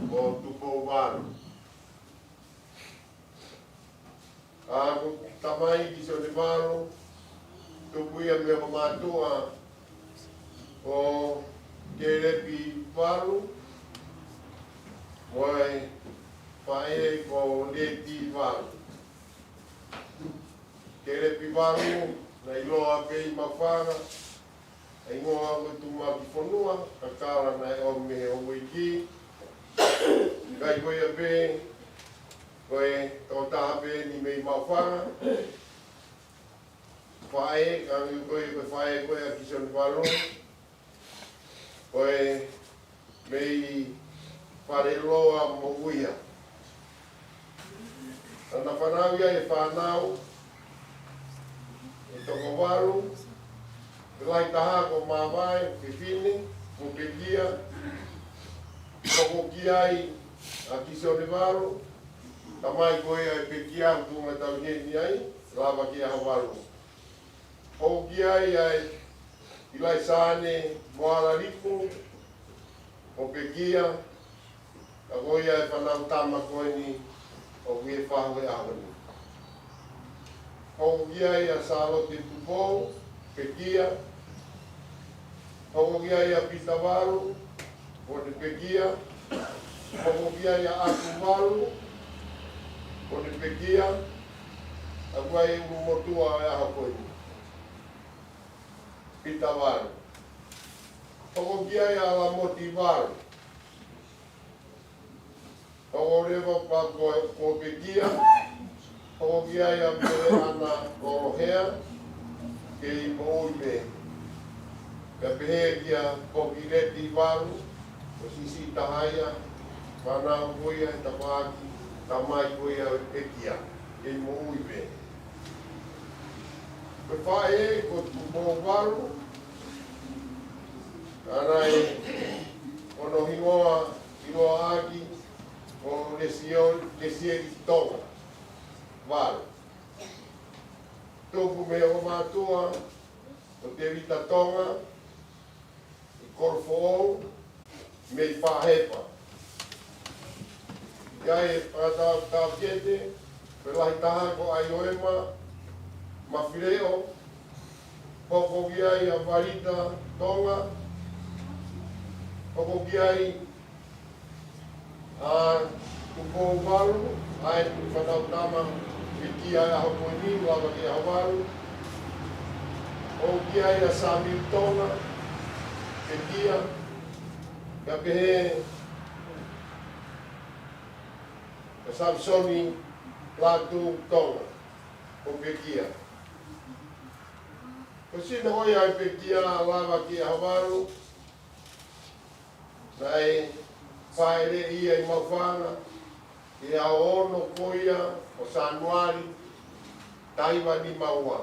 ko Tupou Valu. ʻA, ko e tamai Kisione Valu, tupu ia mei he mātuʻa ko Kelepi Valu, mo e faʻē ko Leti Valu. Kelepi Valu, naʻe ʻiloa pē ʻi Maʻufanga, ʻa e hingoa ko Tumakifonua, kakala naʻe ʻomi mei he houʻeiki. Kae ko ia pē, ko e tokotaha pē eni mei Maʻufanga. Faʻē, ka ngi ko e, ko e faʻē ko ē ʻa Kisione Valu. Ko e mei Faleloa mo Uia. Naʻa na fanauʻi ai e fānau ʻe toko valu, ʻi he lahi taha ko Māvae, fefine, mo Pekia. Hoko ki ai ʻa Kisione Valu, tamai ko ia ʻo e pekia ʻoku tau ʻi heni ai, lava ki he ʻaho valu. Hoko ki ai ʻa e ʻIlaisaane Moalaliku, mo pekia, ka ko ia e fānau tama ko eni ʻoku ʻi he fahu he ʻaho ni. Hoko ki ai ʻa Sālote Tupou, pekia. Hoko ki ai ʻa Pita Valu, mo e pekia. Hoko ki ai ʻa ʻAku Valu, mo e pekia. ʻA ia ko e ʻulumotuʻa ʻo e ʻaho ko eni. Pita Valu. Hoko ki ai ʻa Lamoti Valu. Hoko leva pea ko, ko pekia. Hoko ki ai ʻa Meleana Lolohea, kei moʻui pē. Pea pehē kia Pokileti Valu, ko e siʻisiʻi taha ia, fānau ko ia ʻe tapaʻaki, tamai ko ia ʻo e pekia, kei moʻui pē. Ko e faʻē ko Tupou Valu, ʻa ia naʻe ʻi hono hingoa, hingoa ʻaki, Ko Lesioli, Lesieli Tonga. Valu. Tupu mei he ongo mātuʻa, ko Tevita Tonga, ʻi Kolofoʻou, mei Pāhepa. ʻI ai e fānau taʻokete, ko e lahi taha ko ʻAioema Mafileʻo, hoko ki ai ʻa Valita Tonga, hoko ki ai ʻa Tupou Valu, ʻa e fānau tama, pekia he ʻaho ko eni, lava ki he ʻaho valu. Hoko ki ai ʻa Sami Tonga, pekia, kae pehē ʻa Samisoni Lātū Tonga, ʻo pekia. Ko e sino ko ia ʻa e pekia lava ki he ʻaho valu, naʻe fāʻeleʻi ia ʻi Maʻufanga, ʻi he ʻaho ono ko ia ʻo Sānuali, taha hiva nima ua.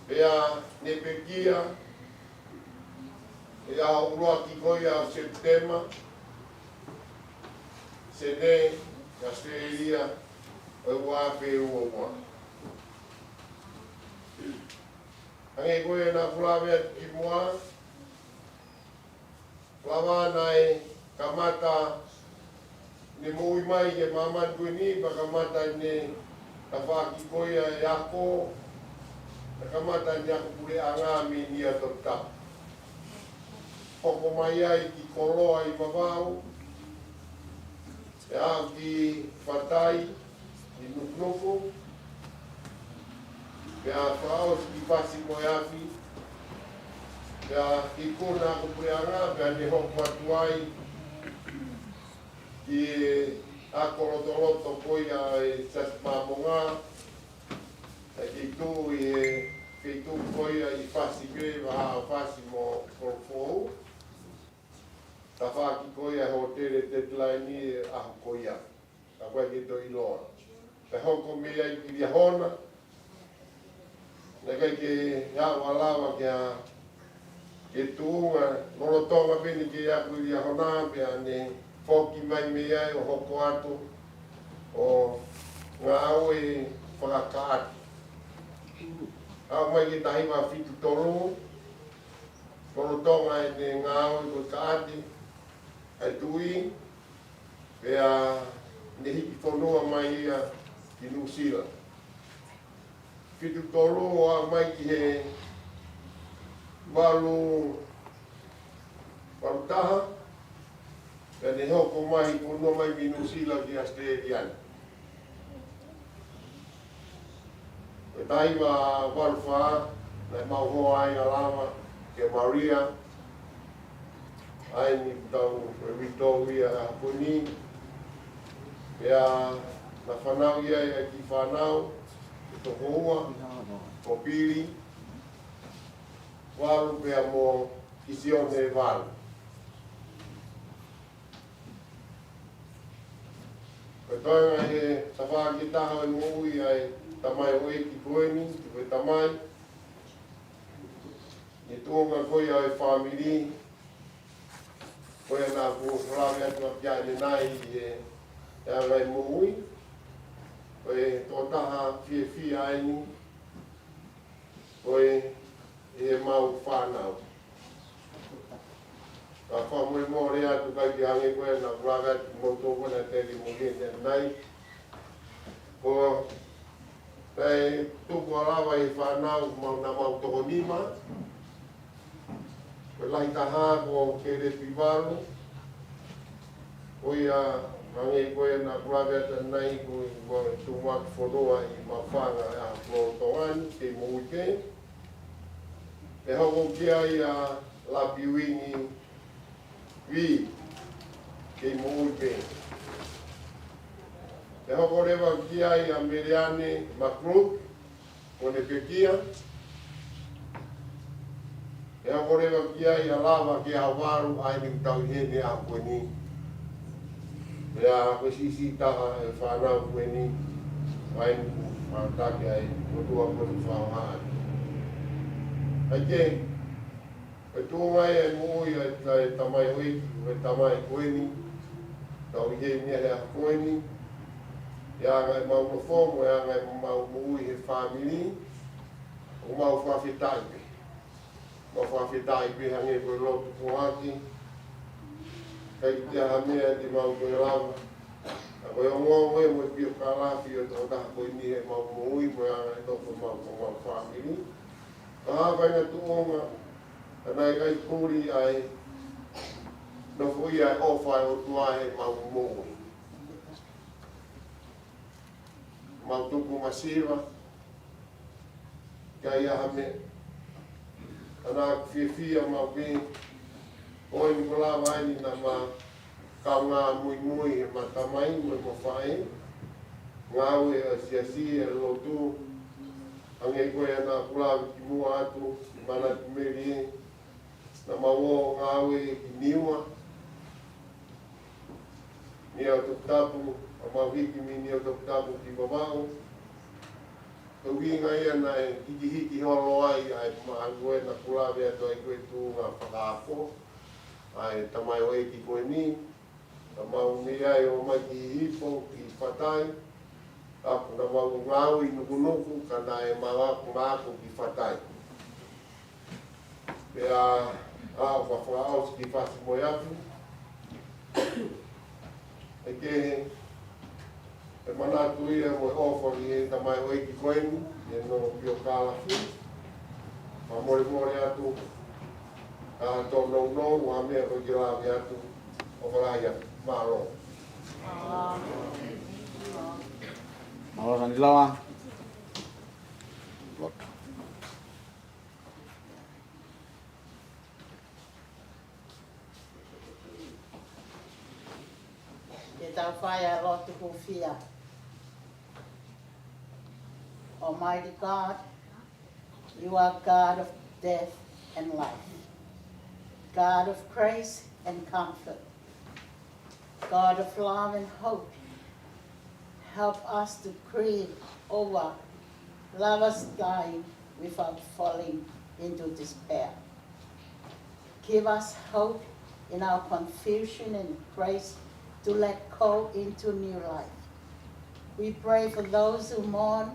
Pea ne pekia, ʻi he ʻaho ʻuluaki ko ia ʻo Sepitema, Senē, ʻAositelēlia, ʻo e ua afe ua ua. Hangē ko ia naʻa ku lave atu kimuʻa, lava naʻe kamata ne moʻui mai ki he māmani ko eni, pea kamata ne tafaʻaki ko ia e ako, pea kamata ne ako puleʻanga mei Niuatoputapu. Hoko mai ai ki Koloa ʻi Vavaʻu, pea aʻu ki Fatai ʻi Nukunuku, pea fakaʻosi ki Fasi mo e Afi, pea ikuna ako puleʻanga, pea ne hoko atu ai ki he ako lotoloto ko ia ʻa e Siasi Māmonga, ʻa e feituʻu ʻi he feituʻu ko ia ʻi Fasi pē, vahaʻa ʻo Fasi mo Kolofoʻou. Tafaʻaki ko ia e hōtele Deadline he ʻaho ko ia. Ka ʻoku ʻikai ke toe ʻiloa. Pea hoko mei ai ki Liahona. Naʻe ʻikai ke haʻu ʻo lava ki he, ki he tuʻunga lolotonga pē ʻene kei ako ʻi Liahona, pea ne foki mai mei ai ʻo hoko atu ʻo ngāue fakakaati. Haʻu mai ki he taha hiva fitu tolu, lolotonga ʻene ngāue ko e kaati ʻa e tuʻi, pea ne hiki fonua mai ia ki Nuʻusila. Fitu tolu ʻo aʻu mai ki he valu, valu taha, pea ne hoko mai, fonua mai mei Nuʻusila ki ʻAositelēlia ni. Ko e taha hiva valu fā, naʻe maʻu hoa ai ʻa Lava kia Maria, ʻa eni ʻoku tau, ko e uitou ia ʻa e ʻaho ko eni. Pea naʻe fanauʻi ai ʻa e kiʻi fānau, ko e toko ua, ko Pili, Valu pea mo Kisione Valu. Ko e toenga he tafaʻaki ʻe taha ʻo e moʻui ʻa e tamaioʻeiki ko eni, ko e tamai. ʻI he tuʻunga ko ia ʻo e fāmili, ko ia naʻa ku lave atu ʻapiaʻi ʻanenai ʻi he, he anga e moʻui. Ko e tokotaha fiefia eni, ko e, ʻi heʻemau fānau. Ka fakamolemole atu ʻikai ke hangē ko ia naʻa ku lave atu kiate kimoutolu ko ena te ke mo ke te nai. Ko e tupu ʻa Lava ʻi he fānau mau naʻa mau toko nima. Ko e lahi taha ko Kelepi Valu. Ko ia hangē ko ia naʻa ku lave atu ʻanenai ko e ua tumuʻaki fonua ʻi Maʻufanga ʻi he ʻaho lolotonga ni, kei moʻui pē. Pea hoko ki ai ʻa Lapi Uingi Vī, kei moʻui pē. Pea hoko leva ki ai ʻa Meleane Makluki, ko ʻene pekia. Pea hoko leva ki ai ʻa Lava ki he ʻaho valu, ʻa eni ʻoku tau ʻi heni he ʻaho ko eni. Pea ko e siʻisiʻi taha e fānau ko eni, ʻa eni ʻoku mātaki ai, ko e tuʻa ko eni fāhaʻa. ʻAi ke, Ko e tuʻunga ia e moʻui ʻa e, ʻa e tamaioʻeiki, ko e tamaioʻeiki ko eni, tau ʻi heni he ʻaho ko eni, ʻi he anga ʻemau nofo mo e anga ʻemau moʻui he fāmili, ʻoku mau fakafetaʻi pē. Mau fakafetaʻi pē hangē ko e lotu ko eni, ʻikai ke ʻi ai ha meʻa te mau toe lava. Ka ko e ongoongo ia mo e piokalafi ʻo e tokotaha ko eni heʻemau moʻui mo e anga e nofo ʻemau, ʻemau fāmili. Ka ko e ngaahi tuʻunga, ka naʻe ʻikai puli ai, nofo ia ʻa e ʻofa ʻa e ʻOtua heʻemau moʻui. Mau tuku masiva, ʻikai ha meʻa. Ka naʻa ku fiefia maʻu pē, ko eni kuo lava eni naʻa ma kaungā muimui heʻema tamai mo ʻema faʻē. Ngāue ʻa e siasi, ʻa e lotu, hangē ko ia naʻa ku lave ki muʻa atu, ʻi Manatu Melie, naʻa mau ō ngāue ki Niua, Niua Toputapu, ʻa mau hiki mei Niua Toputapu ki Vavaʻu. Ko e ʻuhinga ia naʻe hikihiki holo ai ʻa e maʻa ko ē naʻa ku lave atu ai ko e tuʻunga fakaako ʻa e tamaioʻeiki ko eni. Naʻa mau mei ai ʻo mai ki Hihifo, ki Fatai. Ka naʻa mau ngāue ʻi Nukunuku, ka naʻe mau ako, mau ako ki Fatai. Pea, ʻa, ʻo fakaʻosi ki Fasi-moe-Afi. ʻE kehe, ʻe manatu ia mo e ʻofa ki he tamaioʻeiki ko eni, ʻi hono piokalafi. Fakamolemole atu, ka tōnounou ha meʻa ko ē ke lave atu, ʻofa lahi atu, mālō. Mālō Sanilava. Ke tau fai ʻa e lotu hūfia. Almighty God, you are God of death and life, God of grace and comfort, God of love and hope. Help us to grieve over lovers dying without falling into despair. Give us hope in our confusion and grace to let go into new life. We pray for those who mourn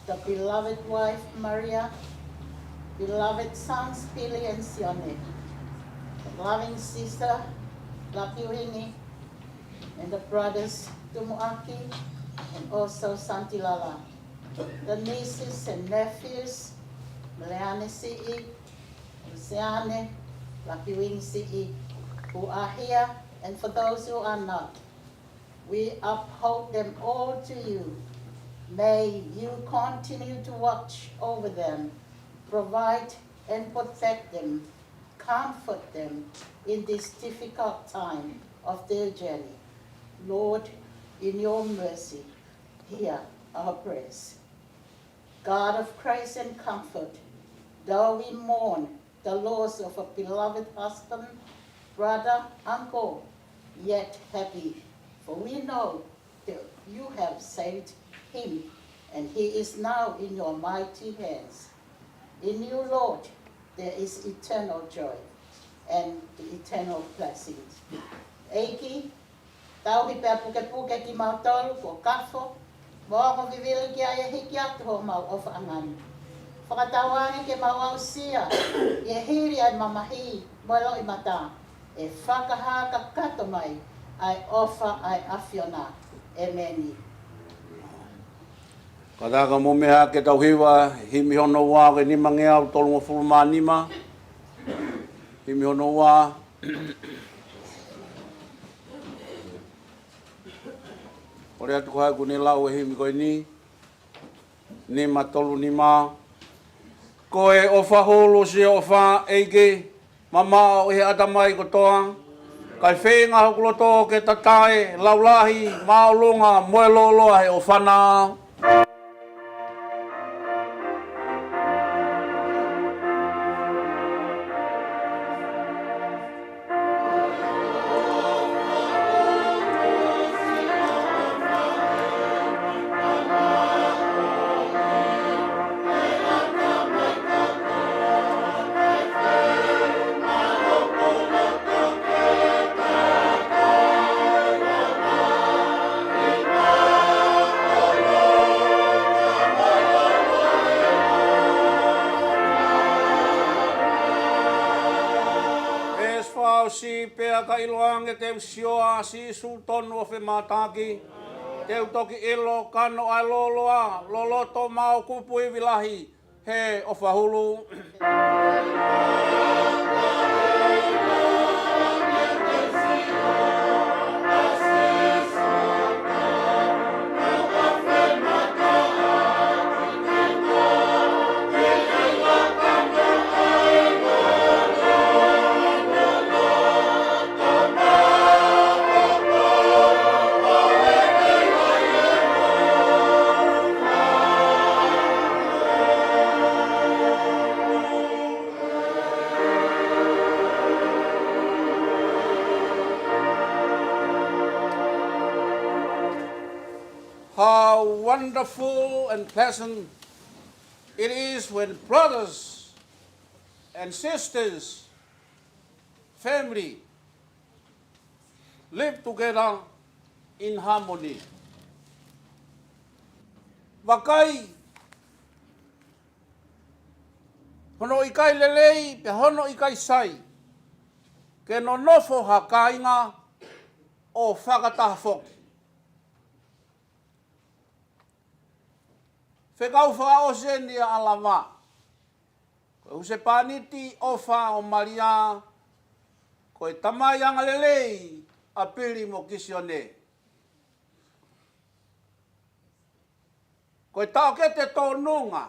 the beloved wife Maria, beloved sons Billy and Sione, the loving sister Lapiuini, and the brothers Tumuaki and also Santilala, the nieces and nephews, Meleane Siʻi, Luseane, Lapiuini Siʻi, who are here, and for those who are not. We uphold them all to you. May you continue to watch over them, provide and protect them, comfort them in this difficult time of their journey. Lord, in your mercy, hear our prayers. God of grace and comfort, though we mourn the loss of a beloved husband, brother, uncle, yet happy, for we know that you have saved him, and he is now in your mighty hands. In you, Lord, there is eternal joy and the eternal blessings. ʻEiki, tauhi pea pukepuke kimautolu kuo kafo, mo ongo vivili ki ai ʻa e hiki atu homau ʻofaʻanga ni. Fakatauange ke mau aʻusia, ʻi he hili ʻa e mamahi mo e loʻimata, ʻe fakahā kakato mai ʻa e ʻofa ʻa e ʻAfiona. ʻEmeni. Kātaki mou meʻa ke tau hiva, himi hono ua, ko e nimangeau tolungofulu mā nima. Himi hono ua. Kole atu ko hai ʻoku ne lau e himi ko eni. Nima tolu nima. Ko e ʻofa hulu siʻo ʻofa ʻEiki, mamaʻo ʻi he ʻatamai kotoa. Kae feinga hoku loto ke tatae, laulahi, māʻolunga, mo e lōloa he ʻofa na. Siʻi pea ka ʻiloange te u sio ʻa Sīsū tonu ʻo femātaaki, te u toki ʻilo kano ʻa e lōloa, loloto mo e kupu ivi lahi, he ʻofa hulu. How wonderful and pleasant it is when brothers and sisters, family, live together in harmony. Vakai hono ʻikai lelei pea hono ʻikai sai ke nonofo ha kāinga ʻo fakataha foki. Fekau fakaʻosi eni ʻa ʻAlava, ko e husepāniti ʻofa ʻo Malia, ko e tamai angalelei ʻa Pili mo Kisione. Ko e taʻokete tōnunga,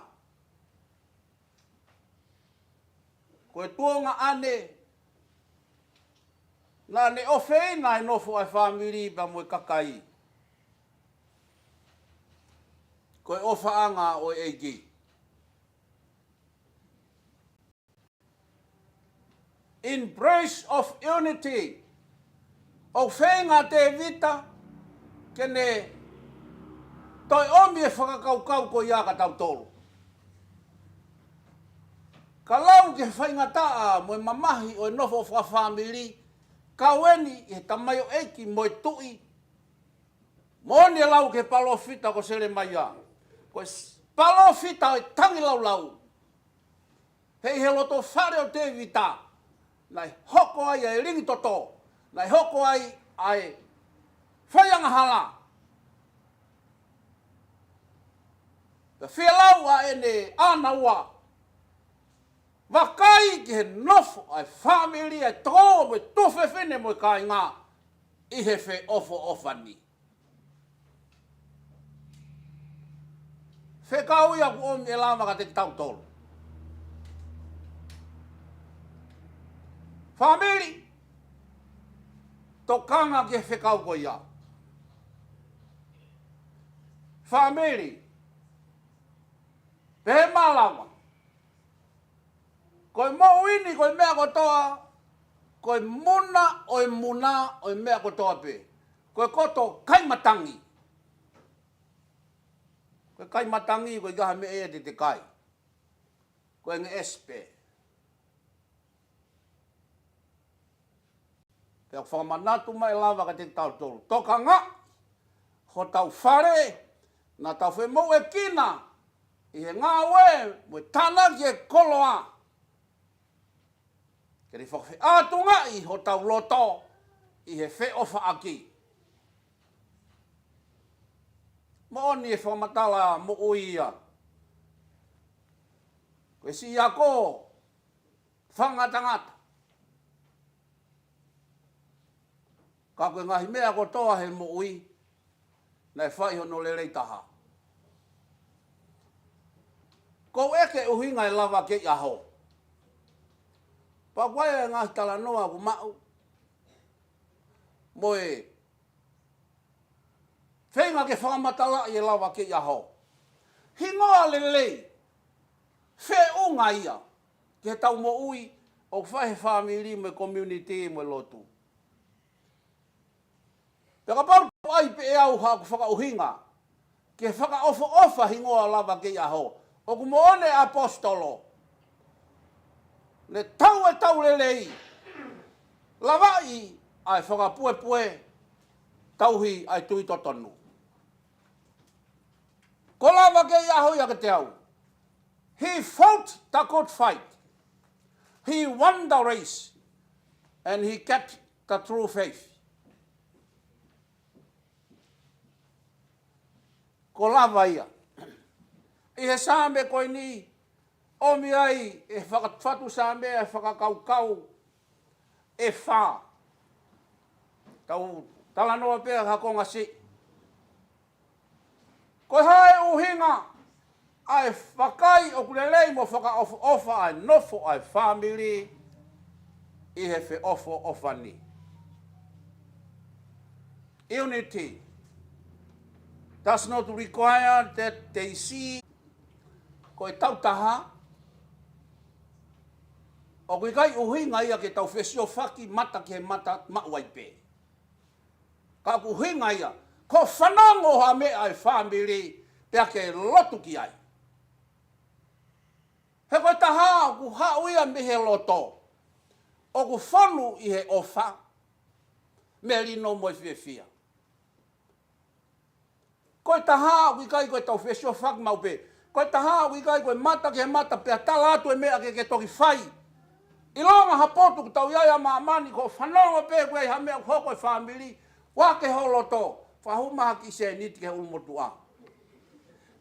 ko e tuongaʻane, naʻa ne ʻofeina e nofo ʻa e fāmili pea mo e kakai. Ko e ʻofaʻanga ʻo e ʻEiki. In place of unity, ʻoku feinga ʻa Tēvita ke ne toe ʻomi e fakakaukau ko ia kia tautolu. Ka lau ki he faingataʻa mo e mamahi ʻo e nofo fakafāmili, kau eni ʻi he tamaioʻeiki mo e tuʻi, moʻoni e lau ki he palōfita ko Selemaia. Ko e s-, palōfita ʻo e tangilaulau. He ʻi he loto fale ʻo Tēvita, naʻe hoko ai ʻa e lingi toto, naʻe hoko ai ʻa e faiangahala. Pea fielau ʻa ʻene ʻānaua, vakai ki he nofo ʻa e fāmili, ʻa e tokoua mo e tuofefine mo e kāinga ʻi he feʻofoʻofani. Fekau ia ʻoku ʻomi ʻe lava kiate kitautolu. Fāmili, tokanga ki he fekau ko ia. Fāmili, pehē malava, ko e moʻui ni ko e meʻa kotoa, ko e muna ʻo e muna ʻo e meʻa kotoa pē. Ko e koto kai matangi. Ko e kai matangi, ko e ʻikai ha meʻa ia te te kai. Ko e ngeʻesi pē. Pea ʻoku fakamanatu mai ʻe lava kiate kitautolu, tokangaʻi hotau fale, naʻa tau femoʻuekina ʻi he ngāue mo e tānaki e koloa. Ke ne fakafeʻātungaʻi hotau loto ʻi he feʻofaʻaki. Moʻoni e fakamatala moʻui ia. Ko e siʻi ako fakangatangata. Ka ko e ngaahi meʻa kotoa he moʻui, naʻe fai hono lelei taha. Ko e ʻeke ʻuhinga e lava kei ʻaho. Pea ko e ngaahi talanoa ʻoku maʻu mo e feinga ke fakamatalaʻi e lava kei ʻaho. Hingoa lelei, feʻunga ia ki heʻetau moʻui ʻoku fai he fāmili mo e community mo e lotu. Pea kapau ʻoku ʻai pē ʻe au haʻaku fakaʻuhinga ke fakaʻofoʻofa hingoa lava kei ʻaho, ʻoku moʻoni e ʻaposetolo, ne tau e tau lelei, lavaʻi ʻa e fakapuepue, tauhi ʻa e tui totonu. Ko lava kei ʻaho ia kiate au. He fought the good fight. He won the race. And he kept the true faith. Ko lava ia. ʻI he Saame ko eni, ʻomi ai ʻe he faka-, fatu Saame ʻa e fakakaukau ʻe fā. Tau talanoa pē ha konga siʻi. Ko e hā e ʻuhinga ʻa e vakai ʻoku lelei mo fakaʻofoʻofa ʻa e nofo ʻa e fāmili ʻi he feʻofoʻofani? Unity does not require that they see. Ko e tau taha, ʻoku ʻikai ʻuhinga ia ke tau fesiofaki mata ki he mata maʻu ai pē. Ka ʻoku ʻuhinga ia, ko e fanongo ha meʻa ʻa e fāmili, pea ke lotu ki ai. He ko e taha ʻoku haʻu ia mei he loto, ʻoku fonu ʻi he ʻofa, melino mo e fiefia. Ko e taha ʻoku ʻikai ko e tau fesiofaki maʻu pē. Ko e taha ʻoku ʻikai ko e mata ki he mata pea tala atu e meʻa ke ke toki fai. ʻIlonga ha potu ʻoku tau ʻi ai ʻa māmani, ko e fanongo pē ʻoku ʻi ai ha meʻa ʻoku hoko ʻi he fāmili, ʻoua ke holoto, fakahū mai ha kiʻi sēniti ki he ʻulumotuʻa.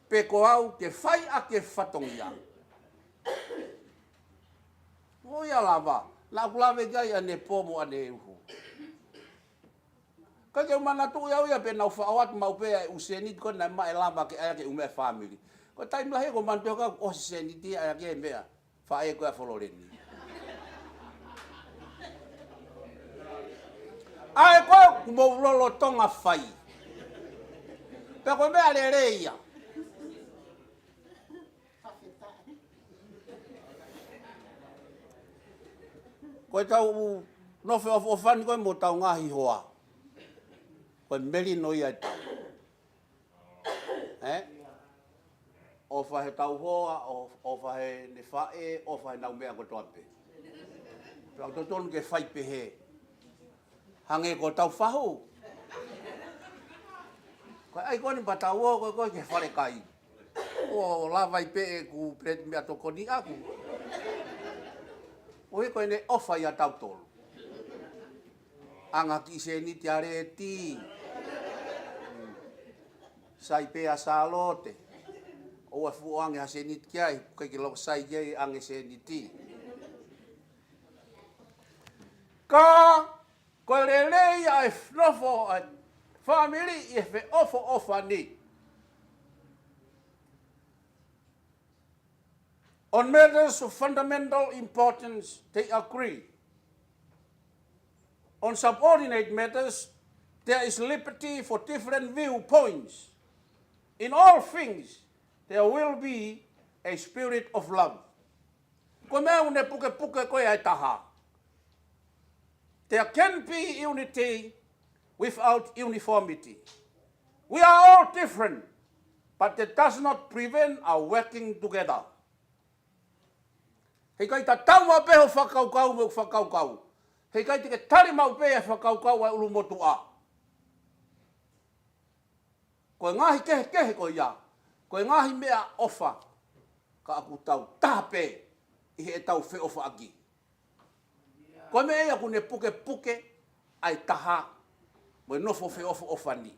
Pe ko au ke fai ʻaki e fatongia. ʻO ia lava, naʻa ku lave ki ai ʻanepō mo ʻaneuhu. Ka ke u manatuʻi au ia pē naʻa ku faʻo atu maʻu pē ʻa e ʻū sēniti ko ē naʻe maʻu ʻe lava ke ʻai ʻaki e ʻū meʻa ʻa e fāmili. Ko e taimi lahi ko e manatuʻi ʻoku ʻosi sēniti ʻai ʻaki e meʻa, faʻē ko ē ʻa Fololeni. ʻA ē ko ē kuo mou lolotonga fai. Pea ko e meʻa lelei ia. Ko e tau nofo feʻofoʻofani ko ē mo tau ngaahi hoa. Ko e melino ia ʻetau. Ē? ʻOfa he tau hoa, ʻo-, ʻofa he ne faʻē, ʻofa he nau meʻa kotoa pē. Pea ʻoku totonu ke fai pehē. Hangē ko e tau fahu. Ko e ʻai ko eni pea tau ō ko ē ko ē ki he falekai. ʻO lava ai pē ʻeku peleti meʻatokoni ʻaku. ʻOi ko ʻene ʻofa ia tautolu. ʻAnge ha kiʻi sēniti ʻa Leti. Sai pē ʻa Sālote. ʻOua fuʻu ʻange ha sēniti ki ai, ʻikai ke loko sai ki ai ʻange sēniti. Ka ko e lelei ʻa e nofo ʻa e fāmili ʻi he feʻofoʻofani. On matters of fundamental importance, they agree. On subordinate matters, there is liberty for different viewpoints. In all things, there will be a spirit of love. Ko e meʻa ʻoku ne pukepuke ko ē ʻa e taha. There can be unity without uniformity. We are all different, but that does not prevent our working together. Heʻikai tatau maʻu pē hoʻo fakakaukau mo ʻeku fakakaukau. Heʻikai te ke tali maʻu pē e fakakaukau ʻa e ʻulumotuʻa. Ko e ngaahi kehekehe ko ia, ko e ngaahi meʻaʻofa, ka ʻoku tau taha pē ʻi heʻetau feʻofaʻaki. Ko e meʻa ia ʻoku ne pukepuke ʻa e taha mo e nofo feʻofoʻofani.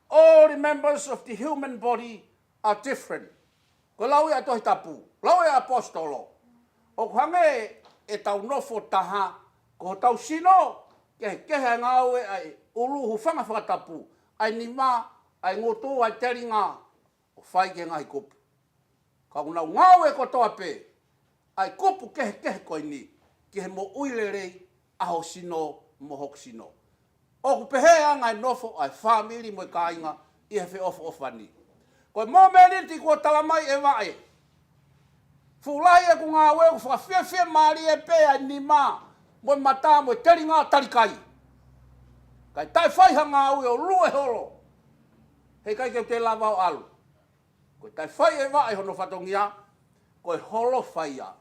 All the members of the human body are different. Ko e lau ia ʻa e Tohi Tapu, lau ia ʻa e ʻaposetolo. ʻOku hangē ʻetau nofo taha, ko hotau sino, kehekehe ʻa e ngāue ʻa e ʻulu, hūfanga he fakatapu, ʻa e nima, ʻa e ngutu, ʻa e telinga, ʻo fai ki he ngaahi kupu. Ka ʻoku nau ngāue kotoa pē ʻa e kupu kehekehe ko eni ki he moʻui lelei ʻa ho sino mo hoku sino. ʻOku pehē ʻa e anga e nofo ʻa e fāmili mo e kāinga ʻi he feʻofoʻofani. Ko e mōmeniti kuo tala mai ʻe Vaʻe, fuʻu lahi ʻeku ngāue ʻoku fakafiefia mālie pē ʻa e nima mo e mata mo e telinga talikai. Kae taʻe fai ha ngāue ʻo lue holo. Heʻikai ke u toe lava ʻo ʻalu. Ko e taʻe fai ʻe Vaʻe hono fatongia, ko e holofa ia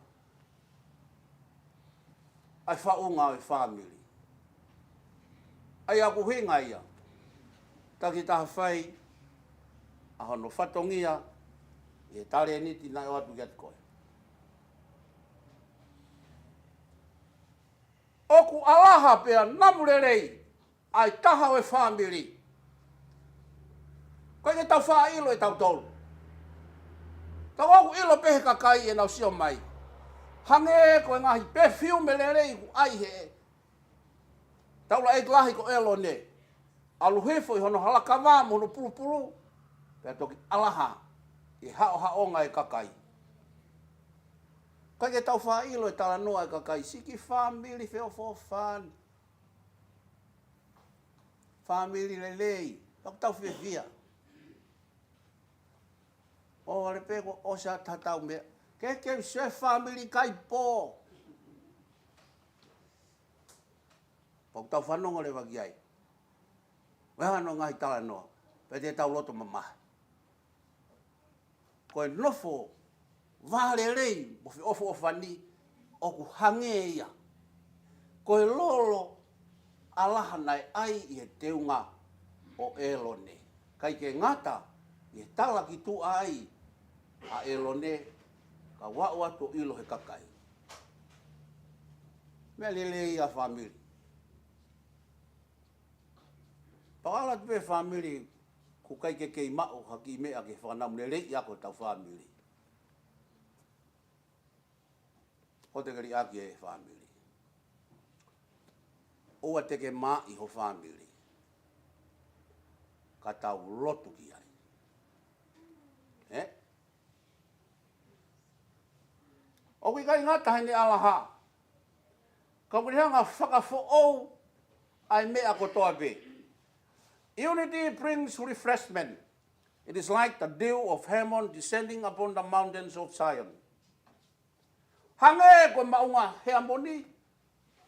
ʻa e faʻunga ʻo e fāmili. ʻA ia ʻoku ʻuhinga ia, takitaha fai ʻa hono fatongia ʻi he talēniti naʻe ʻoatu kiate koe. ʻOku ʻalaha pea namu lelei ʻa e taha ʻo e fāmili. ʻOku ʻikai ke tau faʻa ʻilo ʻe tautolu. Tau ʻoku ʻilo pē he kakai ʻenau sio mai. Hangē ko e ngaahi perfume lelei ʻoku ʻai he taulaʻeiki lahi ko ʻElone. ʻAlu hifo ʻi hono halakava mo hono pulupulu, pea toki ʻalaha ʻi he haʻohaʻonga ʻa e kakai. ʻOku ʻikai ke tau faʻa ʻilo e talanoa ʻa e kakai, siʻi kiʻi fāmili feʻofoʻofani. Fāmili lelei, ʻoku tau fiefia. ʻO ʻalu pē kuo ʻosi ʻa e tatau meʻa. Ke ke se fāmili kai pō. Pau tau fanongo leva ki ai. ʻOku ʻi ai hano ngaahi talanoa, pea te tau loto mamahi. Ko e nofo vālelei mo feʻofoʻofani ʻoku hangē ia ko e lolo ʻalaha naʻe ʻai ʻi he teunga ʻo ʻElone. ʻIkai ke ngata ʻi he tala ki tuʻa ai ʻa ʻElone, ka ʻoku ʻalu atu ʻo ʻilo he kakai. Meʻa lelei ʻa fāmili. Pau ʻalu atu pē fāmili, ʻoku ʻikai ke kei maʻu ha kiʻi meʻa ke fakanamu lelei ʻaki hotau fāmili. ʻOua te ke liʻaki e fāmili. ʻOua te ke maʻi ho fāmili. Ka tau lotu ki ai. ʻE? ʻOku ʻikai ngata heʻene ʻalaha. Ka ʻoku ne hanga ʻo fakafoʻou ʻa e meʻa kotoa pē. Unity brings refreshment. It is like the dew of Hermon descending upon the mountains of Zion. Hangē ko e maʻunga Heamoni,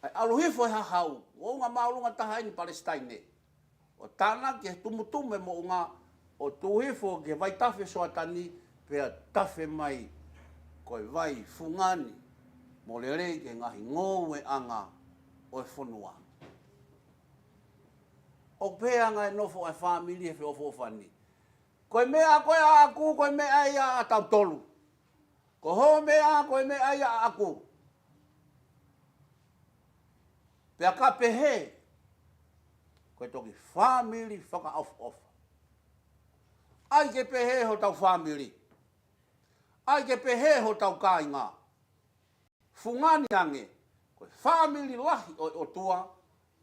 ʻa e ʻalu hifo ʻa e hahau, moʻunga māʻolunga taha ʻeni Palesitaine. ʻO tānaki e tumutumu e moʻunga, ʻo tuʻu hifo ki he vaitafe Soatani, pea tafe mai ko e vai fungani mo lelei ki he ngaahi ngoueʻanga ʻo e fonua. ʻOku pehē ange e nofo ʻa e fāmili he feʻofoʻofani. Ko e meʻa ko ē ʻaʻaku, ko e meʻa ia ʻa tautolu. Ko hoʻo meʻa, ko e meʻa ia ʻaʻaku. Pea ka pehē, ko e toki fāmili fakaʻofoʻofa. ʻAi ke pehē hotau fāmili. ʻAi ke pehē hotau kāinga. Fungani ange, ko e fāmili lahi ʻo e ʻOtua,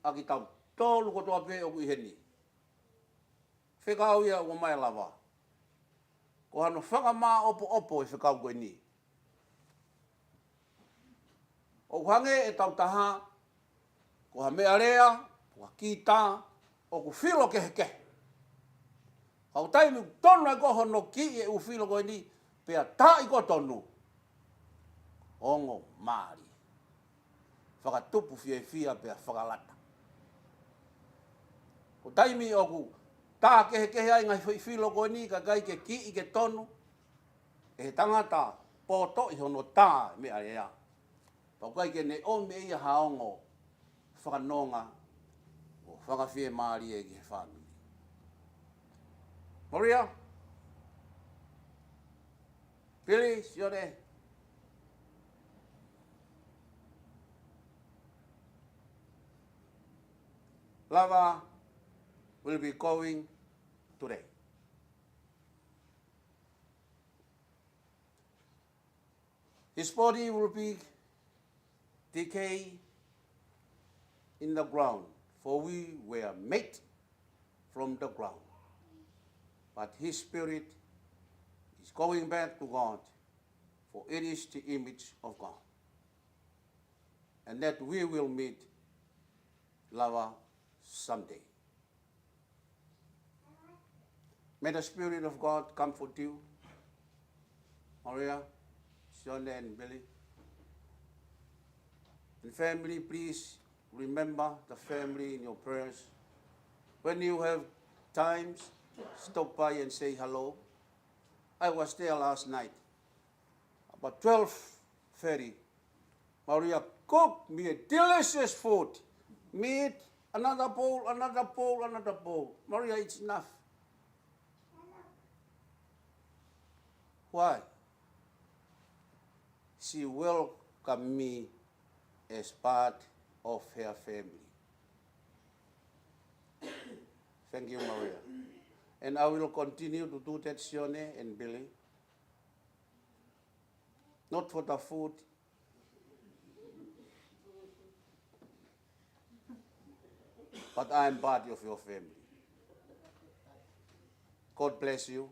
ʻa kitautolu kotoa pē ʻoku ʻi heni. Fekau ia ʻoku ʻomai ʻe Lava. Ko hano fakamāʻopoʻopo e fekau ko eni. ʻOku hangē ʻetau taha, ko ha meʻalea, ko ha kita, ʻoku filo kehekehe. Ka ʻoku taimi ʻoku tonu ai ko hono kiʻi e ʻū filo ko eni, pea taaʻi ko tonu. Ongo mālie. Fakatupu fiefia pea fakalata. Ko e taimi ʻoku tā kehekehe ai ngaahi foʻi filo ko eni ka ʻikai ke kiʻi ke tonu, ʻe he tangata poto ʻi hono tā meʻalea. Pau ʻikai ke ne ʻomi ʻe ia ha ongo fakanonga ʻo fakafiemālie ki he fāmili. Maria, Pili, Sione, Lava will be going today. His body will be decay in the ground, for we were made from the ground. But his spirit is going back to God, for it is the image of God. And that we will meet Lava someday. May the Spirit of God comfort you, Maria, Sione, and Billy. And family, please remember the family in your prayers. When you have times, stop by and say hello. I was there last night, about twelve thirty. Maria cooked me a delicious food. Meat, another bowl, another bowl, another bowl. Maria, it's enough. Why? She welcomed me as part of her family. Thank you, Maria. And I will continue to do that, Sione and Billy. Not for the food, but I am part of your family. God bless you.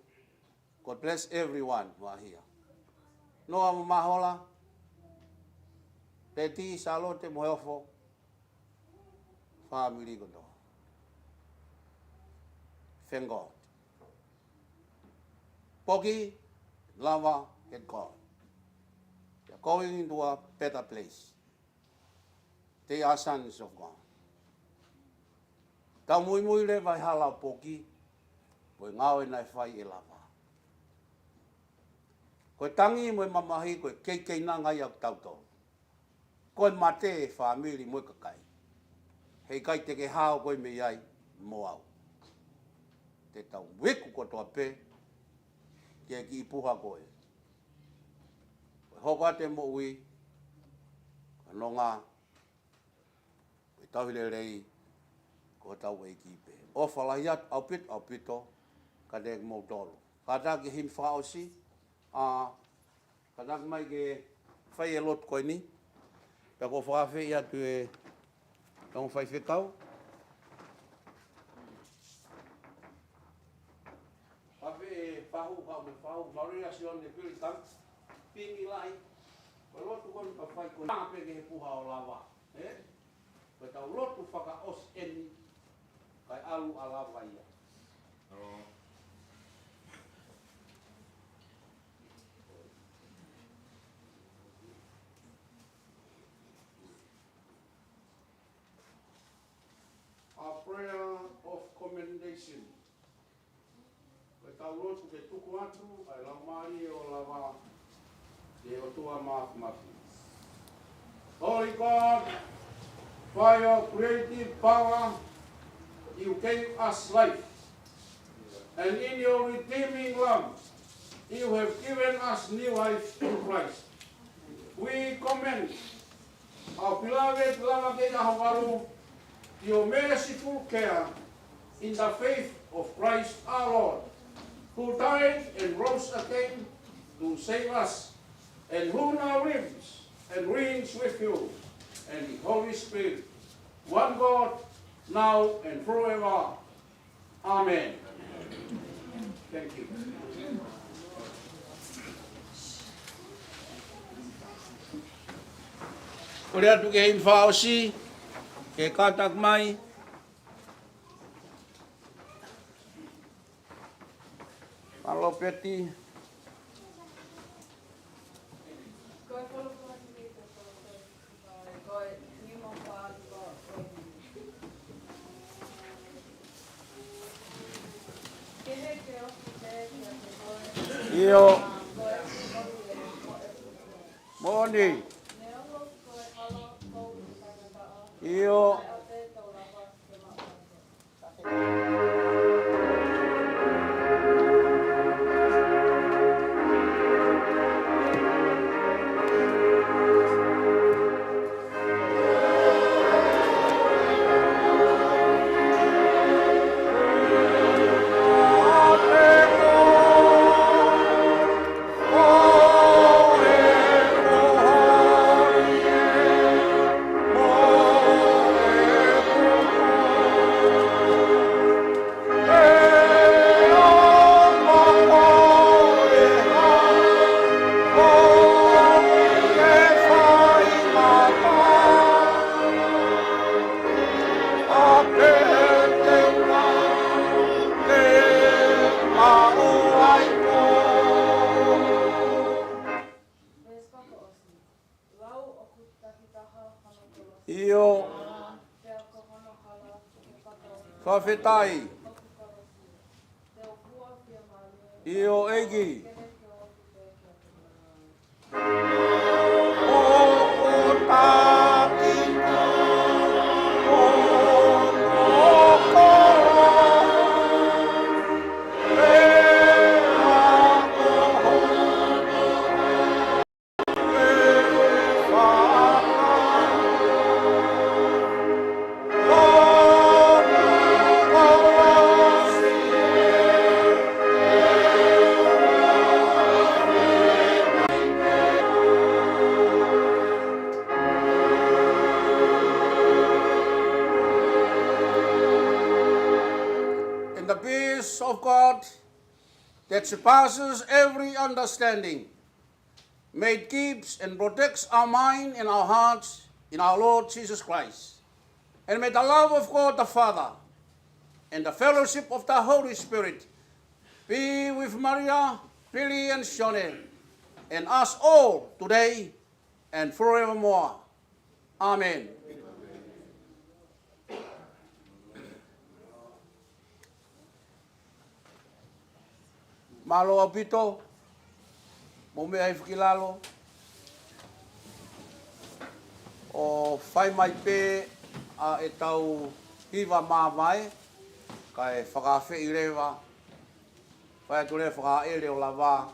God bless everyone who are here. Noa mo Mahola, Peti, Salote mo Heofo, family kotoa. Thank God. Poki, Lava, and God. They are going into a better place. They are sons of God. Tau muimui leva he hala ʻo Poki, ko e ngāue naʻe fai ʻe Lava. Ko e tangi mo e mamahi, ko e kei keinanga ia ʻo tautolu. Ko e mate e fāmili mo e kakai. Heʻikai te ke hao koe mei ai mo au. Te tau iku kotoa pē ki he kiʻi puha ko ē. Ko e hoko atu e moʻui, ko e nonga, ko e tauhi lelei, ko hotau ʻEiki pē. ʻOfa lahi atu ʻaupito, ʻaupito, kiate kimoutolu. Kātaki e himi fakaʻosi, ʻa, kātaki mai ke fai e lotu ko eni. Pea ʻoku ou fakaafeʻi atu e ongo faifekau. Fakaafeʻi e fahu, kau mo e fahu, Maria Sione Pilitan, Pingi Lahi, ko e lotu ko eni ka fai ko ena pē ki he puha ʻo Lava, ē? Ko ʻetau lotu fakaʻosi eni, kae ʻalu ʻa Lava ia. A prayer of commendation. Ko ʻetau lotu ke tuku atu ʻa e laumālie ʻo Lava ki he ʻOtua Māfimafi. Holy God, by your creative power, you gave us life. And in your redeeming love, you have given us new life through Christ. We commend our beloved Lava Keiʻahovalu, your merciful care in the faith of Christ our Lord, who died and rose again to save us, and who now lives and reigns with you and the Holy Spirit, one God, now and forever. Amen. Thank you. Kole atu ke himi fakaʻosi, ke kātaki mai. Mālō Peti. ʻIo. Moʻoni. ʻIo. ʻIo. Fakafetaʻi. ʻIo, ʻEiki. The peace of God that surpasses every understanding, may it keeps and protects our mind and our hearts in our Lord Jesus Christ. And may the love of God the Father and the fellowship of the Holy Spirit be with Maria, Billy, and Shone, and us all today and forevermore. Amen. Mālō ʻaupito, mou meʻa hifo ki lalo, ʻo fai mai pē ʻa ʻetau hiva māvae, kae fakaafeʻi leva, fai atu leva fakaʻele ʻo lava,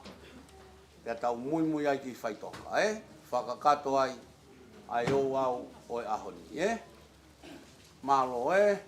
pea tau muimui ai ki faʻitoka, ē? Fakakakato ai ʻa e ouau ʻo e ʻaho ni, ē? Mālō, ē?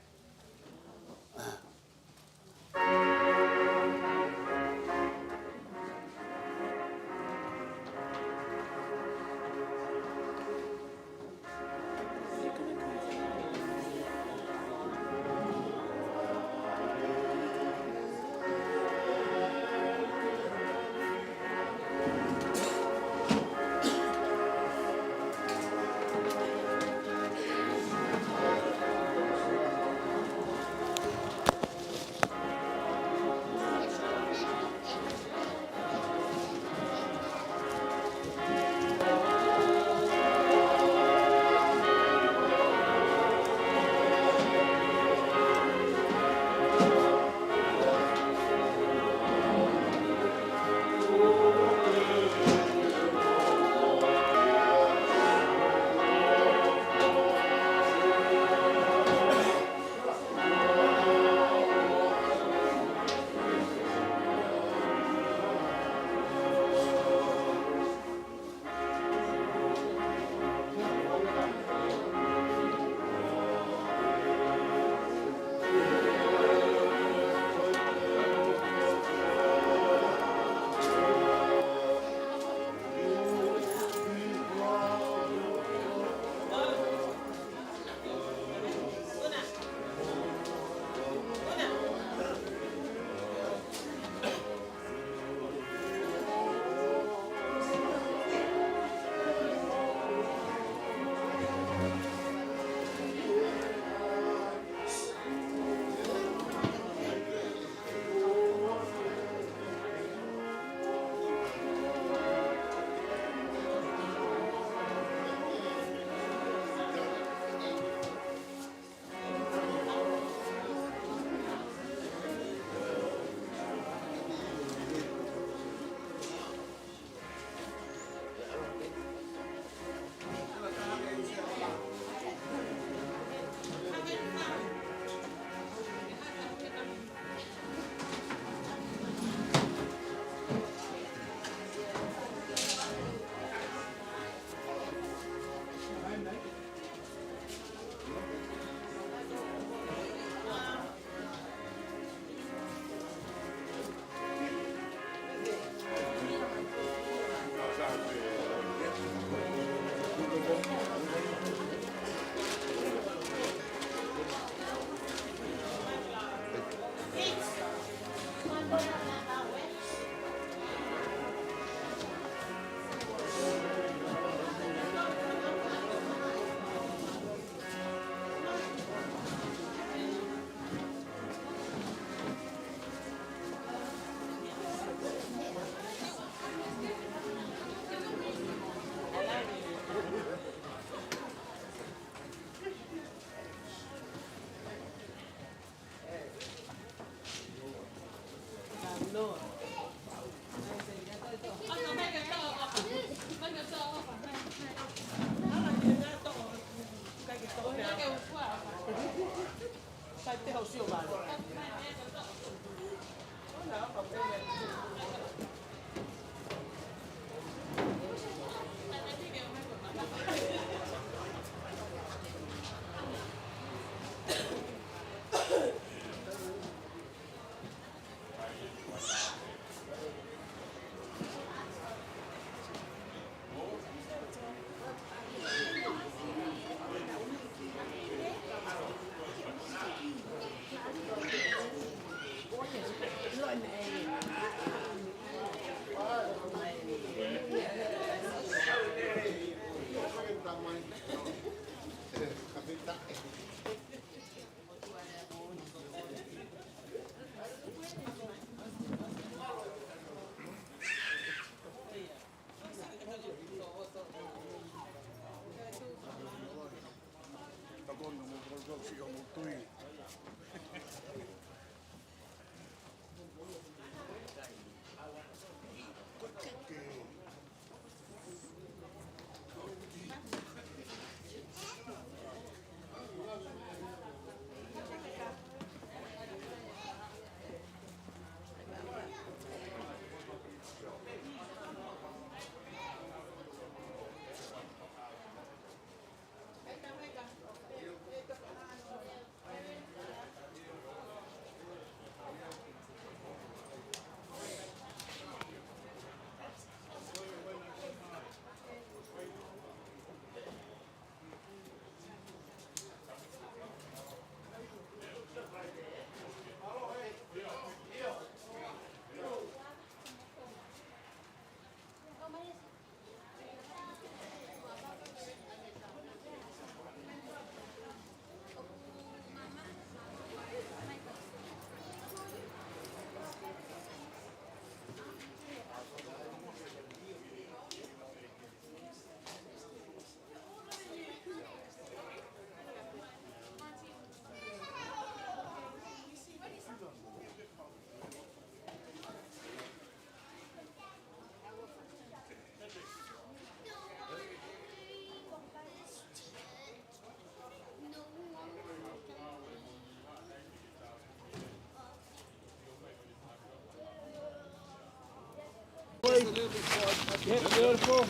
Yes, beautiful.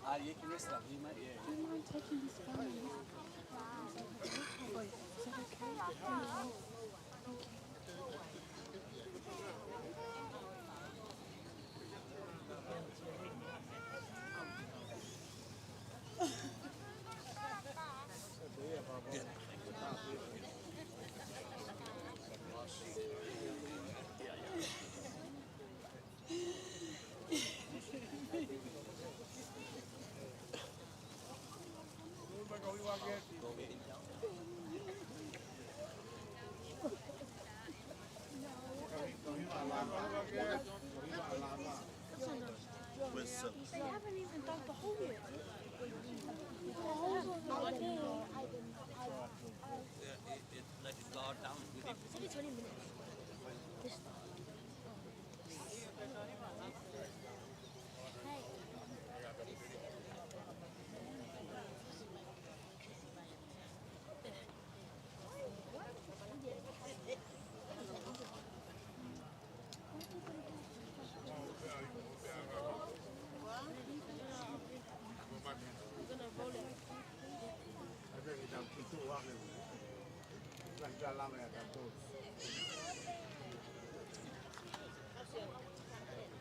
Ah, you can rest up. You might, yeah. Do you mind taking this phone? Wait, is that okay? Thank you. They haven't even dug the hole yet. The hole's not there. It's only twenty minutes.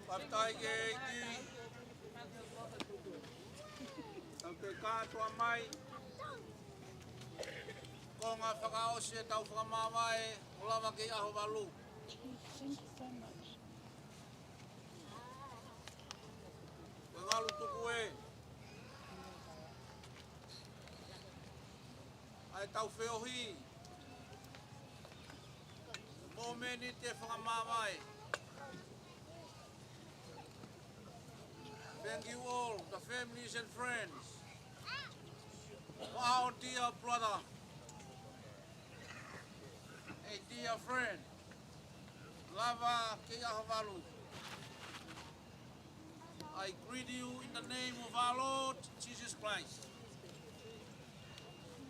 Fakafetaʻi ki he ʻEiki. Tau toe kātoa mai. Konga fakaʻosi ʻetau fakamāvae, ʻo lava ki he ʻaho valu. Thank you so much. Ko e ngalu tuku ē ʻa ʻetau feohi, mōmeniti fakamāvae. Thank you all, the families and friends, for our dear brother, a dear friend, lava ki he ʻaho valu. I greet you in the name of our Lord Jesus Christ.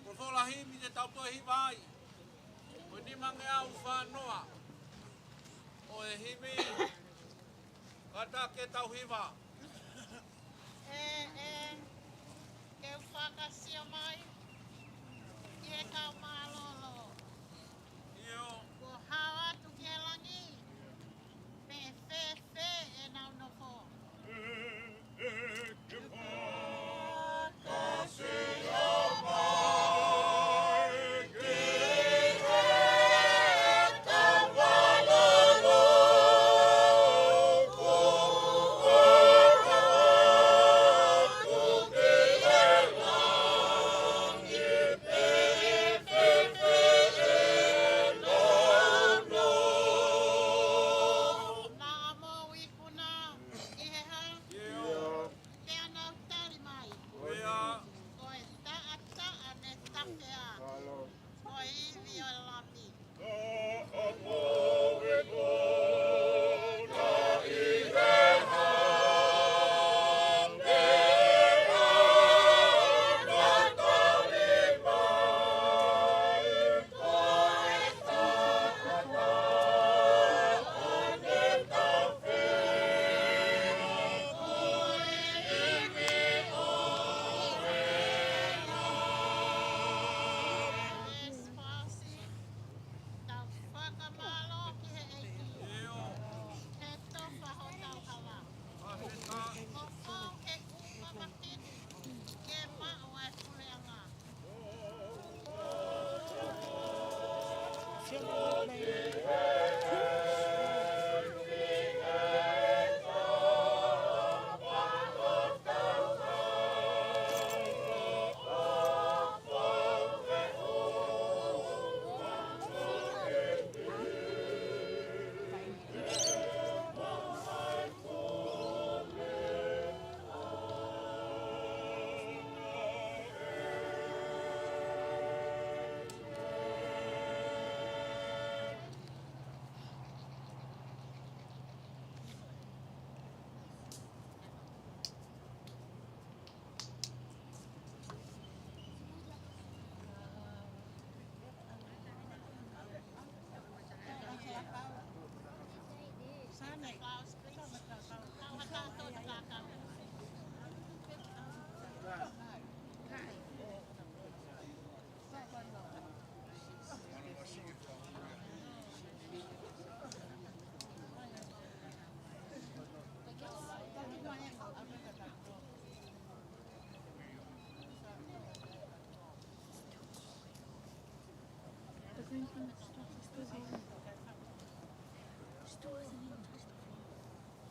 Ko e foʻi himi te tau toe hiva ai, ko e nimangeau fā noa ʻo e himi. Kātaki ʻetau hiva. ʻE, ʻe, ke u fakasio mai ki he kau mālōlō. ʻIo. Kuo hao atu ki he langi, pea fēfē ʻenau nofo?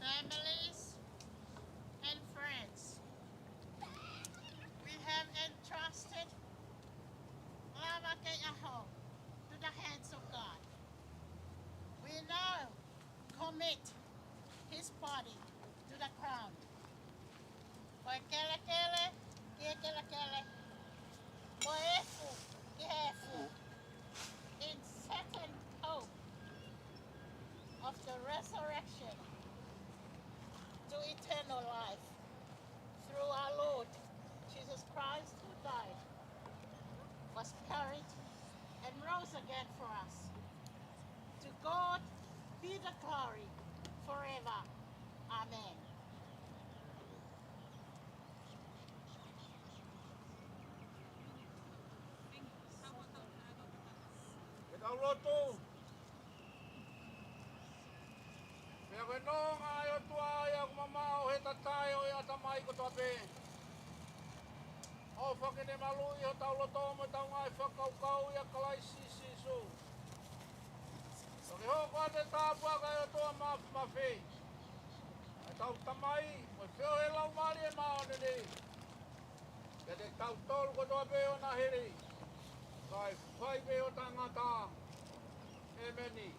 Families and friends, we have entrusted Lava Kei Aho to the hands of God. We now commit his body to the ground. Ko e kelekele ki he kelekele, ko e efu ki he efu, in certain hope of the resurrection to eternal life through our Lord Jesus Christ, who died, was buried, and rose again for us. To God be the glory forever. Amen. Ke tau lotu. Pea ko e nonga ʻa e ʻOtua ʻa e ʻoku mamaʻo he tatae ʻo e ʻatamai kotoa pē, ʻofa ke ne maluʻi hotau loto mo ʻetau ngaahi fakakaukau ʻia Kalaisi Sīsū. Pea ke hoko atu e tāpuaki ʻa e ʻOtua Māfimafi, ʻa ʻetau Tamai, mo e feohi ʻa e Laumālie Māʻoniʻoni, kiate kitautolu kotoa pē ʻo na hili, kae fai pē ʻo taʻengata. ʻEmeni.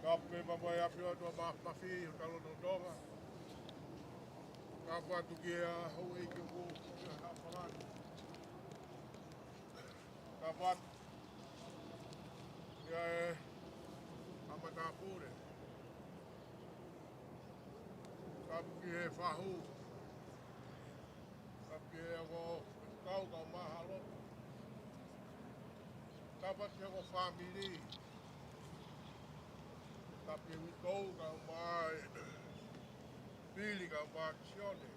Kape mamae afi o tua ma mafi o talo no tonga. Kapu atu ki he houʻeiki ʻoku ʻi he haʻa Palani. Kapu atu ki he haʻa matāpule. Kapu ki he fahu. Kapu ki he ongo kau kau mahalo. Kapu ki he ongo fāmili. Kapu ki he uitou kau mai Pili kau mai Sione.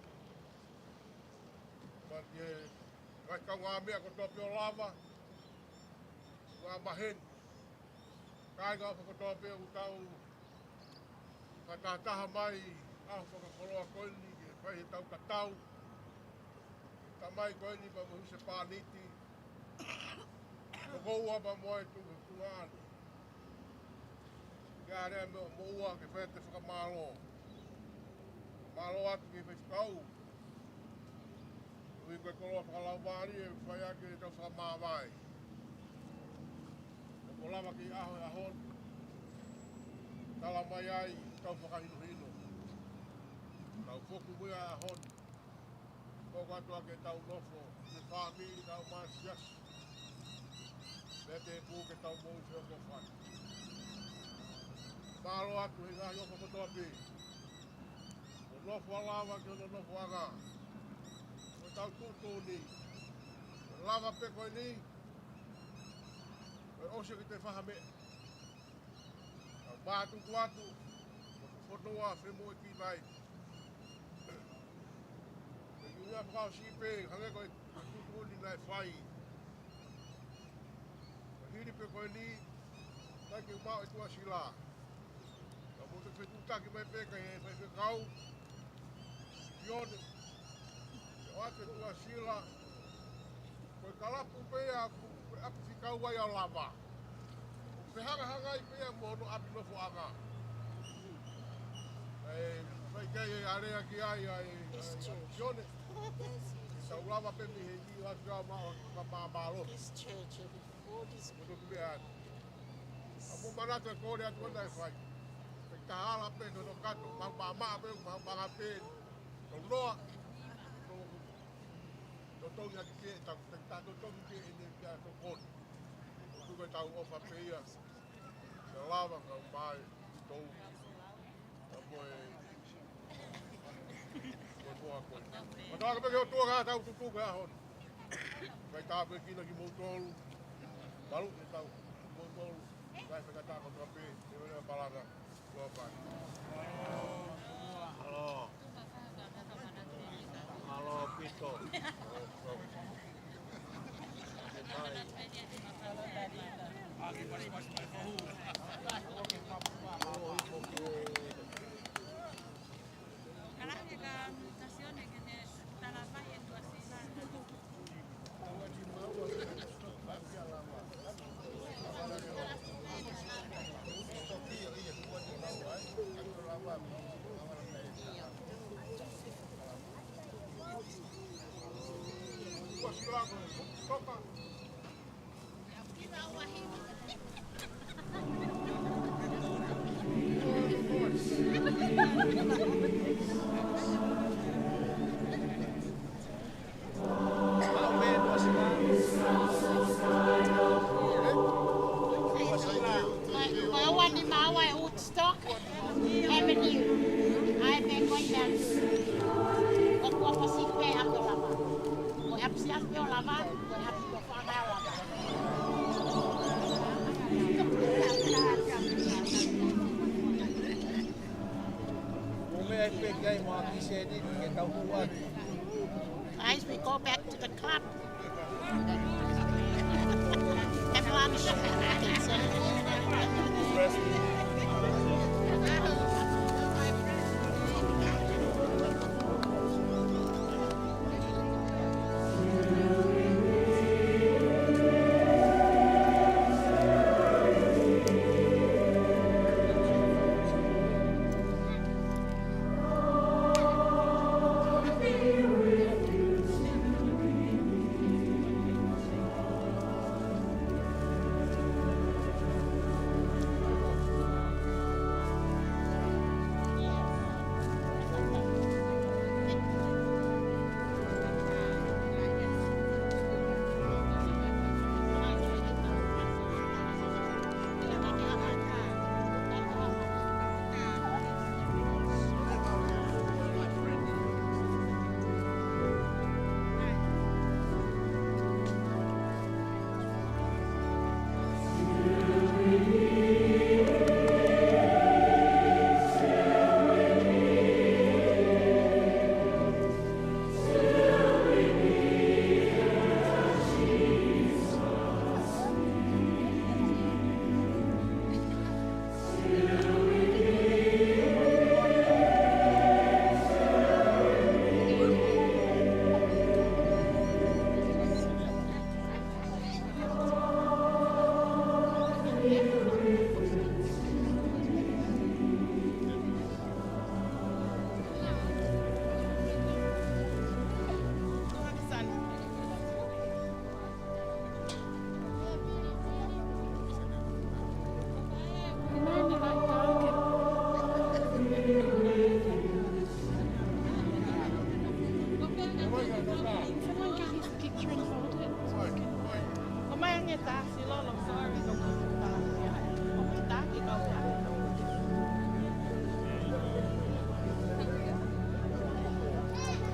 Kapu ki he ngaahi kaungāmeʻa kotoa pē ʻo Lava. Ngaahi maheni. Kāinga ʻofa kotoa pē ʻoku tau fakatahataha mai ʻaho fakakoloa ko eni ke fai ʻetau tatau. Tamai ko eni pea mo e husepāniti. Ko koe pea mo e tuʻunga tuʻunga ʻana. Ke ʻalu ʻa e meʻa moʻua ke fai ʻete fakamālō. Mālō atu ki he faifekau. Ui ko e koloa fakalaumālie ʻe fai ʻaki ʻetau fakamāvae. ʻOku lava ki he ʻaho ʻo e ʻaho ni. Tala mai ai ʻetau fakahinohino. Tau foki mai ʻa e ʻaho ni. Ko e kātoa ke tau nofo, ke fāmili, tau māsiasi. Pea te pū ke tau moʻui feʻofoʻofani. Mālō atu he ngaahi ʻofa kotoa pē. Ko e nofo ʻa Lava ki hono nofoʻanga. Ko ʻetau tuʻutuʻuni. Lava pē ko eni, ʻosi ke te faha meʻa. Ka mātuku atu, ko e fonua femoʻuekina ai. Ko e ʻuhinga fakaʻosi pē, hangē ko e tuʻutuʻuni naʻe fai. Ko e hili pē ko eni, naʻe ʻikai ke maʻu e tuʻasila. Ka mou toki fetuʻutaki mai pē ki he faifekau, Sione, ʻo ʻoatu e tuʻasila, ko e kalapu pē ia, ko e ʻapi fekau ai ʻa Lava. Fehangahangai pē ia mo hono ʻapi nofoʻanga. ʻE, fai ki ai e alea ki ai, ʻa e, ʻa e, ʻa e Sione. Tau lava pē mei heni ʻo ʻoatu ʻa e mālō, ka māmālō. This church, every four days. Mo toki meʻa atu. ʻA mo manatu e kole atu ʻana e fai. Pea taha ala pē, no, no kato, ma, ma, ma, pē, ma, ma, pē. No, no, no, no, totongi ake ke, tau, tau, tau, totongi ke, ʻene, kia, tokoni. Ko e tau ʻofa pē ia. Ke lava ka mai, tau. Ka ko e, ko e moa ko e. Ka tau ka peke o tua ka tau tutu ka hon. Kai tāpuekina kimoutolu. Malu ke tau kimoutolu. Kai fekatā kotoa pē, te vele palanga. Kuo pā. Mālō. Mālō ʻaupito. Ko e ua ni maua e Woodstock Avenue. ʻA e pē ko e meʻa. Ko e kuo pasi pē ʻapi ʻo Lava. Ko e ʻapi siasi pē ʻo Lava, ko e ʻapi ʻo Fanga ʻo Lava. Mo meʻa pē kai mo ʻAkiseni ke tau kuat. Guys, we go back to the club. Have lunch. Someone get his picture and hold it.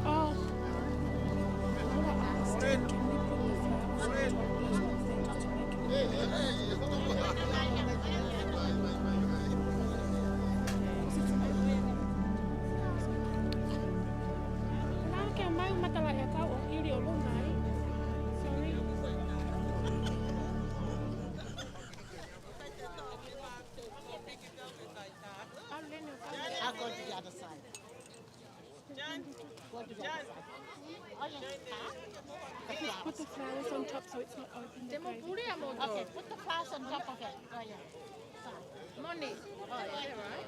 Oh. I wanna ask, can we put the flag Te mo puli a mo. Okay, put the flowers on top of it. Oh, yeah. Moni. Oh, yeah, right.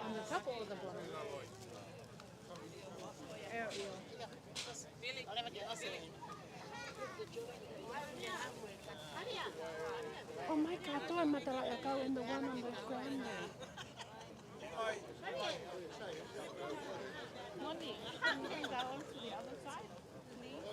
On the top or the bottom? There you go. Oh my God, tuʻu e matalaʻiʻakau in the one on the ground there. Moni, can you go on to the other side, please?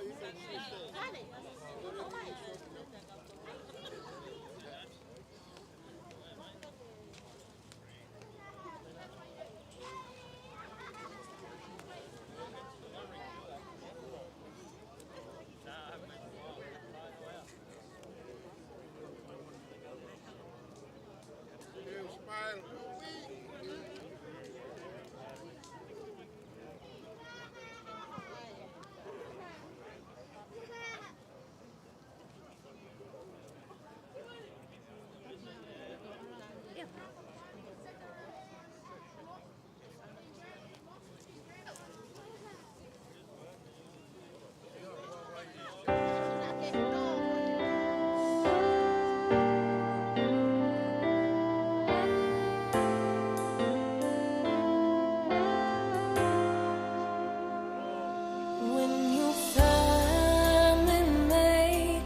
When you finally make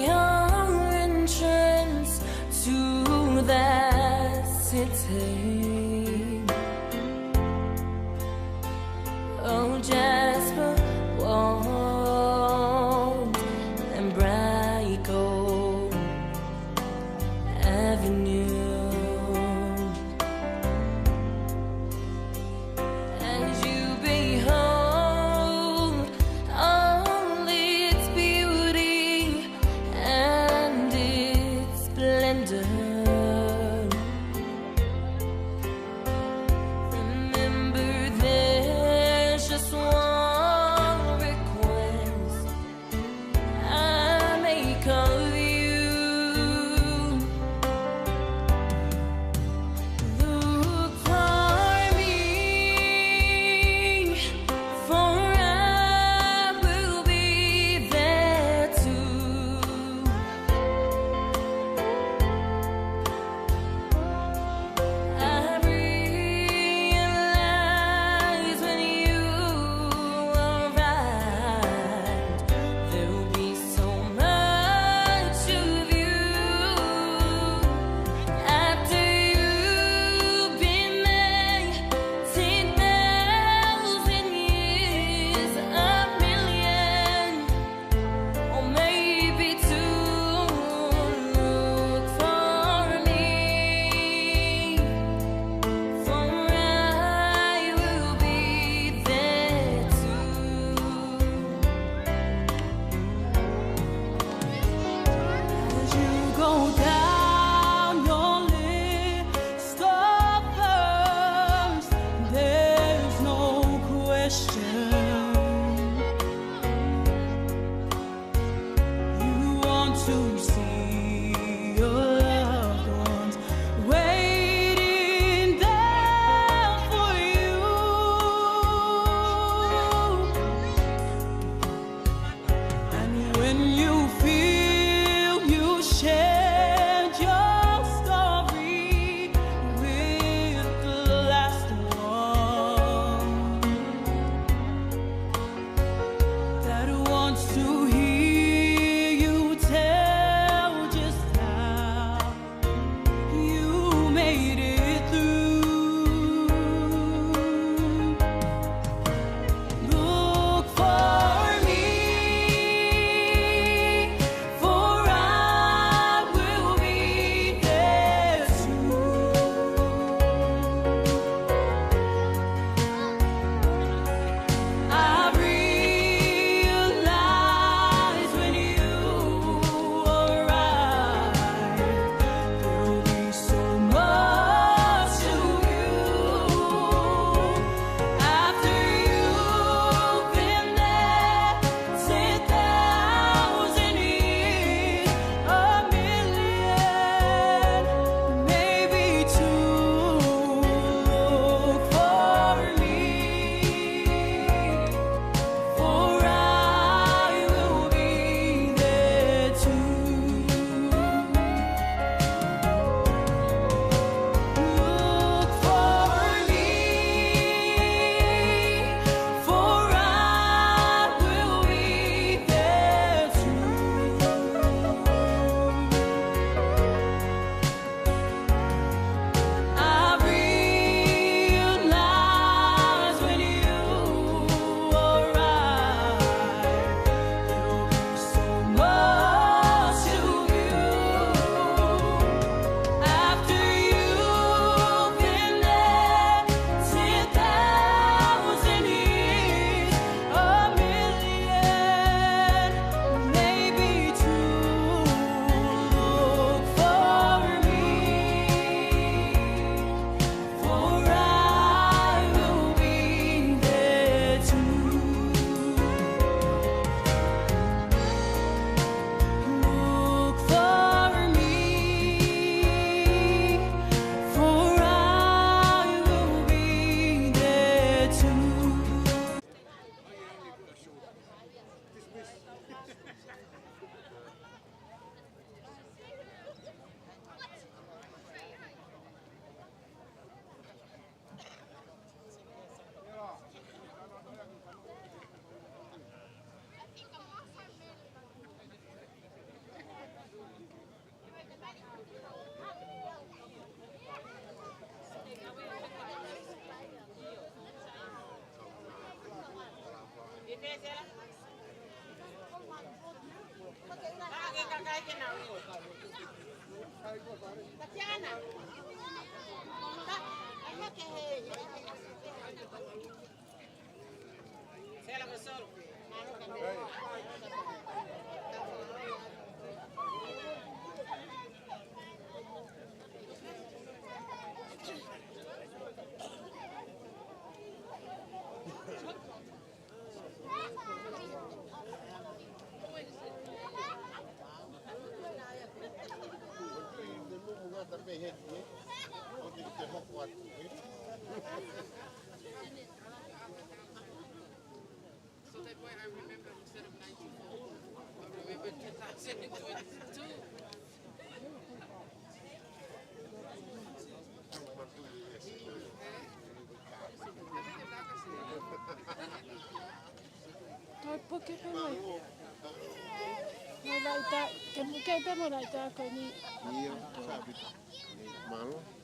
your entrance to that city, oh, jasper walls and bright gold avenue. As you behold all its beauty and its splendor, remember there's just one request I make of you. Look for me, for I will be there too. I realize when you arrive, there'll be so much of you. After you've been there ten thousand years, a million, or maybe two, look for me, for I will be there too. As you go down your list of thirst, there's no question you want to see your loved ones waiting there for you. And when you feel you shared your story with the last one that wants to hear you tell So that way I remember instead of ninety-four, I remember two thousand twenty-two. Tau puke pē mai. Mo laita, ke puke pē mo laita ko eni. Ia, sabi. Mālō.